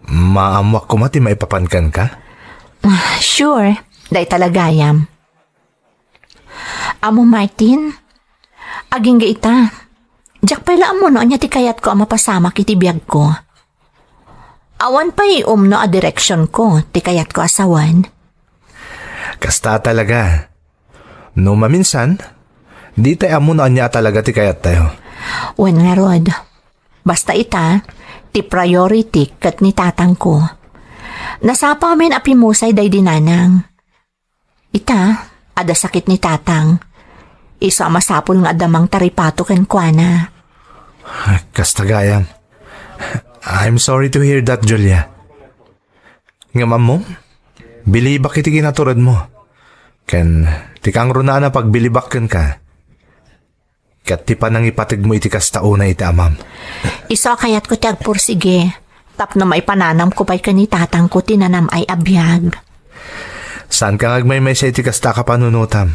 Maammoak koma ti maipapan kenka? Ah, sure, dayta la gayam. Amo, Martin, agingga ita. Diak pay la ammo no ania ti kayatko a mapasamak iti biagko. Awan pay umno a direksionko ti kayatko a sawen. Kasta talaga. No maminsan, ditay ammo no ania a talaga ti kayattayo. Wen ngarud, basta ita, ti priority ket ni tatangko. Nasapamin a pimusay daydi nanang. Ita, adda sakit ni tatang. Isu a masapul nga adda mangtaripato kenkuana. Kasta gayam. I'm sorry to hear that, Julia. Ngem ammom, bilibak iti kinaturedmo. Ken ti kangrunaan a pagbilibak kenka, ket ti panangipategmo iti kasta unay iti amam. Isu a kayatko ti agpursigi, tapno maipananamko pay ken ni tatangko ti nanam-ay a biag. Saanka nga agmaymaysa iti kasta a kapanunotam.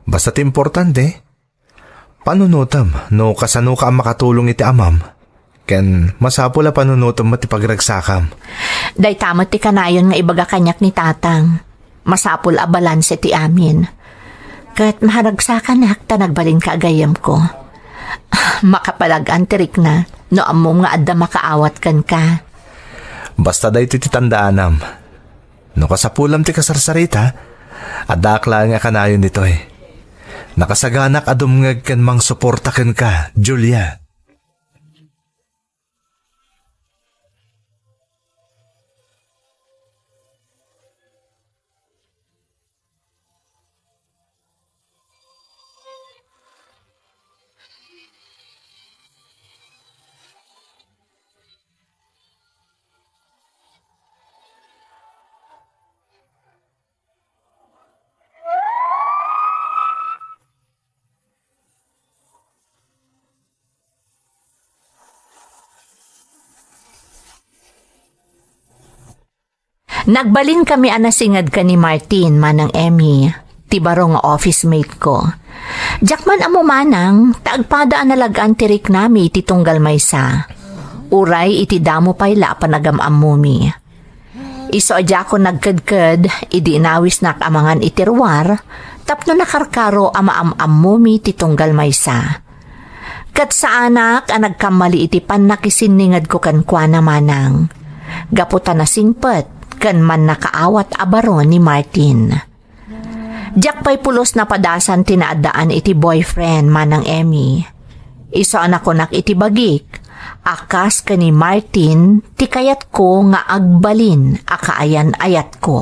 Basta ti importante, panunotem no kasanoka a makatulong iti amam, ken masapul a panunotem met ti pagragsakam. Dayta met ti kanayon nga ibaga kaniak ni Tatang. Masapul a balanse ti amin. Ket maharagsakanak ta nagbalinka a gayyemko. Makapalag-an ti rikna no ammom nga adda makaawat kenka. Basta daytoy ti tandaanam. No kasapulam ti kasarsarita, addaak laeng a kanayon ditoy. Nakasaganak a dumngeg ken mangsuporta kenka, Julia. Nagbalinkami a nasinged ken ni Martin, Manang Emmy, ti baro nga office mate ko. Diak man ammo manang, ta agpada a nalag-an ti riknami iti tunggal maysa. Uray iti damo pay la a panagam-ammomi. Isu a diakon nagkedked, idi inawisnak a mangan iti ruar, tapno nakarkaro a maam-ammomi ti tunggal maysa. Ket saanak a nagkammali iti pannakisinningedko kenkuana manang, gapu ta nasingpet ken mannakaawat a baro ni Martin. Diak pay pulos napadasan ti naaddaan iti boyfriend, Manang Emmy. Isu a nakunak iti bagik a kas ken ni Martin ti kayatko nga agbalin a kaayan-ayatko.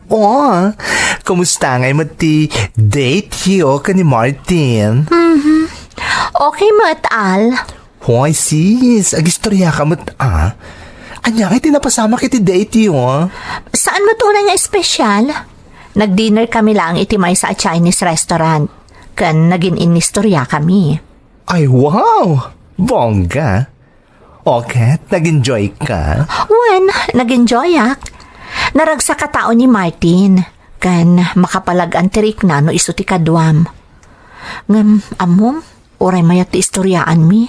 Oh, kumusta ngay met ti date yo ken ni Martin? Mhm. Okay met, Al. Hoy, sis, agistorya ka met, ah. Ania ngay ti napasamak iti date yo? Saan met unay nga espesyal? Nag-dinner kami laeng iti maysa a Chinese restaurant, ken nagin-inistorya kami. Ay, wow! Bongga! O ket, nag-enjoy ka? Wen, nag-enjoyak. Naragsak a tao ni Martin, ken makapalag-an ti rikna no isu ti kaduam. Ngem, ammom, uray mayat ti istoryaanmi,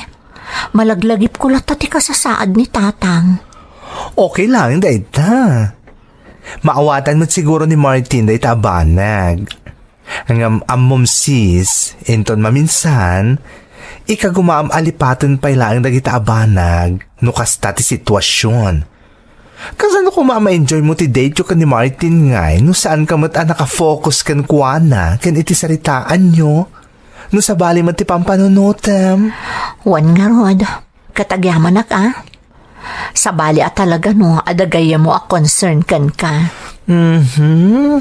malaglagipko latta ti kasasaad ni Tatang. Okay lang dayta. Maawatan met siguro ni Martin dayta a banag. Ngem ammom, sis, inton maminsan, ikagumaam a lipaten pay laeng dagita a banag no kasta ti situasion. Kasano koma a ma-enjoy mo ti date yo ken ni Martin ngay no saan ka met a nakafocus kenkuana ken iti saritaanyo? No sabali met ti pampanunotem? Wen ngarud, ket agyamanak a. Sabali a talaga no adda gayyemmo a concern kenka. Mhm.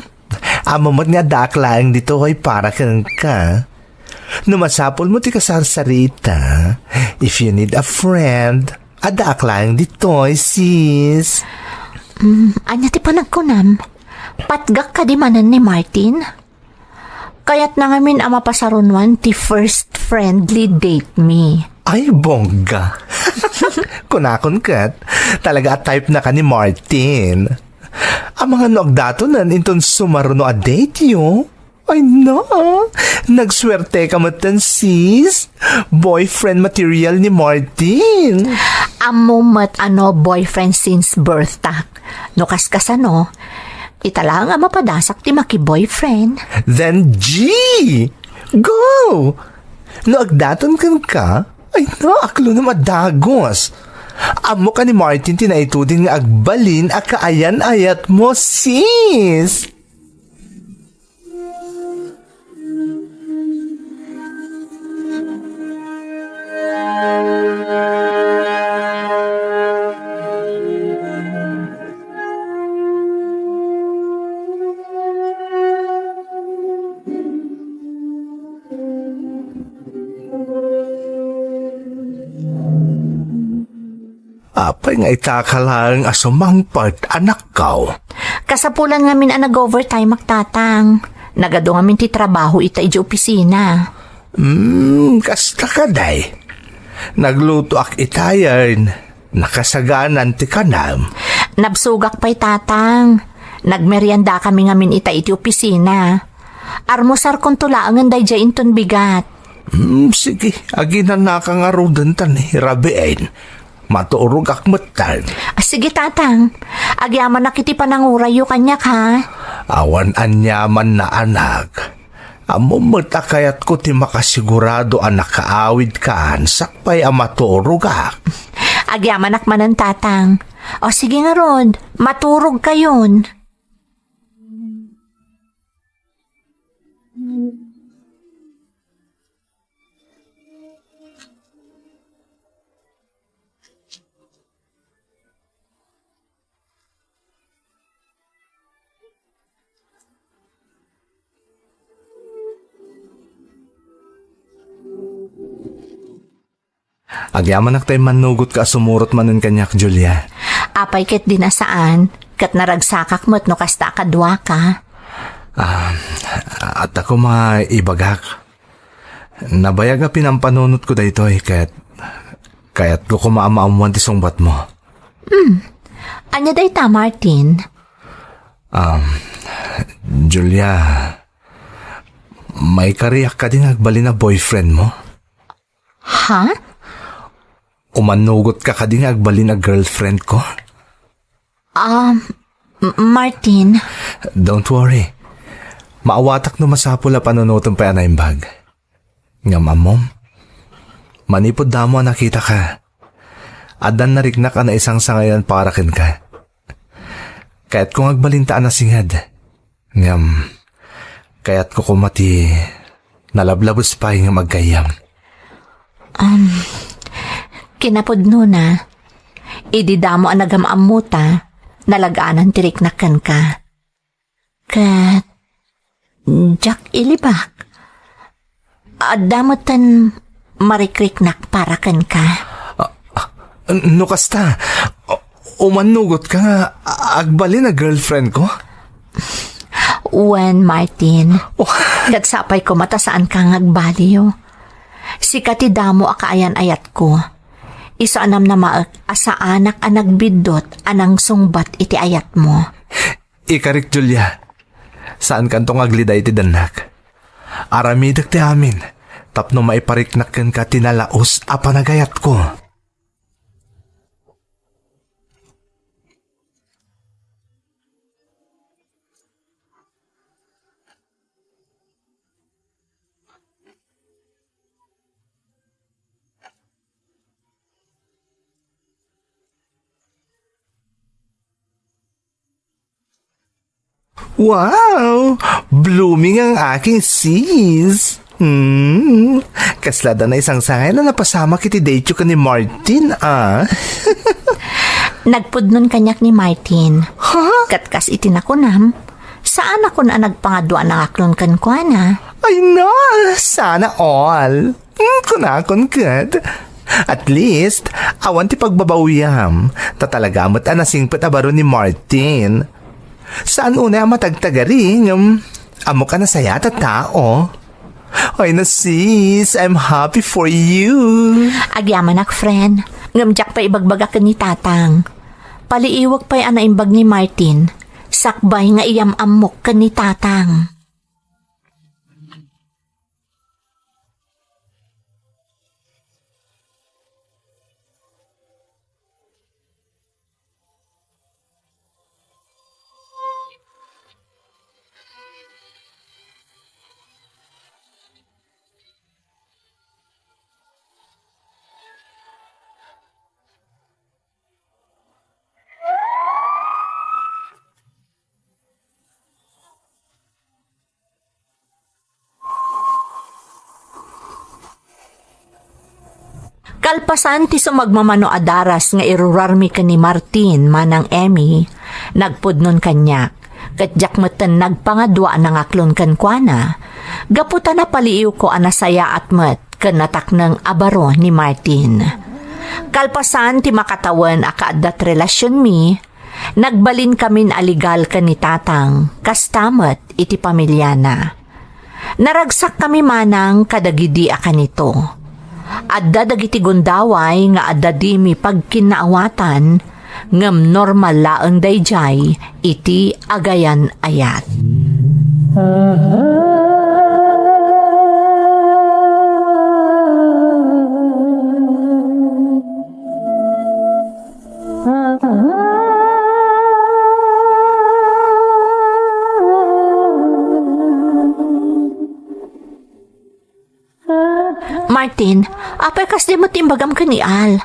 Ammom met nga addaak laeng ditoy para kenka. No masapulmo ti kasarsarita, if you need a friend, addaak laeng ditoy, sis. Mm, ania ti panagkunam? Patgak kadi manen ni Martin? Kayatna ngamin a mapasarunoan ti first friendly date mi. Ay, bongga. Kunakon ket, talaga a type na ka ni Martin. Amangan no agdatonen inton sumaruno a date yo. Ay na, nagsuerte ka metten, sis. Boyfriend material ni Martin. Ammo met a no boyfriend since birth tak. No kaskasano, ita laeng a mapadasak ti maki-boyfriend. Then, G! Go! No agdaton kenka, ay na, aklonem a dagos. Ammo ka ni Martin ti naitudin nga agbalin a kaayan-ayat mo, sis. Apay nga ita ka laeng a sumangpet, anakko? Kasapulan ngamin a nag-overtime-ak, Tatang. Nagadu ngamin ti trabaho ita idiay opisina. Hmm, kasta kadi. Naglutoak itayen. Nakasaganan ti kanam. Nabsogak pay, Tatang. Nagmeriendakami ngamin ita iti opisina. Armusarkonto laengen daydiay inton bigat. Hmm, sige. Aginanaka ngaruden ta ni rabiin. Maturogak metten. Ah, sige, Tatang. Agyamanak iti panangurayyo kaniak, ha? Awan aniamanna, anak. Ammom met a kayatko ti makasigurado a nakaawidkan sakbay a maturogak. Agyamanak manen, Tatang. O, sige ngarud, maturogkayon. Agyamanak ta immannugotka a sumurot manen kaniak, Julia. Apay ketdi a saan, ket naragsakak met no kasta a kaduaka. Ah, adda koma ibagak. Nabayag a pinampanunotko daytoy, ket kayatko koma a maammoan ti sungbatmo. Hmm. Ania dayta, Martin? Um, Julia, maikariak kadi nga agbalin a boyfriend mo? Ha? Umannugotka kadi nga agbalin a girlfriend ko? Um, M-, Martin. Don't worry. Maawatak no masapul a panunotem pay a naimbag. Ngem ammom, manipud damo a nakitaka, addan nariknak a naisangsangayan para kenka. Kayatko nga agbalinta a nasinged. Ngem, kayatko koma ti nalablabes pay ngem aggayyem. Um, kinapudnona, idi damo a nagam-ammota, nalaganan ti riknak kenka. Ket, diak ilibak. Adda metten marikriknak para kenka. Ah, ah, no kasta, umannugotka nga agbalin a girlfriend ko? Wen, Martin. Oh. Ket sapay koma ta saanka nga agbaliw. Sika ti damo a kaayan-ayatko. Isu a namnamaek a saanak a nagbiddut a nangsungbat iti ayatmo. Ikarik, Julia. Saankanto nga aglida iti dennak. Aramidek ti amin tapno maipariknak kenka ti nalaus a panagayatko. Wow! Blooming ang aking sis! Hmm, kasla da naisangsangay na napasamak iti date-yo ken ni Martin, ah. Nagpudnon kaniak ni Martin. Ha? Ket kas iti nakunam, saanakon a nagpangaduan a ngaklon kenkuana. Ay na, sana all. Hmm, kunakon ket. At least, awan ti pagbabauyam. Ta talaga met a nasingpet a baro ni Martin. Saan unay a matagtagari, ngem ammok a nasaya ta tao. Ay na sis, I'm happy for you. Agyamanak, friend. Ngem diak pay ibagbaga ken ni Tatang. Paliiwek pay a naimbag ni Martin. Sakbay nga iyam-ammok ken ni Tatang. Kalpasan ti sumagmamano a daras nga irurarmi ken ni Martin manang Emmy, nagpudnon kaniak, ket diak metten nagpangadua a nangaklon kenkuana, gapu ta napaliiwko a nasayaat met ken natakneng a baro ni Martin. Kalpasan ti makatawen a kaaddat relasionmi, nagbalinkamin a legal ken ni Tatang, kasta met iti pamiliana. Naragsakkami manang kadagidi a kanito. Adda dagiti gundaway nga adda dimi pagkinnaawatan, ngem normal laeng daydiay iti agayan-ayat. Martin, apay kasdi met ti imbagam ken ni Al?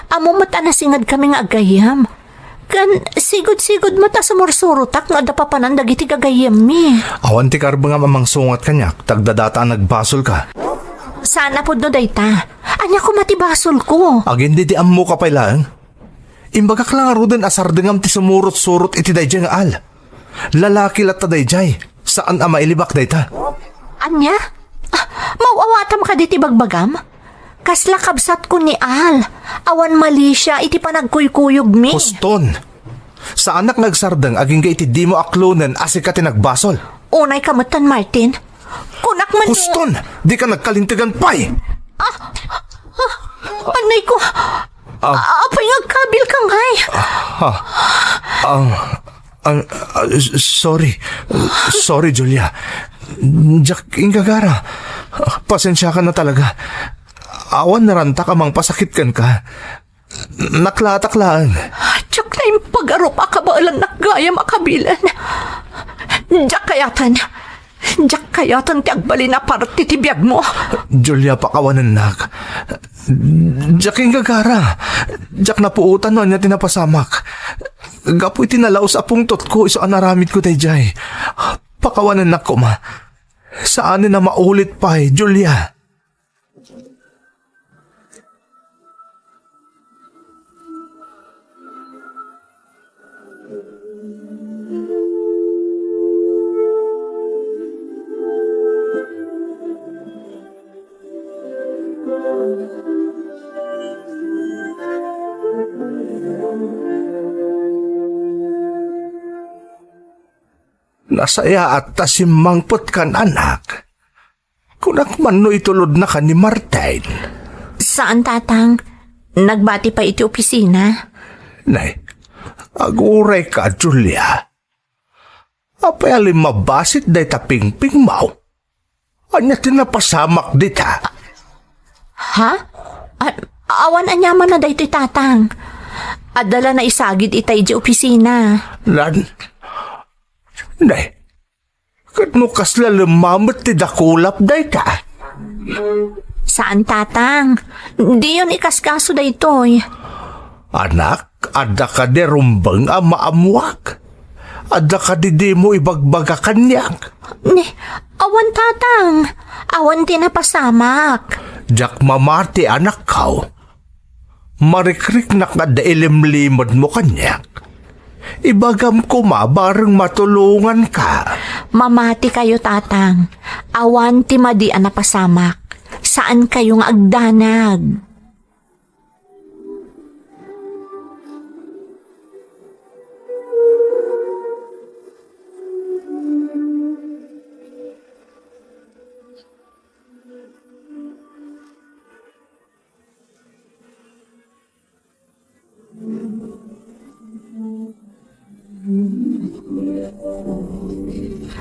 Ammom met a nasingadkami nga aggayyem. Ken sigud-sigud met a sumursurotak no adda papanan dagiti gagayyemmi. Awan ti karbengam a mangsungat kaniak, ta agdadata a nagbasolka. Saan a pudno dayta. Ania koma ti basolko? Agin idi ammoka pay laeng. Imbagak la ngaruden a sardengam ti sumurot-surot iti daydiay nga Al. Lalaki latta daydiay. Saan a mailibak dayta. Ania? Ah, maw-awatam kadi ti bagbagam? Kasla kabsatko ni Al. Awan malisia iti panagkuykuyogmi. Huston. Saanak nga agsardeng agingga iti dimo aklonen a sika ti nagbasol. Unayka metten, Martin. Kunak man. Huston! Dika nagkalintegan pay! Ah! Ah! Anay ko! Ah. Ah, apay nga agkabilka ngay? Ah, ah, ah, ah, s-, sorry. Sorry, Julia. Diak inggagara. Pasensiaka na talaga. Awan narantak a mangpasakit kenka. Naklatak laeng. Diak naimpagarup a kabaelannak gayam a kabilen. Diak kayaten. Diak kayaten ti agbalin a parte ti biagmo. Julia, pakawanennak. Diak inggagara. Diak napuotan no ania ti napasamak. Gapu iti nalaus a pungtotko isu a naramidko daydiay. Pakawanennak koma. Saanen a maulit pay, Julia. Nasayaat ta simmangpetkan, anak. Kunak man no itulodnaka ni Martin. Saan, Tatang. Nagbati pay iti opisina. Nay, agurayka, Julia. Apay a limmabasit dayta pingpingmaw? Ania ti napasamak dita? Ha? A-, awan aniamanna daytoy, Tatang. Adda la naisagid ita idiay opisina. Nan? Nay, ket no kasla lemmamet ti dakulap dayta? Saan, Tatang. Diyon ikaskaso daytoy. Anak, adda kadi rumbeng a maammuak? Adda kadi dimo ibagbaga kaniak? Ni, awan, Tatang. Awan ti napasamak. Diak mamati, anakko. Marikriknak nga adda ilimlimedmo kaniak. Ibagam koma bareng matulonganka. Mamati kayo, Tatang. Awan ti madi a napasamak. Saan kayo nga agdanag.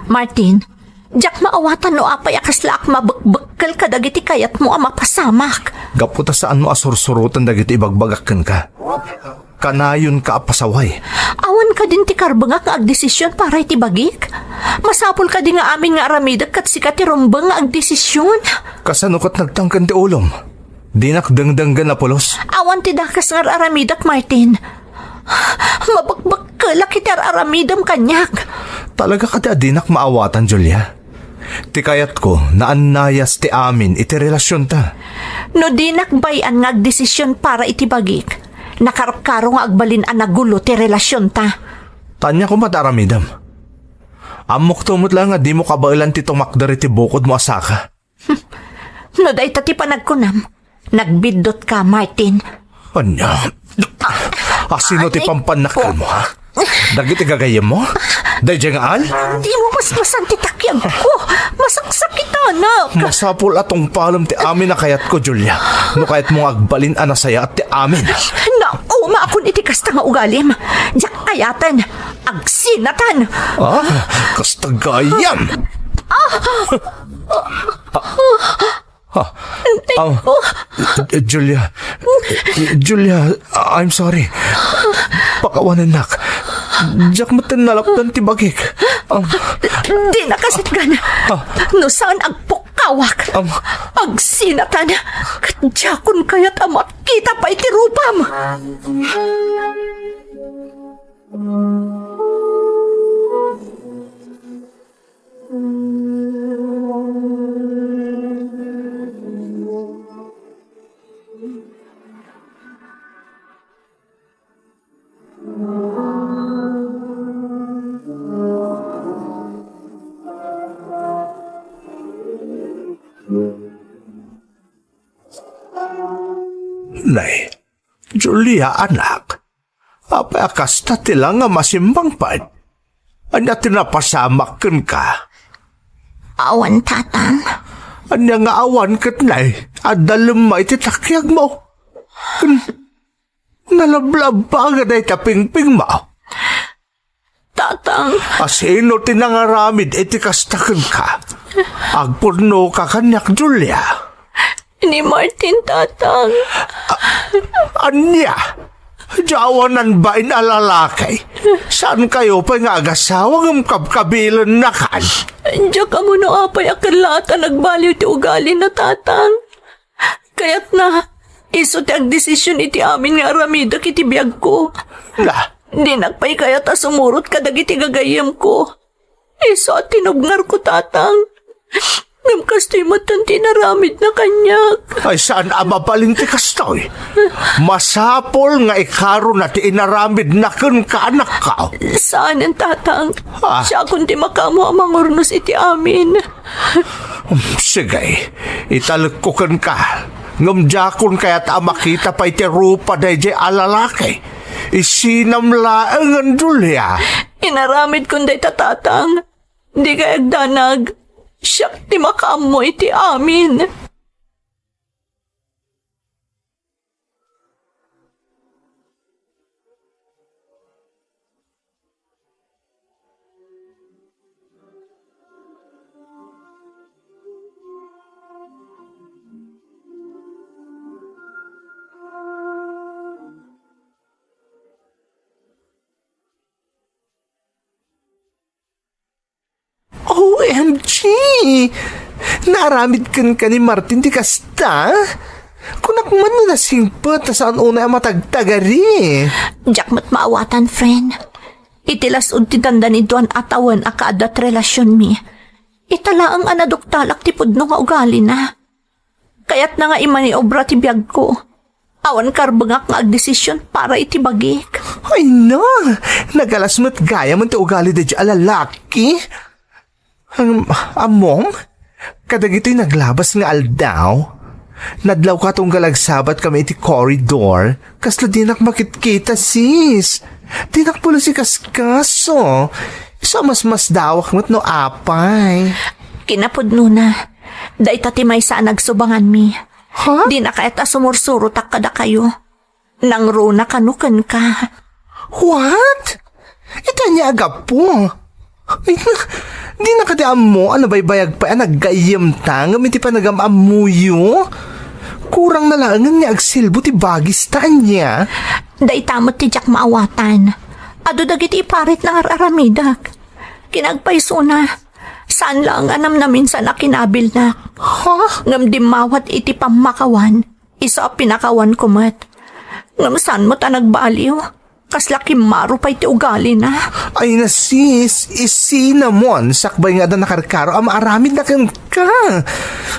Martin, diak maawatan no apay a kaslaak mabekbekkel kadagiti kayatmo a mapasamak. Gapu ta saanmo a sursuroten dagiti ibagbagak kenka. Kanayonka a pasaway. Awan kadin ti karbengak nga agdesisyon para iti bagik? Masapul kadi nga amin nga aramidek ket sika ti rumbeng nga agdesisyon? Kasano ket nagtangken ti ulom? Dinak dengdenggen a pulos. Awan ti dakes nga ar-aramidek, Martin. Mabekbekkelak iti ar-aramidem kaniak. Talaga kadi a dinak maawatan, Julia? Ti kayatko, naannayas ti amin iti relasionta. No dinak bay-an nga agdesisyon para iti bagik, nakarkaro nga agbalin a nagulo ti relasionta. Ania koma ti aramidem? Ammokto met la nga dimo kabaelan ti tumakder iti bukodmo a saka. No dayta ti panagkunam, nagbiddutka, Martin. Ania? Asino ti pampannakkalmo, ha? Dagiti gagayyemmo? Daydiay nga al? Dimo masmasan ti takiagko. Masaksakitanak. Masapul a tungpalem ti amin a kayatko, Julia. No kayatmo nga agbalin a nasayaat ti amin. Naumakon iti kasta nga ugalim. Diak kayaten. Agsinatan. Ah, kasta gayam. Ah, ah, Julia. Julia, I'm sorry. Pakawanennak. Diak metten nalapdan ti bagik. Am, Dina kasatgan. Ah. No saan agpukkawak. Am. Agsinatan. Ket diakon kayat a makita pay ti rupam. Nay, Julia, anak, apay a kasta ti la nga masimbang pay? Ania ti napasamak kenka? Awan, Tatang. Ania nga awan ket nay? Adda lemma iti takiagmo. Ken nalablabba nga dayta pingpingmo. Tatang. Asino ti nangaramid iti kasta kenka? Agpurno ka kaniak, Julia. Ni Martin, Tatang. A-, ania? Diay awanan bain a lalaki? Saan kayo pay nga agasawa ngem kabkabilennakan? Diak ammo no apay a kellaat a nagbaliw ti ugalina, Tatang. Kayatna, isu ti agdesisyon iti amin nga aramidek iti biagko. La. Dinak pay kayat a sumurot kadagiti gagayyemko. Isu a tinubngarko, Tatang. Ngem kastoy met ti inaramidna kaniak. Ay, saan a mabalin ti kastoy? Masapul nga ikaruna ti inaramidna kenka, anakko. Saanen, Tatang. Ah. Siakon ti makaammo a mangurnos iti amin. Sige, italekko kenka. Ngem diakon kayat a makita pay ti rupa daydiay a lalaki. Isinam laengen, Julia. Inaramidkon dayta, Tatang. Dikay agdanag. Siak ti makaammo iti amin. O M G! Naaramid kenka ni Martin ti kasta? Kunak man no nasingpet ta saan unay a matagtagari. Diak met maawatan, friend. Iti las-ud ti dandaniduan a tawen a kaadda ti relasionmi, ita laeng a naduktalak ti pudno nga ugalina. Kayatna nga imaniobra ti biagko. Awan karbengak nga agdesision para iti bagik. Ay na! Nagalas met gayam ti ugali daydiay a lalaki. Am-, ammom? Kadagitoy naglabas nga aldaw, nadlawka tunggal agsabatkami iti corridor. Kasla dinak makitkita, sis. Dinak pulos ikaskaso. Isu a masmasdawak met no apay. Kinapudnona, dayta ti maysa a nagsubanganmi. Ha? Dina kayat a sumursurotak kadakayo. Nangruna kano kenka. What? Iti ania a gapu? Ay, na, dina kadi ammo a nabaybayag pay a naggayyemta ngem iti panagam-ammoyo? Kurang na laengen nga agsilbo ti bagista, ania? Dayta met ti diak maawatan. Adu dagiti iparit nga ar-aramidek. Kinagpaysona, saan laeng a namnaminsan a kinabilnak. Ha? Ngem dimmawat iti pammakawan. Isu a pinakawanko met. Ngem saan met a nagbaliw? Kasla kimmaro pay ti ugalina. Ay na, sis, isinamon sakbay nga adda nakarkaro a maaramidna kenka.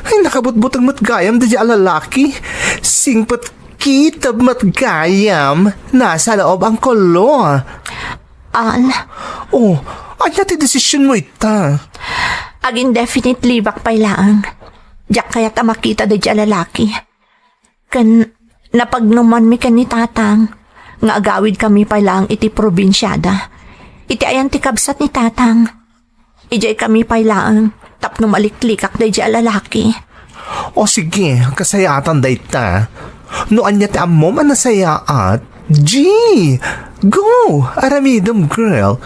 Ay, nakabutbuteng met gayam daydiay a lalaki. Singpet kitab met gayam. Nasa loob ang kolo. Al. Oh, ania ti desisionmo ita? Ag-indefinite leave-ak pay laeng. Diak kayat a makita daydiay a lalaki. Ken napagnumanmi ken ni Tatang nga agawidkami pay laeng iti probinsiada. Iti ayan ti kabsat ni Tatang, idiaykami pay laeng tapno maliklikak daydiay a lalaki. O sige, kasayaatan dayta. No ania ti ammom a nasayaat, G! Go! Aramidem, girl.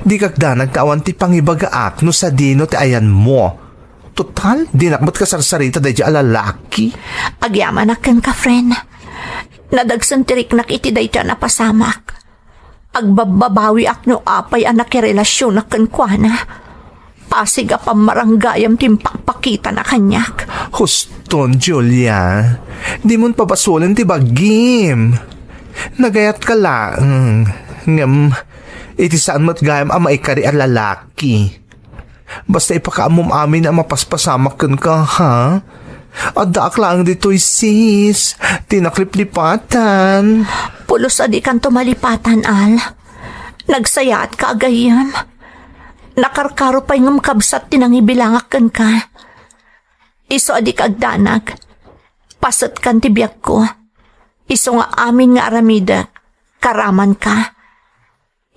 Dikak danag ta awan ti pangibagaak no sadino ti ayanmo. Total, dinak met kasarsarita daydiay a lalaki. Agyamanak kenka, friend. Nadagsen ti riknak iti daytoy a napasamak. Agbabbabawiak no apay a nakirelasionak kenkuana. Pasig a pammaranggayam ti impakpakitana kaniak. Huston, Julia. Dimon pabasolen ti bagim. Nagayatka laeng. Ngem, iti saan met gayam a maikari a lalaki. Basta ipakaammom amin a mapaspasamak kenka, ha? Addaak laeng ditoy, sis. Dinak liplipatan. Pulos a dikanto malipatan, Al. Nagsayaatka a gayyem. Nakarkaro pay ngem kabsat ti nangibilangak kenka. Isu a dika agdanag. Pasetkan ti biagko. Isu nga amin nga aramidek, karamanka.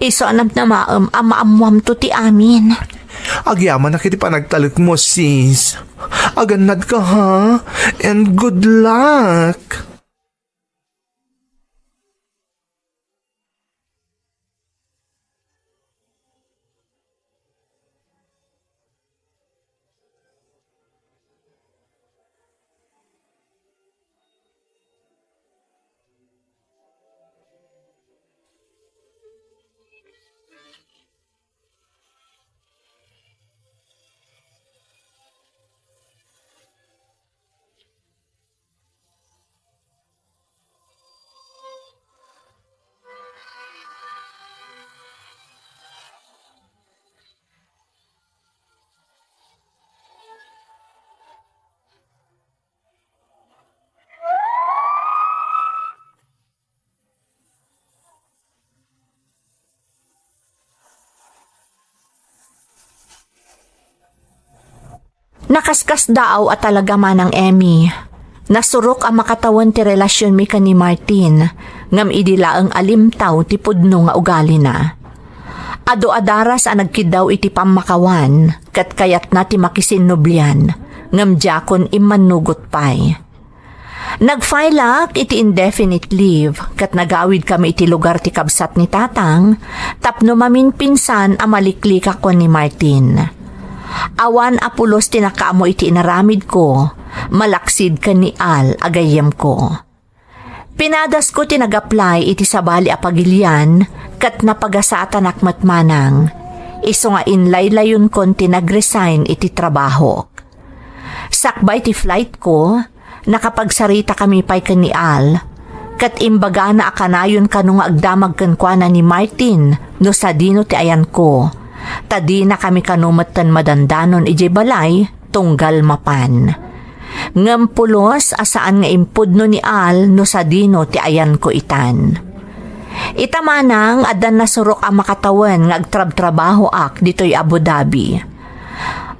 Isu a namnamaem a maammoamto ti amin. Agyamanak iti panagtalekmo, sis. Agannadka, ha? And good luck! Nakaskasdaaw a talaga, Manang Emmy. Nasurok a makatawen ti relasionmi ken ni Martin, ngem idi laeng a limtaw ti pudno nga ugalina. Adu a daras a nagkiddaw iti pammakawan, ket kayatna ti makisinnublian, ngem diakon immannugot pay. Nag-fileak iti indefinite leave ket nagawidkami iti lugar ti kabsat ni Tatang tapno maminpinsan a maliklikak ken ni Martin. Awan a pulos ti nakaammo iti inaramidko, malaksid ken ni Al a gayyemko. Pinadasko ti nag-apply iti sabali a pagilian ket napagasatanak met manang, isu nga inlaylayonko ti nag-resign iti trabahok. Sakbay ti flightko, nakapagsaritakami pay ken ni Al, Ket imbagana a kanayon kano nga agdamag kenkuana ni Martin no sadino ti ayanko. Ta dinakami kano metten madandanon idiay balay tunggal mapan. Ngem pulos a saan nga impudno ni Al no sadino ti ayanko itan. Ita manang, adda nasurok a makatawen nga agtrabtrabahoak ditoy Abu Dhabi.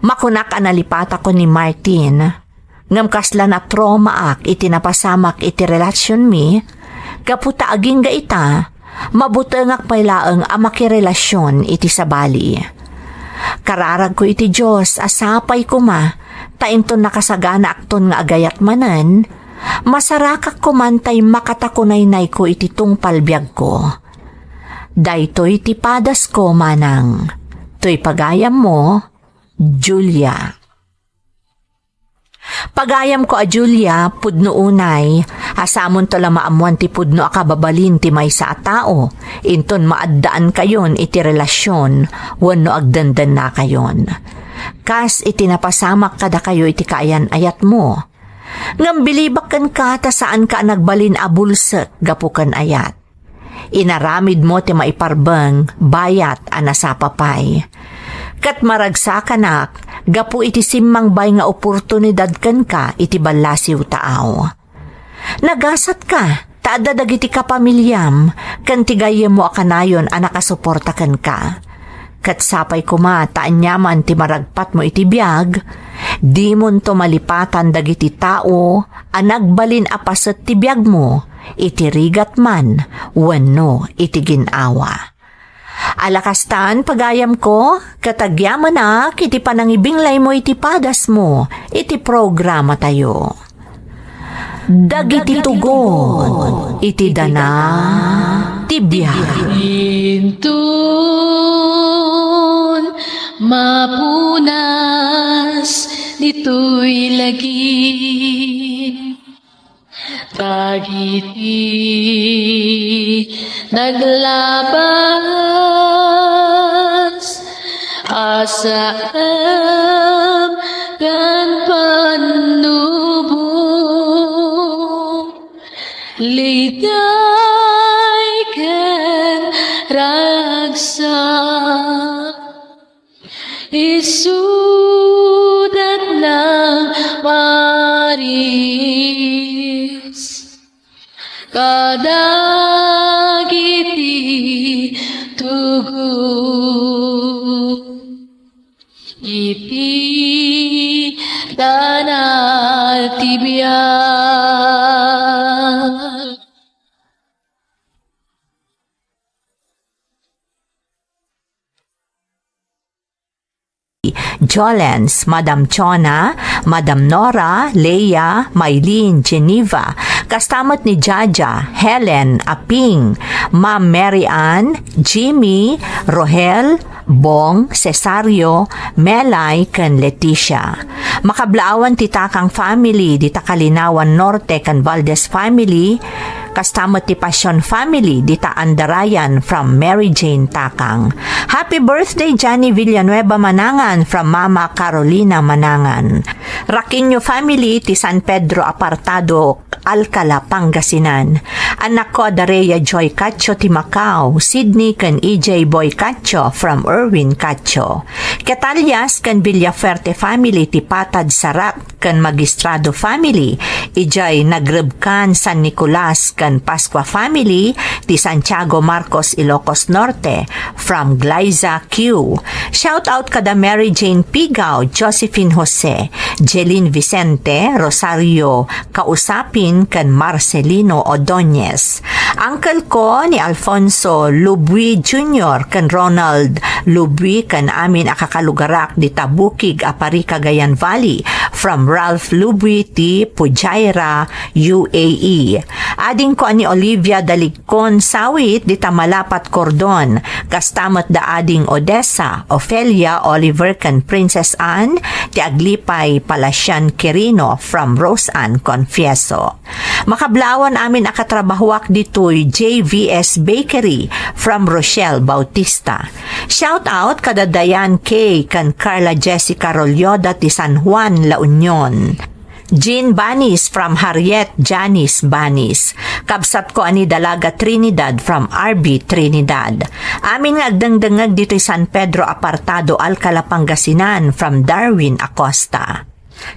Makunak a nalipatako ni Martin. Ngem kasla natraumaak iti napasamak iti relasionmi, gapu ta agingga ita, mabutengak pay laeng a makirelasion iti sabali. Kararagko iti Dios a sapay koma, ta inton nakasaganaakton nga agayat manen, masarakak koman tay makatakunaynayko iti tungpal biagko. Daytoy ti padasko, manang. Toy pagayammo, Julia. Pagayamko a Julia, pudno unay, asamonto la maammoan ti pudno a kababalin ti maysa a tao, inton maaddaankayon iti relasion wenno agdendennakayon. Kas iti napasamak kadakayo iti kaayan-ayatmo. Ngem bilibak kenka ta saanka a nagbalin a bulsek gapu ken ayat. Inaramidmo ti maiparbeng bayat a nasapa pay. Ket maragsakanak gapu iti simmangbay nga oportunidad kenka iti ballasiw taaw. Nagasatka ta adda dagiti kapamiliam ken ti gayyemmo a kanayon a nakasuporta kenka. Ket sapay koma ta aniaman ti maragpatmo iti biag, dimonto malipatan dagiti tao a nagbalin a paset ti biagmo iti rigat man wenno iti gin-awa. Ala kastan, pagayamko, ket agyamanak iti panangibinglaymo iti padasmo iti programatayo. Dagiti tugon iti dana ti biag. Inton mapunas ditoy lagip, dagiti naglabas a saem ken pannubo, liday ken ragsak. Isudat nang maris kadagiti tugon iti dana ti biag. Jolens, Madam Chona, Madam Nora, Leia, Mylene, Geneva, kasta met ni Jaja, Helen, Aping, Ma'am Mary Ann, Jimmy, Rohel, Bong, Cesario, Melay, ken Leticia. Makablaawan ti Takang family, dita Kalinawan Norte, ken Valdez family, kasta met ti Pasion family, dita Andarayan from Mary Jane Takang. Happy birthday, Johnny Villanueva Manangan from Mama Carolina Manangan. Raquinho family ti San Pedro Apartado, Alcala, Pangasinan. Annakko a Daria Joy Cacho ti Macau, Sydney ken E J Boy Cacho from Erwin Cacho. Ket alias ken Villafuerte family ti Patad Sarat ken Magistrado family, idiay Nagrebkan, San Nicolas, ken Pascua family ti Santiago Marcos, Ilocos Norte, from Glyza Q. Shout out kada Mary Jane Pigao, Josephine Jose, Jeline Vicente, Rosario Kausapin, ken Marcelino Odoñez. Uncle ko ni Alfonso Lubui Junior ken Ronald Lubui ken amin a kakalugarak dita bukig a Pari, Cagayan Valley, from Ralph Lubui ti Fujairah, U A E. Adingko a ni Olivia Dalig- kon sawit dita Malapat, Cordon, kasta met da ading Odessa, Ofelia, Oliver, ken Princess Anne ti Aglipay, Palasian, Quirino from Rose Ann Confieso. Makablaawan amin a katrabahoak ditoy J V S Bakery from Rochelle Bautista. Shout out kada Diane K ken Carla Jessica Rolyoda ti San Juan, La Union. Jean Banis from Harriet Janice Banis. Kabsatko a ni Dalaga Trinidad from R B Trinidad. Amin nga agdengdengngeg ditoy San Pedro Apartado, Alcala, Pangasinan from Darwin Acosta.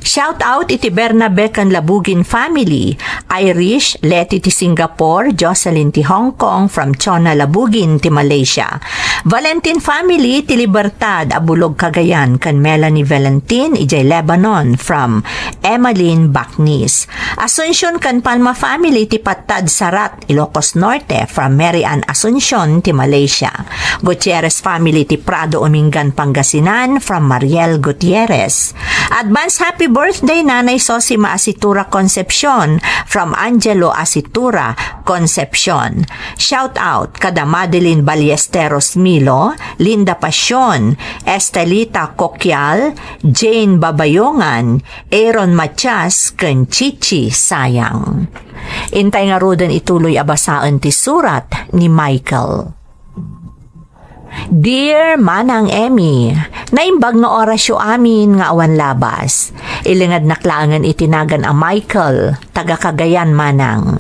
Shout out iti Bernabe ken Labugin family, Irish, Leti ti Singapore, Jocelyn ti Hong Kong from Chona Labugin ti Malaysia. Valentin family ti Libertad a Bulog Cagayan ken Melanie Valentin idiay Lebanon from Emmeline Bacnis. Asuncion ken Palma family ti Patad Sarat, Ilocos Norte from Mary Ann Asuncion ti Malaysia. Gutierrez family ti Prado Umingan Pangasinan from Mariel Gutierrez. Advance happy birthday Nanay Sosima Asitura Concepcion from Angelo Asitura Concepcion. Shout out kada Madeline Ballesteros Milo, Linda Pasion, Estelita Coquial, Jane Babayongan, Aaron Matias, ken Chichi Sayang. Intay ngaruden ituloy a basaen ti surat ni Michael. Dear Manang Emmy, naimbag nga orasyo amin nga awan labas. Ilingednak laengen iti nagan a Michael, taga Cagayan manang.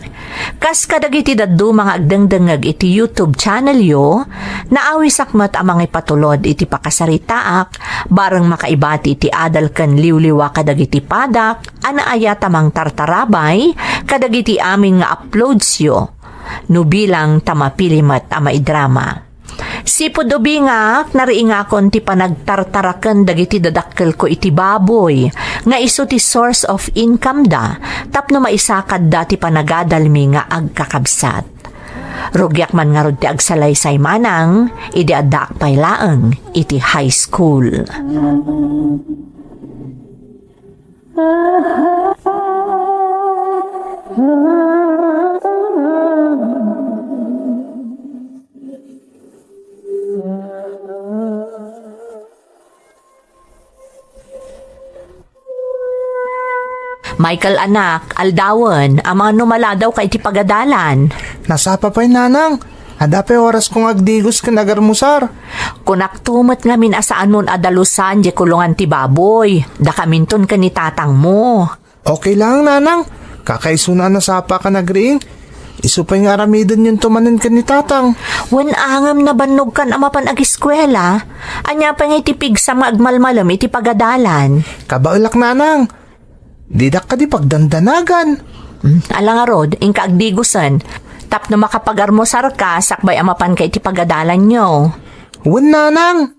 Kas kadagiti dadduma nga agdengdengngeg iti YouTube channelyo, naawisak met a mangipatulod iti pakasaritaak, bareng makaibati iti adal ken liwliwa kadagiti padak a naayat a mangtartarabay kadagiti amin nga uploadsyo, no bilang ta mapili met a maidrama. Sipud ubingak, nariingakon ti panagtartaraken dagiti dadakkelko iti baboy, nga isu ti source of income da, tapno maisakadda ti panagadalmi nga agkakabsat. Rugiak man ngarud ti agsalaysay manang, idi addaak pay laeng iti high school. Michael, anak, aldawen, amangan no maladawka iti pagadalan. Nasapa pay, nanang. Adda pay orasko nga agdigos ken agarmusar. Kunakto met ngamin a saanmon a dalusan diay kulongan ti baboy. Dakaminton ken ni tatangmo. Okay lang, nanang. Kakaisuna a nasapaka nga agriing. Isu pay nga aramidenyonto manen ken ni tatang. Wen a ngem nabannogkan a mapan agiskuela. Ania pay nga iti pigsam nga agmalmalem iti pagadalan? Kabaelak, nanang. Didak kadi pagdandanagan. Hmm, ala ngarud, inka agdigosen. Tapno makapagarmusarka, sakbay a mapanka iti pagadalanyo. Wen, nanang.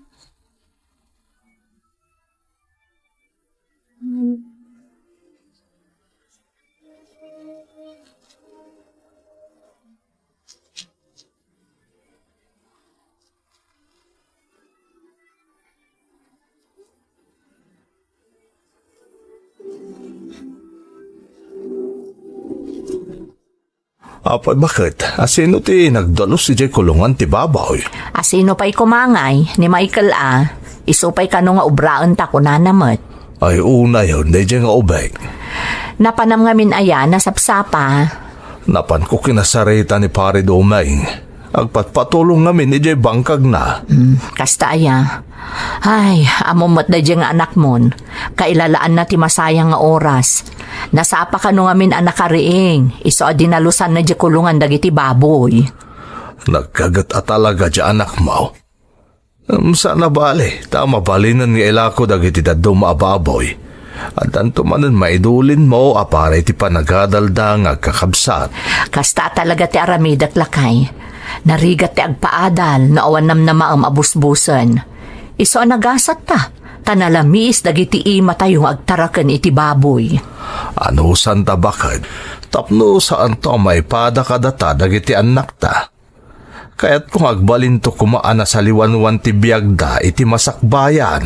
Apay, baket, a sino ti nagdalus idiay kulongan ti baboy? A sino pay koma ngay, ni Michael a. Isu pay kano nga obraenta kunana met. Ay, unayen daydiay nga ubing. Napanam ngamin aya, nasapsapa. Napanko kinasarita ni Pare Doming. Agpatpatulong ngamin idiay bangkagna. Hmm, kasta aya. Ay, ammom met daydiay nga anakmon. Kailalaanna ti masayang nga oras. Nasapa kano ngamin a nakariing, isu a dinalusanna diay kulongan dagiti baboy. Nagkaget a talaga diay anakmo. Em, saan a bale, ta mabalinen nga ilako dagiti dadduma a baboy. Addanto manen maidulinmo a para iti panagadalda nga agkakabsat. Kasta a talaga ti aramidek, lakay. Narigat ti agpaadal no awan namnamaem a busbusen. Isu a nagasatta, ta nalamiis dagiti imatayo nga agtaraken iti baboy. Anusanta, baket, tapno saanto a maipada kadata dagiti annakta. Kayatko nga agbalinto koma a nasaliwanwan ti biagda iti masakbayan.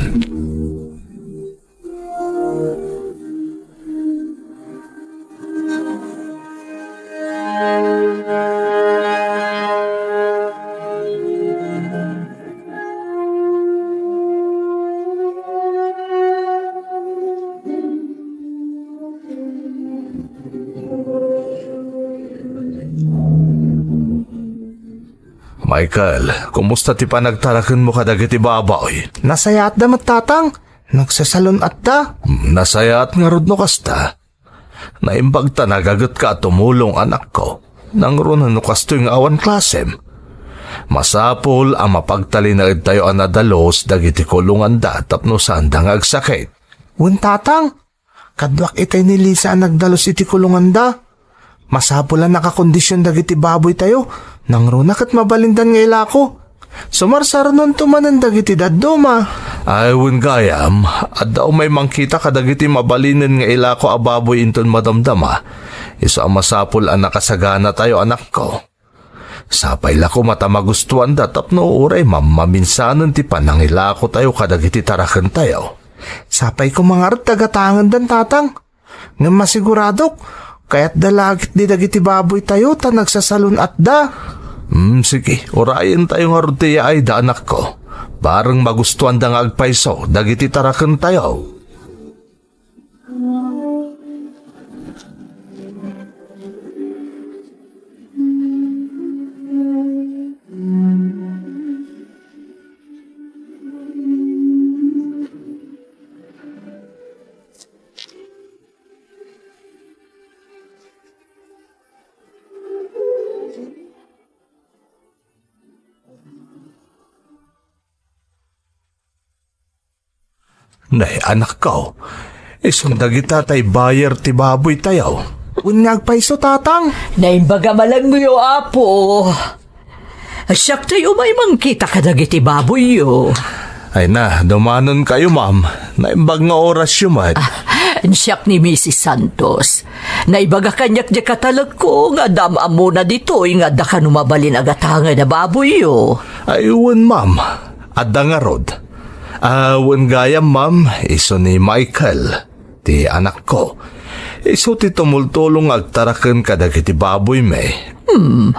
Michael, kumusta ti panagtarakenmo kadagiti baboy? Nasayaatda met, tatang. Nagsasalun-atta. Hmm, nasayaat ngarud no kasta. Naimbag ta nagagetka a tumulong, anakko. Nangruna no kastoy nga awan klasem. Masapul a mapagtalinaedtayo a nadalus dagiti kulonganda tapno saanda nga agsakit. Wen, Tatang, kaduak itay ni Lisa a nagdalus iti kulonganda. Masapul a nakakondision dagiti baboytayo. Nangruna ket mabalindan nga ilako. Sumarsarnonto manen dagiti dadduma. Ay, wen gayam, adda umay mangkita kadagiti mabalinen nga ilako a baboy inton madamdama. Isu a masapul a nakasaganatayo, anakko. Sapay la koma ta magustuanda tapno uray mammaminsanen ti panangilakotayo kadagiti tarakentayo. Sapay koma ngarud ta gatangendan, Tatang. Ngem masiguradok, kayatda la ketdi dagiti baboytayo ta nagsasalun-atda. Hmm, sige, urayentayo ngarud ti yaayda, anakko. Bareng magustuanda nga agpayso dagiti tarakentayo. Nay, anakko, isun dagita tay buyer ti baboytayo. Wen nga agpayso, Tatang. Naimbag a malangoyo, Apo. Siak tay umay mangkita kadagiti baboyyo. Ay na, dumanonkayo, ma'am. Naimbag nga orasyo met. Ah, siak ni Misis Santos. Naibaga kaniak diay katalekko nga adda am-ammona ditoy nga adda kano mabalin a gatangen a baboyyo. Ay, wen, ma'am. Adda ngarud. Ah, wen gayam, ma'am, isu ni Michael, ti anakko. Isu ti tumultulong nga agtaraken kadagiti baboymi. Hmm,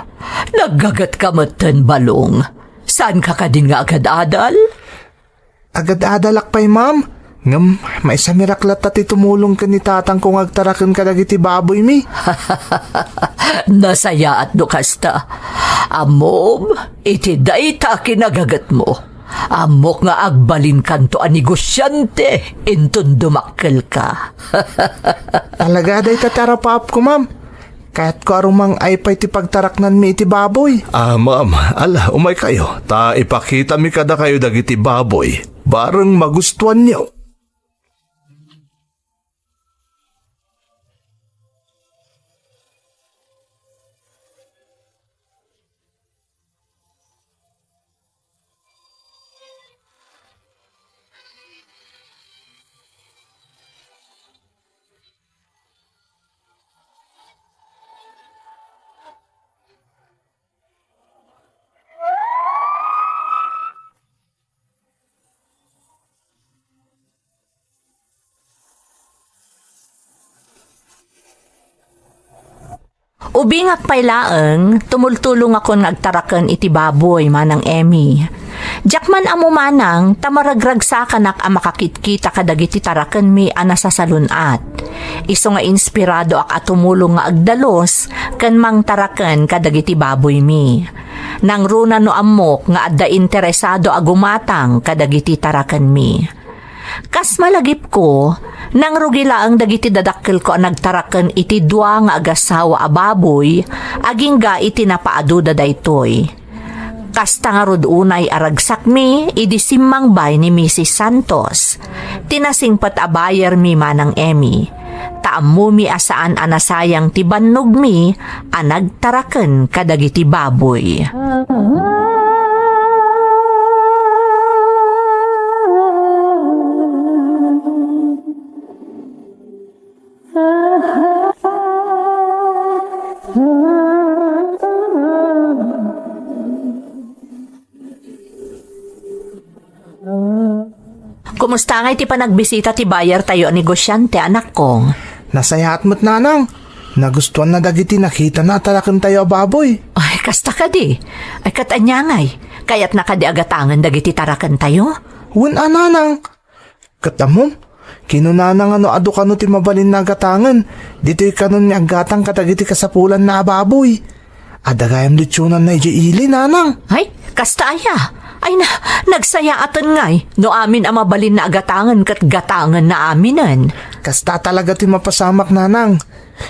naggagetka metten, Balong. Saanka kadin nga agad-adal? Agad-adalak pay, ma'am. Ngem, maisamirak latta ti tumulong ken ni tatangko nga agtaraken kadagiti baboymi. Nasayaat no kasta. Ammom, iti dayta a kinagagetmo, ammok nga agbalinkanto a negosiante inton dumakkelka. Talaga dayta ti arapaapko, ma'am. Kayatko a rumang-ay pay ti pagtaraknanmi iti baboy. Ah, ma'am, ala, umaykayo, ta ipakitami kadakayo dagiti baboy. Bareng magustuanyo. Ubingak pay laeng, tumultulongakon nga agtaraken iti baboy, Manang Emmy. Diak man ammo, Manang, ta maragragsakanak a makakitkita kadagiti tarakenmi a nasasalun-at. Isu nga inspiradoak a tumulong nga agdalus ken mangtaraken kadagiti baboymi. Nangruna no ammok nga adda interesado a gumatang kadagiti tarakenmi. Kas malagipko, nangrugi laeng dagiti dadakkelko a nagtaraken iti dua nga agasawa a baboy agingga iti napaaduda daytoy. Kasta ngarud unay a ragsakmi idi simmangbaay ni Misis Santos, ti nasingpet a buyermi, Manang Emmy, ta ammomi a saan a nasayang ti bannogmi a nagtaraken kadagiti baboy. Kumusta ngay ti panagbisita ti buyer tayo a negosiante, anakko? Nasayaat met, nanang. Nagustuanna dagiti nakitana a tarakentayo a baboy. Ay, kasta kadi. Ay, ket ania ngay? Kayatna kadi a gatangen dagiti tarakentayo? Wen a, nanang. Ket ammom, kinunana nga no adu kano ti mabalinna a gatangen, ditoy kanon nga aggatang kadagiti kasapulanna a baboy. Adda gayam letsionanna idiay ili, nanang. Ay, kasta aya? Ay na, nagsayaaten ngay, no amin a mabalinna a gatangen ket gatangenna aminen. Kasta talaga ti mapasamak, nanang.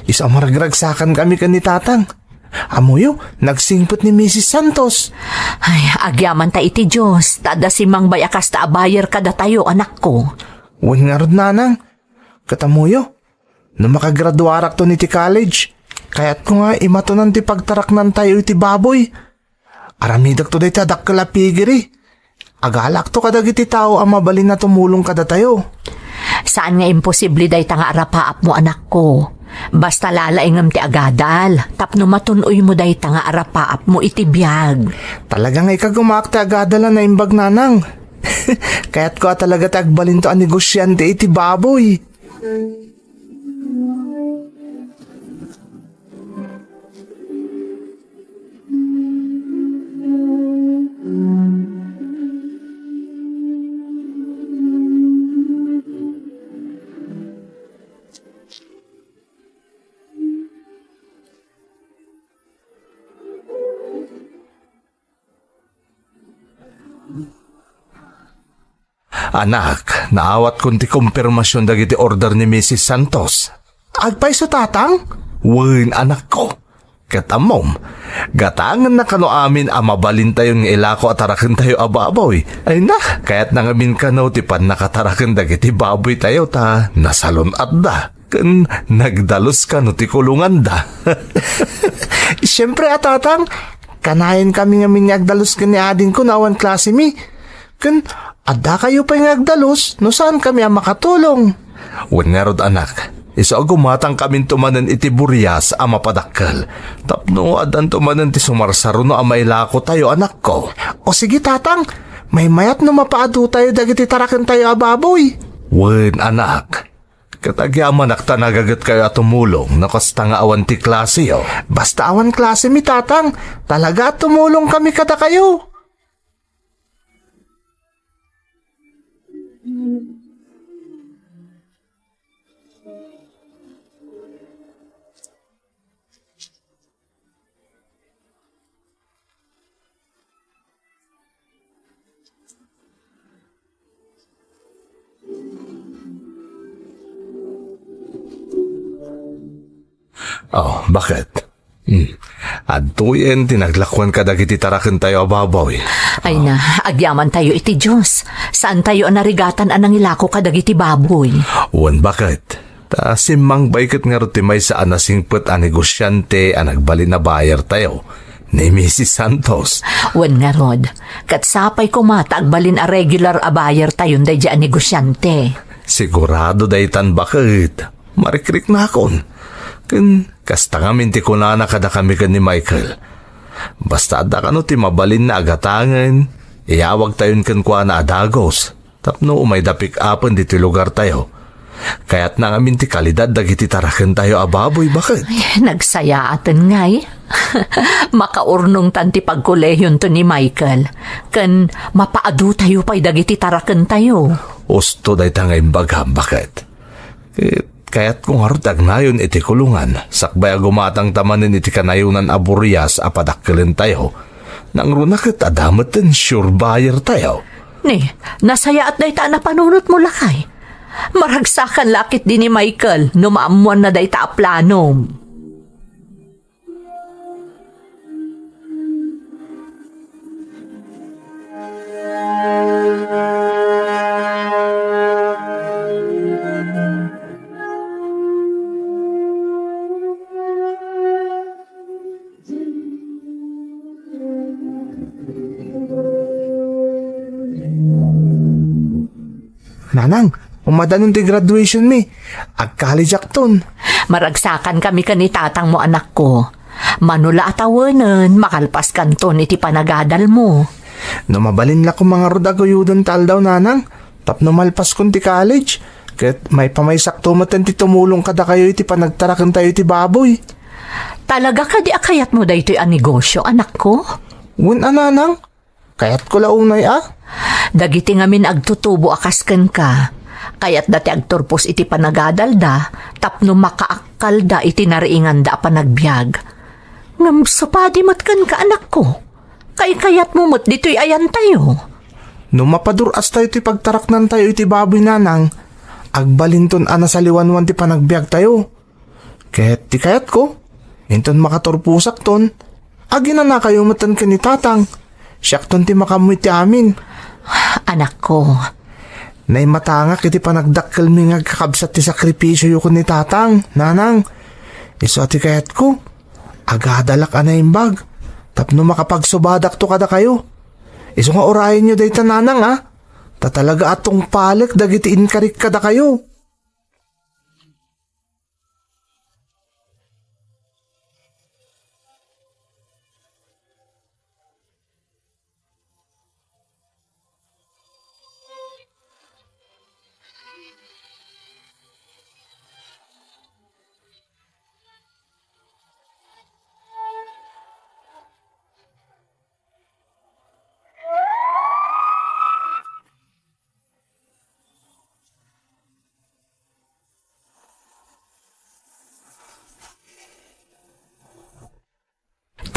Isu a maragragsakan kami ken ni tatang. Ammoyo, nagsingpet ni Misis Santos. Ay, agyamanta iti Dios, ta adda simmangbay a kasta a buyer kadatayo, anakko. Wen ngarud, nanang. Ket ammoyo, no makagraduarakton iti college, kayatko nga imatonan ti pagtaraknantayo iti baboy. Aramidekto dayta dakkel a pigiri. Agalakto kadagiti tao a mabalin a tumulong kadatayo. Saan nga imposible dayta nga arapaapmo, anakko. Basta lalaingem ti agadal, tapno matun-oymo dayta nga arapaapmo iti biag. Talaga nga ikagumaak ti agadal a naimbag, nanang. Kayatko a talaga ti agbalinto a negosiante iti baboy. Anak, naawatkon ti kompirmasion dagiti order ni Misis Santos. Agpayso, tatang? Wen, anakko. Ket ammom, gatangenna kano amin a mabalintayon nga ilako a tarakentayo a baboy. Ay na, kayatna ngamin kano ti pannakataraken dagiti baboytayo ta nasalun-atda. Ken nagdalus kano ti kulonganda. Siempre a, tatang, kanayon kami ngamin nga agdalus ken ni adingko no awan klasemi. Ken adda kayo pay nga agdalus no saan kami a makatulong. Wen ngarud, anak, isu a gumatang kaminto manen iti burias a mapadakkel. Tapno addanto manen ti sumarsaruno a mailako tayo, anakko. O sige, tatang, maymayat no mapaadu tayo dagiti taraken tayo a baboy. Wen, anak, ket agyamanak ta nagaget kayo a tumulong no kasta nga awan ti klaseyo. Basta awan klasemi, tatang, talaga a tumulong kami kadakayo. Oh, baket? Hmm. Adtoyen ti naglakuan kadagiti tarakentayo a baboy. Ay na, agyamantayo iti Dios. Saantayo a narigatan a nangilako kadagiti baboy. Wen, baket? Ta simmangbay ket ngarud ti maysa a nasingpet a negosiante a nagbalin a buyertayo, ni Misis Santos. Wen ngarud, ket sapay koma ta agbalin a regular a buyertayon daydiay a negosiante. Sigurado daytan, baket. Marikriknakon. Ken kasta ngamin ti kunana kadakami ken ni Michael. Basta adda kano ti mabalinna a gatangen, iyawagtayon kenkuana a dagus. Tapno umayda pick-upen ditoy lugartayo. Kayatna ngamin ti kalidad dagiti tarakentayo a baboy, baket? Ay, nagsayaaten ngay. Makaurnongtan ti pagkolehionto ni Michael. Ken mapaadutayo pay dagiti tarakentayo. Usto dayta nga imbagam, baket? Ket kayatko ngarud ti agnayon iti kulongan, sakbay a gumatangta manen iti kanayonan a burias a padakkelentayo. Nangruna ket adda metten sure buyertayo. Ni, nasayaat dayta a napanunotmo, lakay. Maragsakan la ketdi ni Michael no maammoanna dayta a planom. Nanang, umadanon ti graduation mi. Agkalijakton. Maragsakankami ken ni tatangmo, anakko. Mano la a tawenen, makalpaskanton iti panagadalmo. No mabalin la koma ngarud a guyuden ti aldaw, nanang, tapno malpaskon ti college, ket maipamaysak to metten ti tumulong kadakayo iti panagtarakentayo iti baboy. Talaga kadi a kayatmo daytoy a negosio, anakko? Wen a, nanang. Kayatko la unay a. Dagiti ngamin agtutubo a kas kenka, kayatda ti agturpos iti panagadalda tapno makaakkalda iti nariinganda a panagbiag. Ngem supadi met kenka, anakko. Kaykayatmo met ditoy ayantayo. No mapadur-astayo ti pagtaraknantayo iti baboy, nanang, agbalinton a nasaliwanwan ti panagbiagtayo. Ket ti kayatko, inton makaturposakton, aginanakayo metten ken ni Tatang. Siakton ti makaammo iti amin. Anakko. Naimatangak iti panagdakkelmi nga agkakabsat ti sakripisioyo ken ni Tatang, nanang. Isu a ti kayatko, agadalak a naimbag tapno makapagsubadakto kadakayo. Isu nga urayenyo dayta, nanang, a, ta talaga a tungpalek dagiti inkarik kadakayo.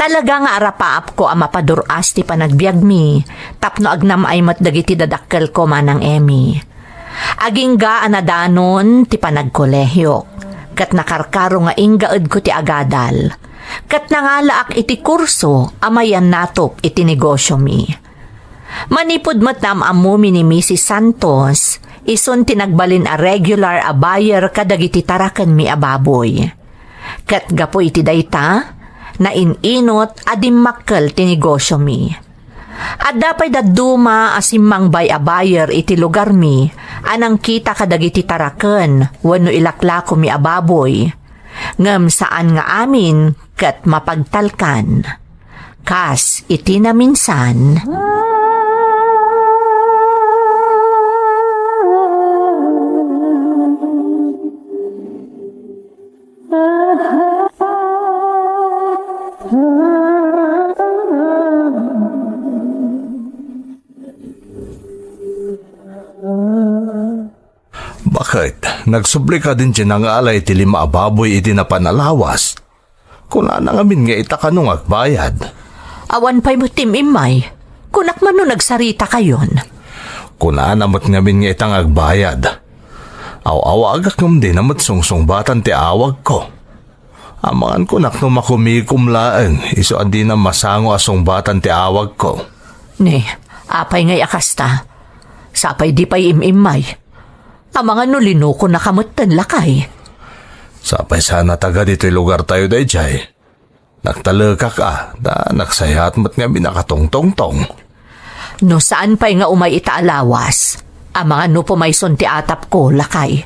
Talaga nga arapaapko a mapadur-as ti panagbiagmi tapno agnam-ay met dagiti dadakkelko, Manang Emmy. Agingga a nadanon ti panagkolehiok, ket nakarkaro nga inggaedko ti agadal. Ket nangalaak iti kurso a mayannatup iti negosiomi. Manipud met naam-ammomi ni Misis Santos, isun ti nagbalin a regular a buyer kadagiti tarakenmi a baboy. Ket gapu iti dayta, nain-inot a dimmakkel ti negosiomi. Adda pay dadduma a simmangbay a buyer iti lugarmi a nangkita kadagiti taraken wenno ilaklakomi a baboy. Ngem saan nga amin ket mapagtalkan. Kas iti naminsan. Baket, nagsubli kadin ti nangala iti lima a baboy idi napan a lawas? Kunana ngamin nga ita kano nga agbayad. Awan pay met ti im-immay. Kunak man no nagsarita kayon. Kunana met ngamin nga ita nga agbayad. Aw-awagak ngem dina met sungsungbatan ti awagko. Amangan kunak no makumikom laeng, isu a dina masango a sungbatan ti awagko. Ne, apay ngay a kasta? Sapay di pay im-immay. Amangan no linukonaka metten, lakay. Sapay saan a taga ditoy lugartayo daydiay. Nagtalekak a, ta nagsayaat met ngamin a katungtungtong. No saan pay nga umay ita a lawas, amangan no pumayson ti atapko, lakay.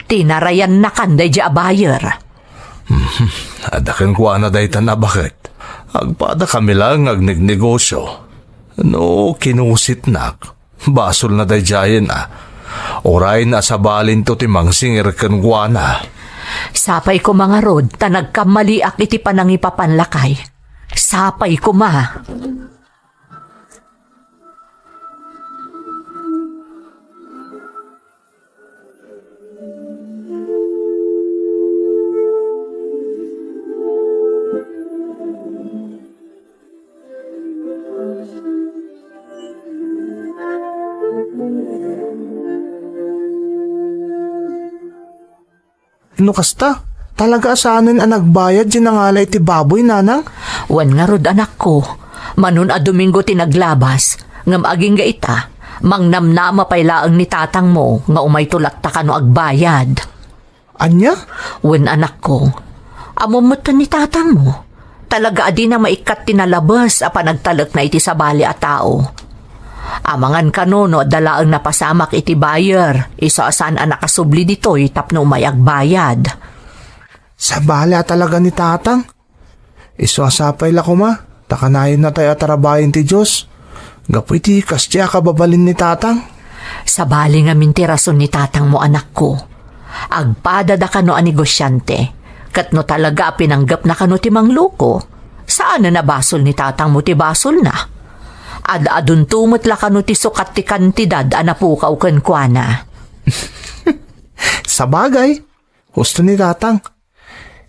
Tinarayannakan daydiay a buyer. Mhm. Adda kenkuana dayta a baket. Agpadakami laeng nga agnegnegosio. No kinusitnak, basolna daydiayen a. Uray a sabalinto ti mangsingir kenkuana. Sapay koma ngarud ta nagkammaliak iti panangipapan, lakay. Sapay koma. No kasta, talaga a saanen a nagbayad ti nangala iti baboy, nanang? Wen ngarud, anakko. Manon a Domingo ti naglabas, ngem agingga ita, mangnamnama pay laeng ni tatangmo nga umayto latta kano agbayad. Ania? Wen, anakko. Ammom metten ni tatangmo. Talaga a dina maikkat ti nalabes a panagtalekna iti sabali a tao. Amangan kano no adda laeng napasamak iti buyer, isu a saan a nakasubli ditoy tapno umay agbayad. Sabali a talaga ni tatang. Isu a sapay la koma, ta kanayonnatayo a tarabayen ti Dios. Gapu iti kasdiay a kababalin ni tatang. Sabali ngamin ti rason ni tatangmo, anakko. Agpadada kano a negosiante, ket no talaga a pinanggepna kano ti mangloko, saanen a basol ni tatangmo ti basolna. Ad-adunto met la kano ti sukat ti kantidad a napukaw kenkuana. Sabagay, husto ni tatang.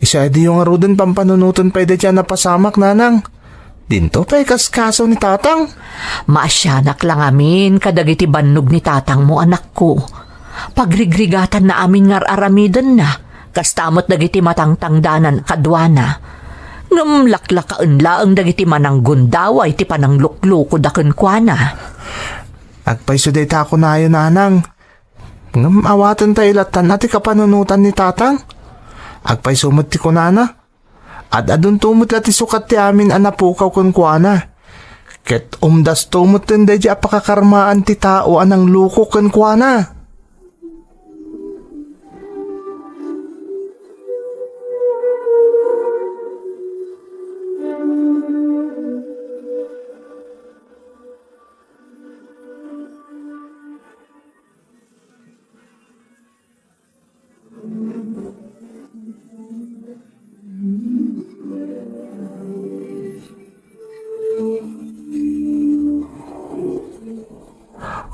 Isu a diyo ngaruden pampanunoten pay daydiay a napasamak, nanang. Dinto pay kaskaso ni tatang. Maasianak la ngamin kadagiti bannog ni tatangmo, anakko. Pagrigrigatanna amin nga ar-aramidenna, kasta met dagiti matangtangdanan kaduana. Ngem laklakaen laeng dagiti mananggundaway ti panangluklokoda kenkuana. Agpayso dayta a kunayo, nanang. Ngem awaten ta ilatan a ti kapanunotan ni tatang. Agpayso met ti kunana. Ad-adunto met la ti sukat ti amin a napukaw kenkuana. Ket umdasto metten daydi a pakakarmaan ti tao a nangloko kenkuana.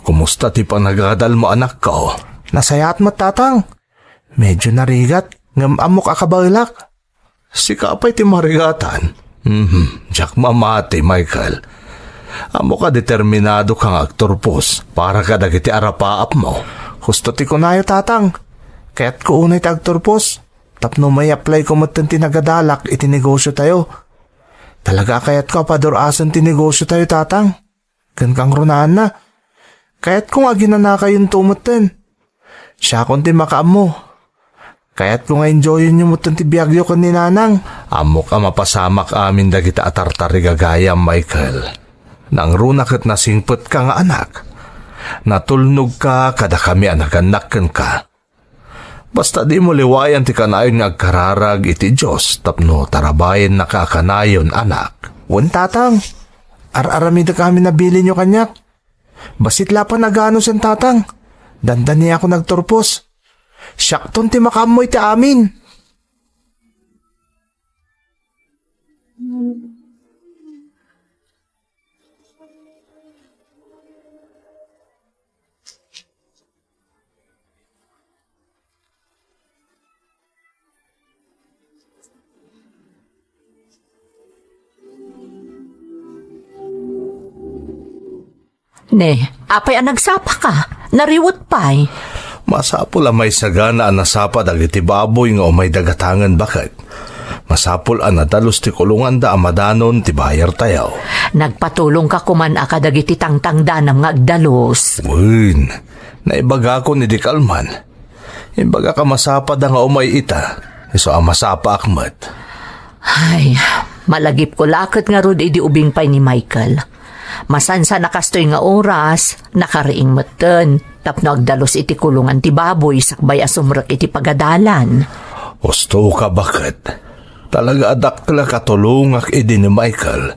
Kumusta ti panagadalmo, anakko? Nasayaat met, tatang. Medyo narigat, ngem ammok a kabaelak. Sika pay ti marigatan. Mhm, diak mamati, Michael. Ammok a determinadoka nga agturpos para kadagiti arapaapmo. Husto ti kunayo, tatang. Kayatko unay ti agturpos tapno mai-applyko metten ti nagadalak iti negosiotayo. Talaga a kayatko a padur-asen ti negosiotayo, tatang. Ken kangrunaanna, kayatko nga aginanakayonto metten. Siakon ti makaammo. Kayatko nga enjoyenyo metten ti biagyo ken ni nanang. Ammok a mapasamak amin dagita a tartarigagayam, Michael. Nangruna ket nasingpetka nga anak. Natulnogka kadakami a nagannak kenka. Basta dimo liwayan ti kanayon nga agkararag iti Dios tapno tarabayennaka a kanayon, anak. Wen, tatang. Ar-aramidek amin a bilinyo kaniak. Bassit la pay a naganusen, tatang. Dandaniakon agturpos. Siakton ti makaammo iti amin. Ne, apay a nagsapaka? Nariwet pay. Masapul a maisagana a nasapa dagiti baboy nga umayda gatangen, baket. Masapul a nadalus ti kulonganda a madanon ti bayartayo. Nagpatulongka koman a kadagiti tangtangdanam nga agdalus. Wen, naibagakon idi kalman. Imbagak a masapada nga umay ita, isu a masapaak met. Ay, malagipko la ket ngarud idi ubing pay ni Michael. Masansan a kastoy nga oras, nakariing metten tapno agdalus iti kulongan ti baboy sakbay a sumrek iti pagadalan. Husto ka, baket. Talaga a dakkel a katulongak idi ni Michael.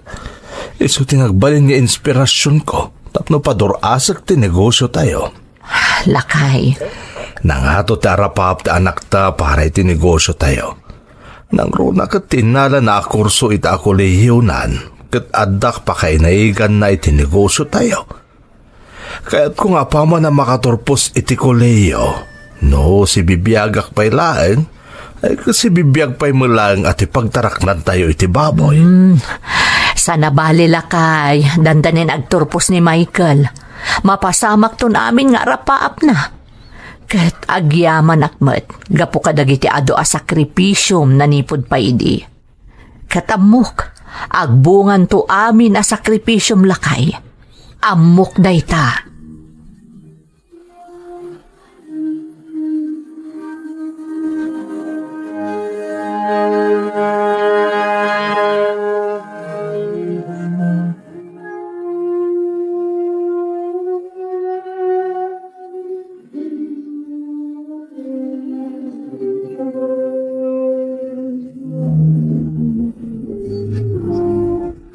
Isu ti nagbalin nga inspirasionko tapno padur-asek ti negosiotayo. Lakay. Nangato ti arapaap ti anakta para iti negosiotayo. Nangruna ket ti innalana a kurso ita a kolehiyonan ket addak pakainaganna iti negosiotayo. Kayatko nga apaman a makaturpos iti kolehiyo. No sibibiagak pay laeng, ay, sibibiag pay met laeng a ti pagtaraknantayo iti baboy. Hmm. Sana bali, lakay, dandanin agturpos ni Michael. Mapasamakton amin nga arapaapna. Ket agyamanak met gapu kadagiti adu a sakripisiom nanipud pay idi. Ket ammok, agbunganto amin a sakripisiom, lakay. Ammok dayta.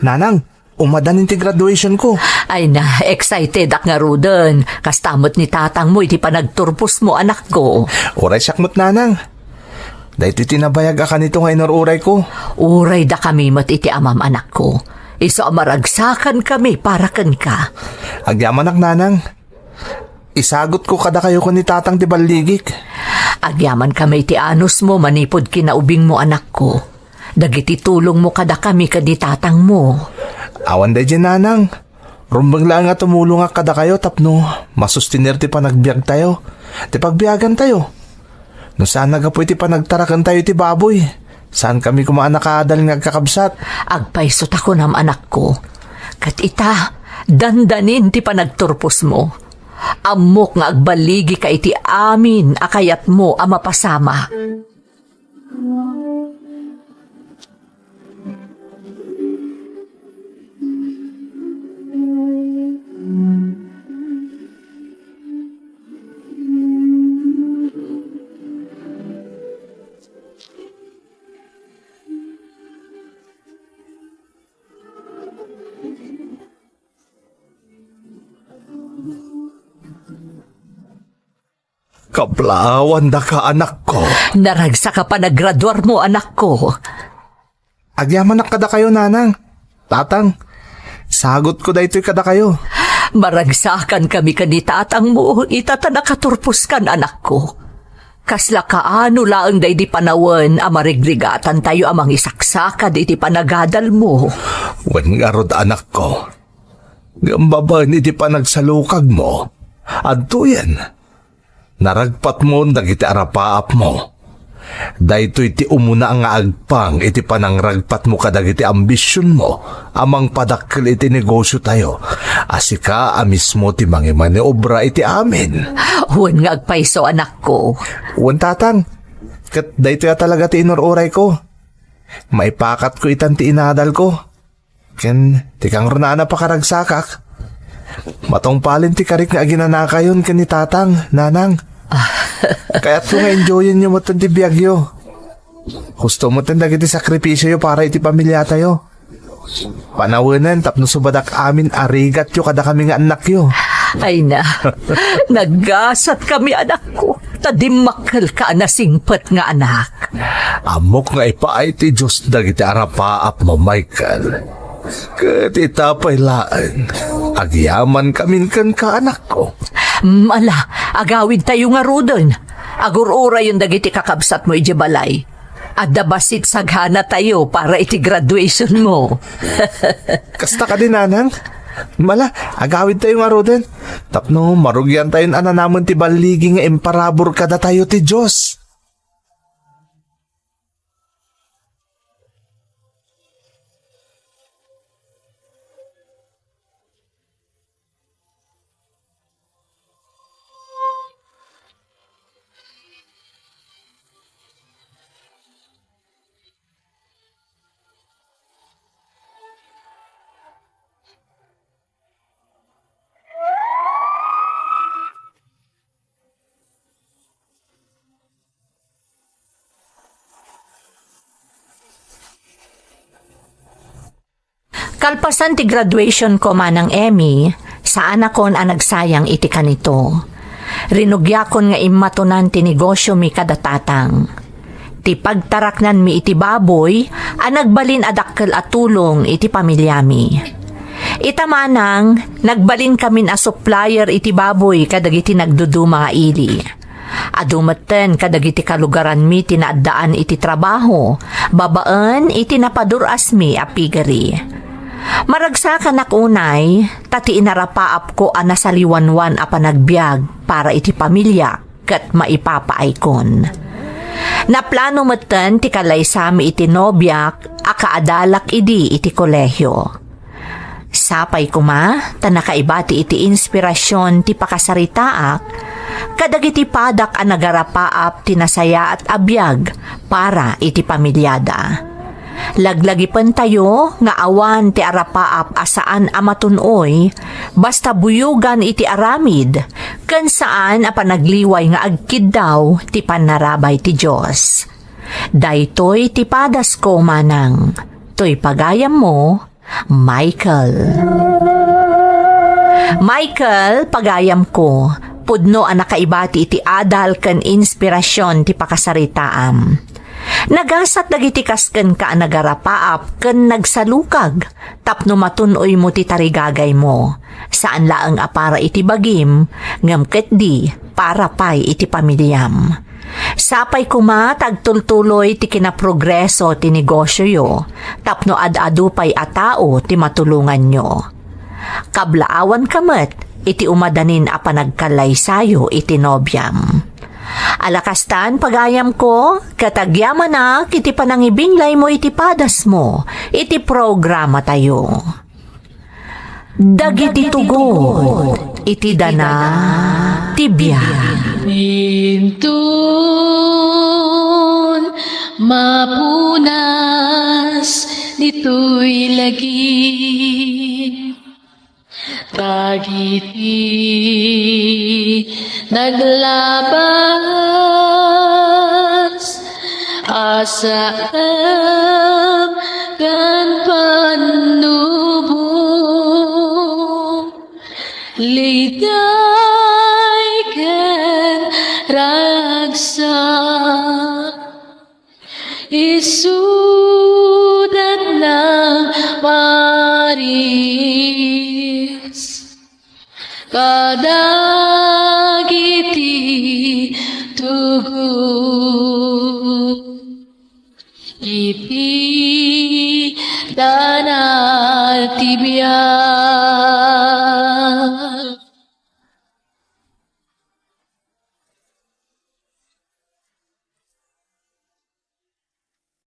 Nanang, umadanin ti graduation ko. Ay na, excited ak ngaruden. Kasta met ni tatangmo iti panagturposmo, anakko. Uray siak met, nanang. Daytoy ti nabayag a kanito nga inur-urayko. Uray dakami met iti amam, anakko. Isu a maragsakan kami para kenka. Agyamanak, nanang. Isagutko kadakayo ken ni tatang ti balligik. Agyaman kami iti anusmo manipud kinaubingmo, anakko. Dagiti tulongmo kadakami ken ni tatangmo. Awan daydiay, nanang. Rumbeng laeng nga tumulongak kadakayo tapno masustiner ti panagbiagtayo, ti pagbiagantayo. No saan a gapu iti panagtarakentayo iti baboy, saankami koma a nakaadal nga agkakabsat. Agpayso ta kunam, anakko. Ket ita, dandanin ti panagturposmo. Ammok nga agballigika iti amin a kayatmo a mapasamak. Kablaawan daka, anakko. Naragsak a panagraduarmo, anakko. Agyamanak kadakayo, nanang, tatang. Sagutko daytoy kadakayo. Maragsakankami ken ni tatangmo ita ta nakaturposkan, anakko. Kasla kaano laeng daydi panawen a marigrigatantayo a mangisaksakad iti panagadalmo. Wen ngarud, anakko, ngem babaen iti panagsalukagmo, adtoyen, naragpatmon dagiti arapaapmo. Daytoy ti umuna nga agpang iti panangragpatmo kadagiti ambisionmo a mangpadakkel iti negosiotayo, a sika a mismo ti mangimaniobra iti amin. Wen nga agpayso, anakko. Wen, tatang, ket daytoy a talaga ti inur-urayko. Maipakatko itan ti inadalko. Ken ti kangrunaan a pakaragsakak, matungpalen ti karik nga aginanakayon ken ni tatang, nanang. Kayatko nga enjoyenyo metten ti biagyo. Husto metten dagiti sakripisioyo para iti pamiliatayo. Panawenen tapno subadak amin a rigatyo kadakami nga annakyo. Ay na, naggasatkami, anakko, ta dimmakkelka a nasingpet nga anak. Ammok nga ipaay ti Dios dagiti arapaapmo, Michael. Ket ita pay laeng, agyamankami kenka, anakko. Mm, ala, agawidtayo ngaruden. Agur-urayen dagiti kakabsatmo idiay balay. Adda bassit saghanatayo para iti graduationmo. Kasta kadi, nanang? Mala, agawidtayo ngaruden. Tapno marugiantayon a nanamen ti balligi nga imparabur kadatayo ti Dios. Kalpasan ti graduationko, Manang Emmy, saanakon a nagsayang iti kanito. Rinugiakon nga immatonan ti negosiomi kada tatang. Ti pagtaraknanmi iti baboy a nagbalin a dakkel a tulong iti pamiliami. Ita manang, nagbalinkamin a supplier iti baboy kadagiti nagduduma nga ili. Adu metten kadagiti kalugaranmi ti naaddaan iti trabaho babaen iti napadur-asmi a pigari. Maragsakanak unay, ta ti inarapaapko a nasaliwanwan a panagbiag para iti pamiliak ket maipapaaykon. Naplano metten ti kalaysami iti nobiak a kaadalak idi iti kolehio. Sapay koma ta nakaibati iti inspirasyon ti pakasaritaak kadagiti padak a nagarapaap ti nasayaat a biag para iti pamiliada. Laglagipentayo nga awan ti arapaap a saan a matun-oy, basta buyogan iti aramid, ken saan a panagliway nga agkiddaw ti pannarabay ti Dios. Daytoy ti padasko, manang. Toy pagayammo, Michael. Michael, pagayamko, pudno a nakaibati iti adal ken inspirasyon ti pakasaritaam. Nagasat dagiti kas kenka a nagarapaap ken nagsalukag tapno matun-oymo ti tarigagaymo, saan laeng a para iti bagim, ngem ketdi para pay iti pamiliam. Sapay koma ta agtultuloy ti kinaprogreso ti negosioyo tapno ad-adu pay a tao ti matulonganyo. Kablaawanka met iti umadanin a panagkallaysayo iti nobiam. Ala kastan, pagayamko, ket agyamanak iti panangibinglaymo iti padasmo iti programatayo. Dagiti tugot iti dana ti biag. Inton mapunas ditoy lagip, dagiti naglabas a saem ken pannubo, liday ken ragsak, isudat nang maris kadagiti tugot iti dana ti biag.